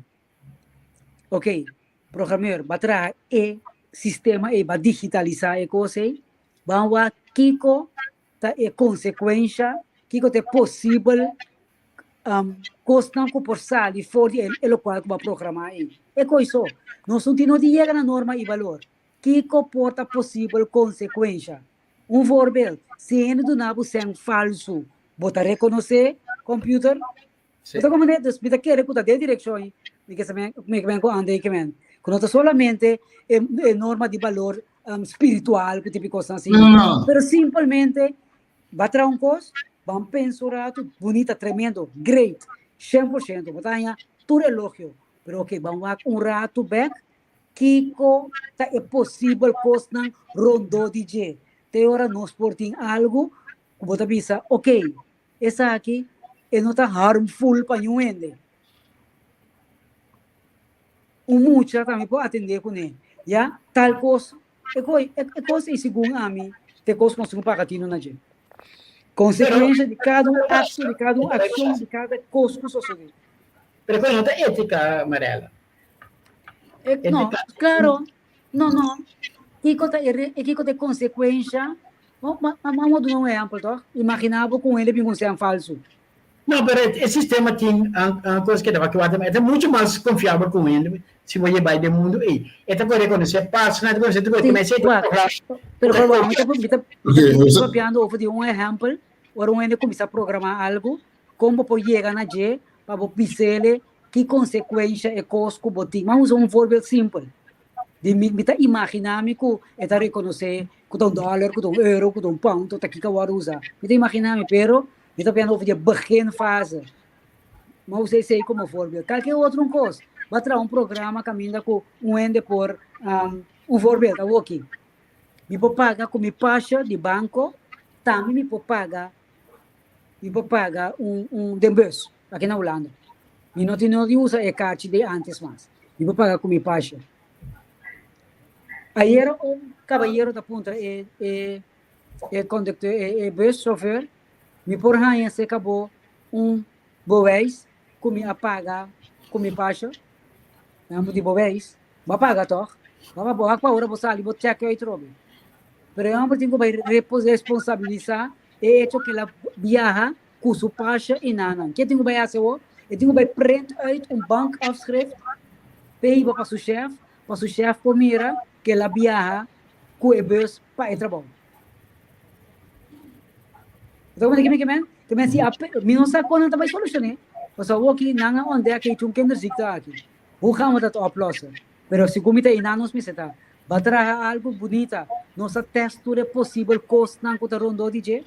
Ok, programeur, ba traha e sistema ei, ba digitalisá e kos ei, ban wak kiko ta e konsekuensha, kiko ta e posibel um, kosnan ku por sali for di e lokual ku bo a programá ei. E koi so. Nos no tin no di yega na norma i balor. Kiko por ta posibel konsekuensha? Un voorbeeld, si hende duna bo sèn falsu, bo ta rekonosé computer? Sí. Bo ta komprendé? Dus mi ta kere ku ta den direkshon ei, mi ke sa men, mi ke men ku anda ei ke men. Ku no ta solamente e, e norma di balor um, spiritual ku tipo kosnan asina. No, no. Pero simpelmente ba traha un kos, ban pensa un ratu, bunita, tremendo, great, 100%, bo ta haña tur elogio. Pero oké, ban wak un ratu bèk, kiko ta e posibel kosnan rondó di dje. Te ora nos por tin algu ku bo ta bisa, oké, esaki e no ta harmful pa niun hende. Un mucha tambe por atendé kuné, ya, tal kos. E koi, e kos ei segun ami, ta e kos ku nos tin ku paga tinu na dje. Konsekuensha di kada un akto, di kada un akshon, di kada kos ku sosodé. Pero koi no ta étika, Marella. E, no, klaro, no, no. Kiko ta e, kiko ta e konsekuensha? Vamos duna un ehèmpel, tòg? Imaginá bo ku un hende bin ku un sèn falsu. No, pero e sistema tin un cos que ta wak e ta mucho mas confiabel cu hende si bo lleba den mundo ey. E ta por reconoce pasonan, e ta conoce tur cos, Sí, mas esey ta wak. programa. Pero por favor, mi ta, mi ta, mi ta Oké, mi ta papiando over di un ehempel, ora un hende cuminsa programa algo, con bo por yega na dje pa bo bisele ki consecuencia e cos cu bo tin. Vamos usa un voorbeeld simpel. Di mi, mi ta imagina mi cu e ta reconoce cu ta un dollar, cu ta un euro, cu ta un pound, ta kiko a worde usa. Mi ta imagina mi, pero Mi ta papiando over di e beginfase. Ma usa esei como voorbeeld. Kalke otro un kos. Ba traha un programa kaminda ku un hende por, um, un voorbeeld, awoki. Mi por paga ku mi pasha di banko, tambe mi por paga, mi por paga un, un den bus, aki na Hulanda. Mi no tin no di usa e kaarchi di antes mas. Mi por paga ku mi pasha. Ayera un kabayero ta puntra e, e, e conducteur, e, e buschauffeur, Mi por haña serka bo un bewijs ku mi a paga ku mi pasha? Nan bo di bewijs? Bo a paga tòg? Bo a wak pa ora bo sali bo check uit trobe. Pero e hòmber tin ku bai responsabilisá e echo ku el a biaha ku su pasha i nannan. Ke tin ku bai hasi awor? E tin ku bai print uit un bankafschrift p'e hiba pa su shèf, pa su shèf por mira ku el a biaha ku e bus pa e trabou. Entonces, como que men, que men si mi no sa kon nan ta bai solucioné. Pasobra awor ki nan a ontdek que un kinderziekte aki. Hoe gaan we dat oplossen? Pero segun mi ta einan nos mester ta. Ba traha algo bunita. Nos a test tur e posibel kosnan ku ta rondó di dje.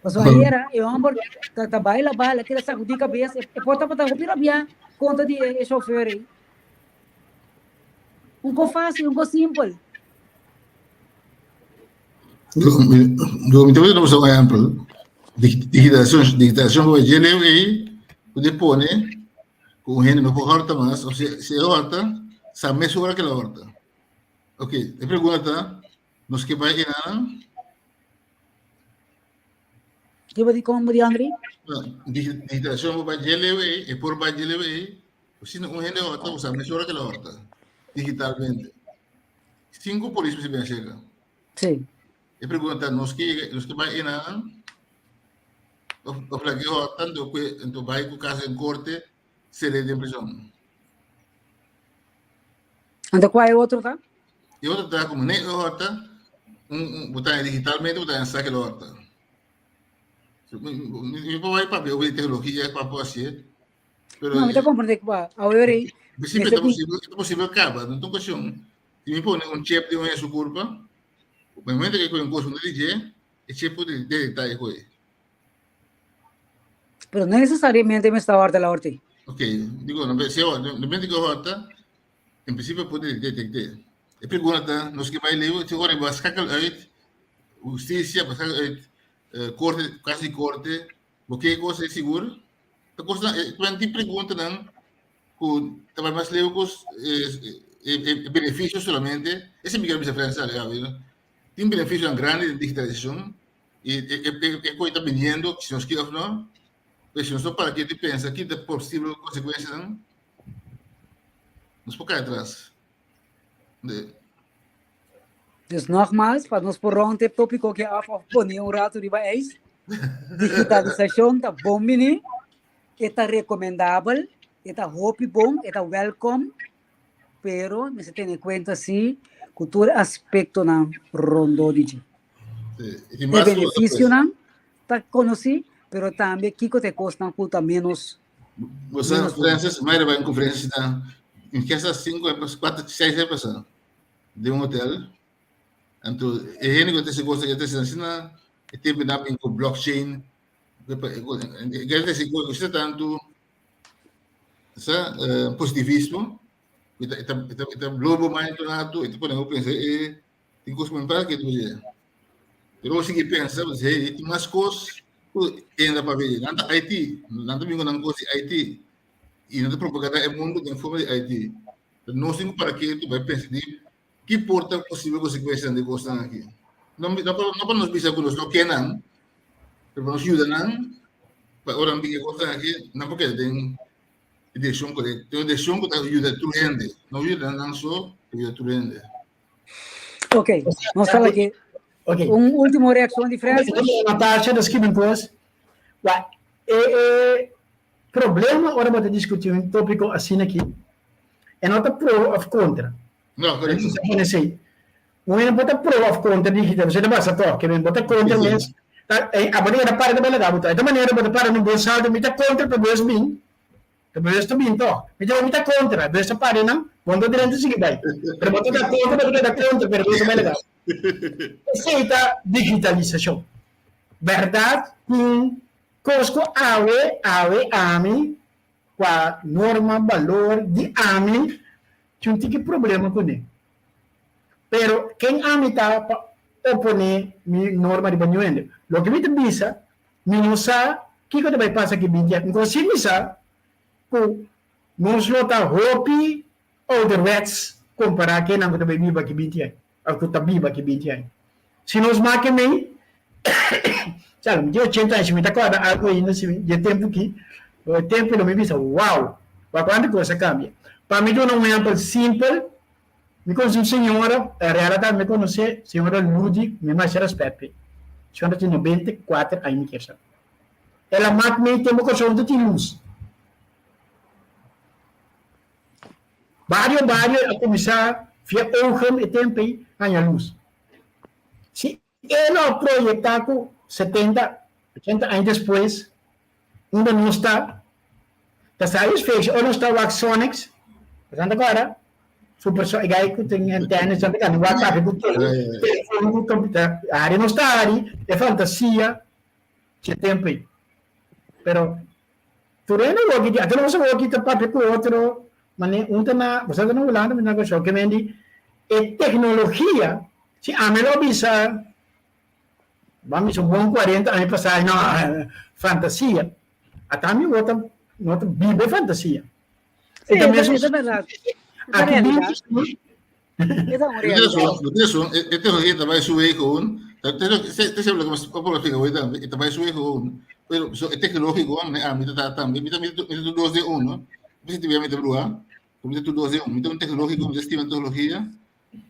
Pasobra ayera e homber ta, ta baila baila, keda sakudí kabes, e, e por tabata hopi rabiá kontra di e, e chauffeur ei. Un ko fácil, un ko simpel. Mi ta duna un ehempel. Digitalisacion, digitalisacion bo dje leu ei, ku de pone ku un hende no por horta mas, of si, si e horta, sa mesora ke la horta. Ok, e pregunta ta, nos ke bai enanan? Ke bo di kon, bo di Andri? Digitalisacion bo bai dje leu ei, e por bai dje leu ei, si un hende horta, bo sa mesora ke la horta, digitalmente. Sin ku polis mester bin aserka. Sí. E pregunta ta, nos ke yega, nos ke bai einan of of laga e hòrta anto ku anto bai ku kaso den korte ser'é den prison. Anto kua e otro ta? E otro ta komo ne e hòrta, un un bo ta digitalmente bo ta sa ke lo hòrta. Mi por bai papia over di teknologia pa por hasié, pero No, mi ta komprendé kua. Awor ei, en prinsipio mester ta bin. posibel, ta posibel kaba, no ta un kuestion. Si mi pone un chip den un su kurpa, na momento ke kohe un kos huntu di dje, e chip por detektá e kohe. Pero no necesariamente mester hòrta la hòrta ei. Ok, digo, no, si na momento ke hòrta, en prinsipio por detekt'é. E pregunta ta, nos ke bai leu, si ora bo a skakel uit hustisia, bo a skakel uit korte, kas di korte, bo ke kos ei sigur? Ta kosnan, e tin preguntanan ku ta bai mas leu ku e benefisio solamente. Esei mi kere bisa Frans tambe awe, no? Tin benefisionan grandi den digitalisashon i e kos ta biniendo, si nos ke òf no, pero si nos no para ketu i pensa ki ta posibel konsekuensianan, nos por kai atras. Dus nogmaals, pa nos por rond e tópiko aki af òf pone un ratu riba ijs, digitalisashon ta bon bini, e ta rekomendabel, e ta hopi bon, e ta wèlkom, pero mester tene kuenta si ku tur e aspektonan rondó di dje. E E benefisionan ta konosí, pero tambe kiko ta e kosnan ku ta ménos Bo sa, Francis, mi a riba un konferensia asina, mi ke sa sinku aña pasá, kuater, seis aña pasá, den un hotel. Anto e hende ku ta hasi kos ta hasi asina, e tempu nan bin ku blockchain, e ta hasi kos asina tantu sa positivismo, e ta e ta e ta blow bo mind un ratu, e ta pone bo pensa e tin kos ku mi para ke dje. Pero bo sigui pensa, bo bisa hey, tin mas kos ku entra pa bini. Nan ta IT, nan ta bin ku nan kos di IT i nan ta propaganda e mundu den forma di IT. Pero nos tin ku para ketu bai pensa di ki por ta posibel konsekuensianan di kosnan aki. No no pa nos bisa ku nos no ke nan, pero pa nos yuda nan pa ora nan bin e kosnan aki nan por keda den e direkshon korekto, den un direkshon ku ta yuda tur hende, no yuda nan so, pero yuda tur hende. Ok, nos ta laki. Ok. Un último reacción di Francis. Natasha, ta skibi un kos. Wa, e, e problema ora bo ta diskutí un tópiko asina aki, e no ta pro òf kontra. No, korekto. Bo pone esei. Un hende por ta pro òf kontra digital, bo ta basa tòg, ke men bo ta kontra mes, ta, e, abo ta keda para ta bai laga bo tòg. E ta manera bo ta para na un bon salto, mi ta kontra pero bo es bin. Ta beus ta bin tòg. Mi ta mi ta kontra. Beus ta pari nan, bon ta drenta sigui bai. Pero bo ta ta kontra, bo ta keda kontra, pero beus ta bai legal. Esei ta digitalisashon. Bèrdat ku kos ku awe, awe ami, kua norma, balor di ami, tin un tiki problema kuné. Pero ken ami ta pa oponé mi norma riba niun hende? Loke mi ta bisa, Mi no sa kiko ta bai pasa ki binti aña. Nko si mi sa ku nos lo ta hopi ouderwets kompará kenan ku ta bai biba ki binti aña òf ku ta biba ki binti aña. Si nos make mei, chal, mi tin ochenta aña, si mi ta kòrda algu ainda si di e tempu ki, e tempu lo mi bisa, wow, wak kuantu kos a kambia. Pa mi duna un ehèmpel simpel, Mi konosé un señora, Reala tambe mi konosé, señora Ludi, mi masha rèspèt p'e. Señora tin 94 aña mi kier sa. El a mak mi tempu Kòrsou no ta tin lus. Bario bario a kuminsá via ogen e tempu ei haña lus. Si E lo a proyecta cu 70, 80 aña despues, unda nos ta, ta science fiction, ora nos ta wak Sonics, boso ta acorda? Super Sonic, e guy cu tin antennas, boso ta acorda? Wak papia cu telefon cu computer, ari nos ta ari, e fantasia dje tempo ey. Pero, tur hende awor aki, ata nos awor aki ta papia cu otro, Mane un ta na, boso ta na Hulanda, mi ta na Kòrsou, ke men di e teknologia, si ami lo bisa, bo a bisa un bon kuarenta aña pasá, no, fantasia. Ata mi bo ta, no ta biba e fantasia. Sí, E ta mesun, e ta bèrdat. E ta aki realidat. bin, E ta un Bo tin rason, realidat. bo tin rason, e teknologia ta bai su wei gewoon, ta te te te loke bo por splika hoy tambe, e ta bai su wei gewoon, pero so e teknologiko, mi ami ta ta tambe, mi ta mi ta tur dos den uno, mi ta sinti mi ta bruha, mi ta tur dos den uno, mi ta un teknologiko, mi ta stima teknologia.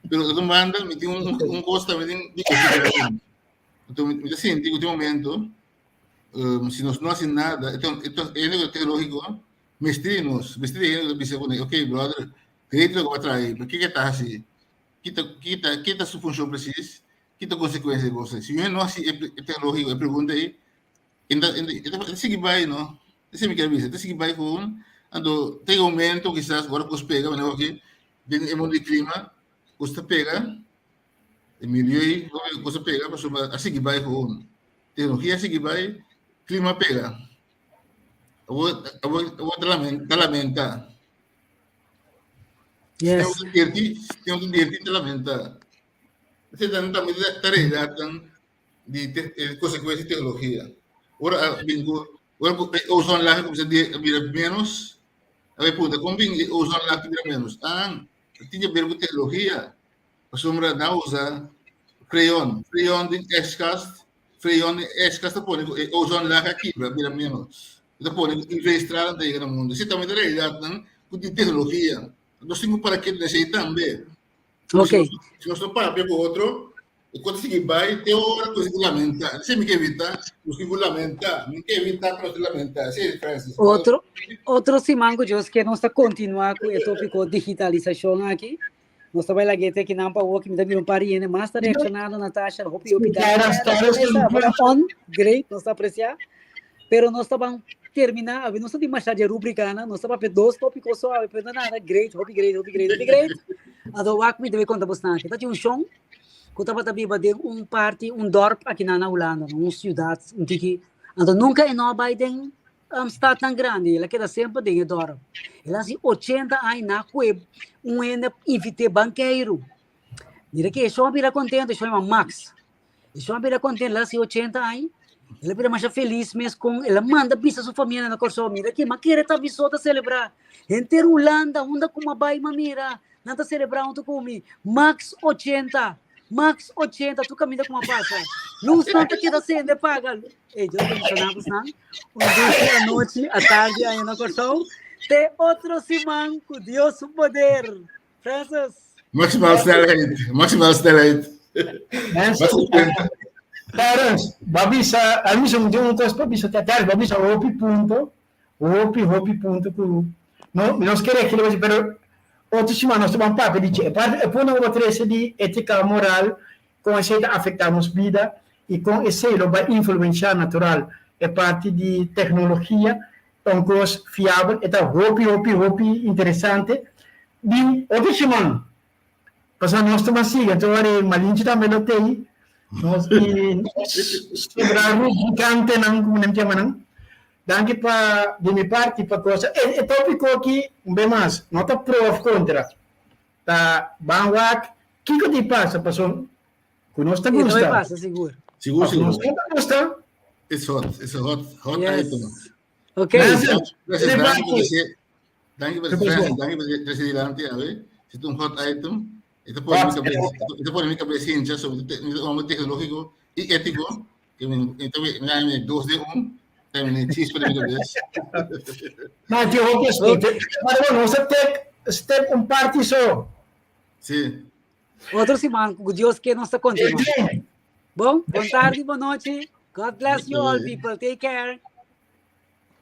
Pero otro banda, mi tin un, un kos tambe den di konsiderashon. Anto mi, mi ta sinti ku tin momento, um, si nos no hasi nada, e ta, e ta, e hende tecnológico, mester di nos, mester di hende ku ta bisa kuné, ok brother, great loke bo a traha ei, pero kiko e ta hasi? Kita, kita, kita su funshon presis? Kita konsekuensia di kos ei? Si un hende no hasi e, e tecnológico e pregunta ei, e ta, e ta, e ta sigui bai, no? Esei mi kier bisa, e ta sigui bai gewoon, anto ta e momento kisas ora kos pega, manera aki, den e mundo di klima, kos ta pega, e milieu ei, hopi kos a pega, pasobra a sigui bai gewoon. Teknologia a sigui bai, klima a pega. Awor, awor, awor ta lamenta, ta lamenta. Yes. Si tin dirti, si tin dirti ta lamenta. Esei ta tambe ta realidadnan di te, e konsekuensia di teknologia. Ora a bin ku, ora ku e ozonlaag a kuminsá di bira ménos, a bai puntra kon bin e ozonlaag ta bira ménos? Ah, tin ke ber ku teknologia. Pasobra nan a usa freon, freon den ijskast, freon den ijskast ta pone ku e ozonlaag a kibra, bira ménos. E ta pone ku UV-stralen ta yega na mundu. Esei tambe ta realidatnan ku tin teknologia. Nos tin ku para keda na esei tambe. Ok. Si nos no papia ku otro, e kos ta sigui bai te ora ku nos tin ku lamentá. Esei mi ke evitá, nos tin ku lamentá. Mi ke evitá ku nos tin lamentá. Esei e diferensia. Otro, otro siman ku Dios ke nos ta kontinuá ku e tópiko digitalisashon aki. Nos ta bai lag'é te akinan pa awor, mi ta mira un par di hende mas ta reakshonando, Natasha, hopi hopi danki. On, great, nos ta apresiá. Pero nos ta ban terminá, awe nos no tin masha dje rubrikanan, nos ta papia dos tópiko so awe, pero no nada, great, hopi great, hopi great, hopi great. Anto wak mi debe konta bosnan aki, ta tin un shon ku tabata biba den un parti, un dorp akinan na Hulanda, un siudat, un tiki, anto nunka e no a bai den um, stadnan grandi, el a keda semper den e dorp. El a hasi ochenta aña na ku e un hende invit'é ban keiru. Mira ke e shon a bira kontento, e shon yama Max. E shon a bira kontento, el a hasi ochenta aña, el a bira masha felis mes kon el a manda bisa su familia na Kòrsou, mira ke m'a kere ta mi so ta selebrá. Henter Hulanda, unda ku m'a bai m'a mira, nan ta selebrá huntu ku mi. Max ochenta, Max ochenta, tur kaminda ku m'a pasa. Lusnan ta keda sende paga. Ey, Dios bendiciona bosnan. Un dushi anochi, atardi aña na Kòrsou. Te otro siman ku Dios su poder. Francis. Maximaal snelheid, maximaal snelheid. Terence, ba bisa, a mi un un kos pa bisa, Terence, ba bisa hopi punto, hopi, hopi punto ku no, nos kere kere pero otro siman nos ta ban papia di dje. E parte, e punto ku bo trese di etika moral, kon esei ta afektá nos bida i kon esei lo bai influenshá natural e parti di teknologia, ta un kos fiabel, e ta hopi, hopi, hopi interesante. Bin otro siman, pasobra nos ta ban sigui, anto ora e Malinchi tambe lo tei, nos i nos sobra rubrikantenan, komo nan yama nan. Danki pa di mi parti pa cosa. E e tópiko aki, un be mas, no ta pro òf kontra, ta ban wak kiko di pasa, pasobra ku nos ta E no gusta. e pasa sigur. Sigur, Òf sigur. nos no ta gusta. It's hot, it's a hot, hot Yes. item. Ok. Gracias. Gracias, Di danki parti. pa trece, danki pa Super Francis, bom. danki pa trece dilanti awe. Si ta un hot item, e ta pone mi Hot. cabeza, e ta pone mi cabeza hincha sobre te, mi ta homber tecnológico y ético, que mi, mi ta mi ta mi dos de un, ta mi chispa de mi cabeza. Ma ti hopi aspecto. Maar bueno, nos a tek step un parti so. Sí. Otro siman, ku Dios ke nos ta kontinua. Bon, bon tardi, bon nochi. God bless you all people. Take care.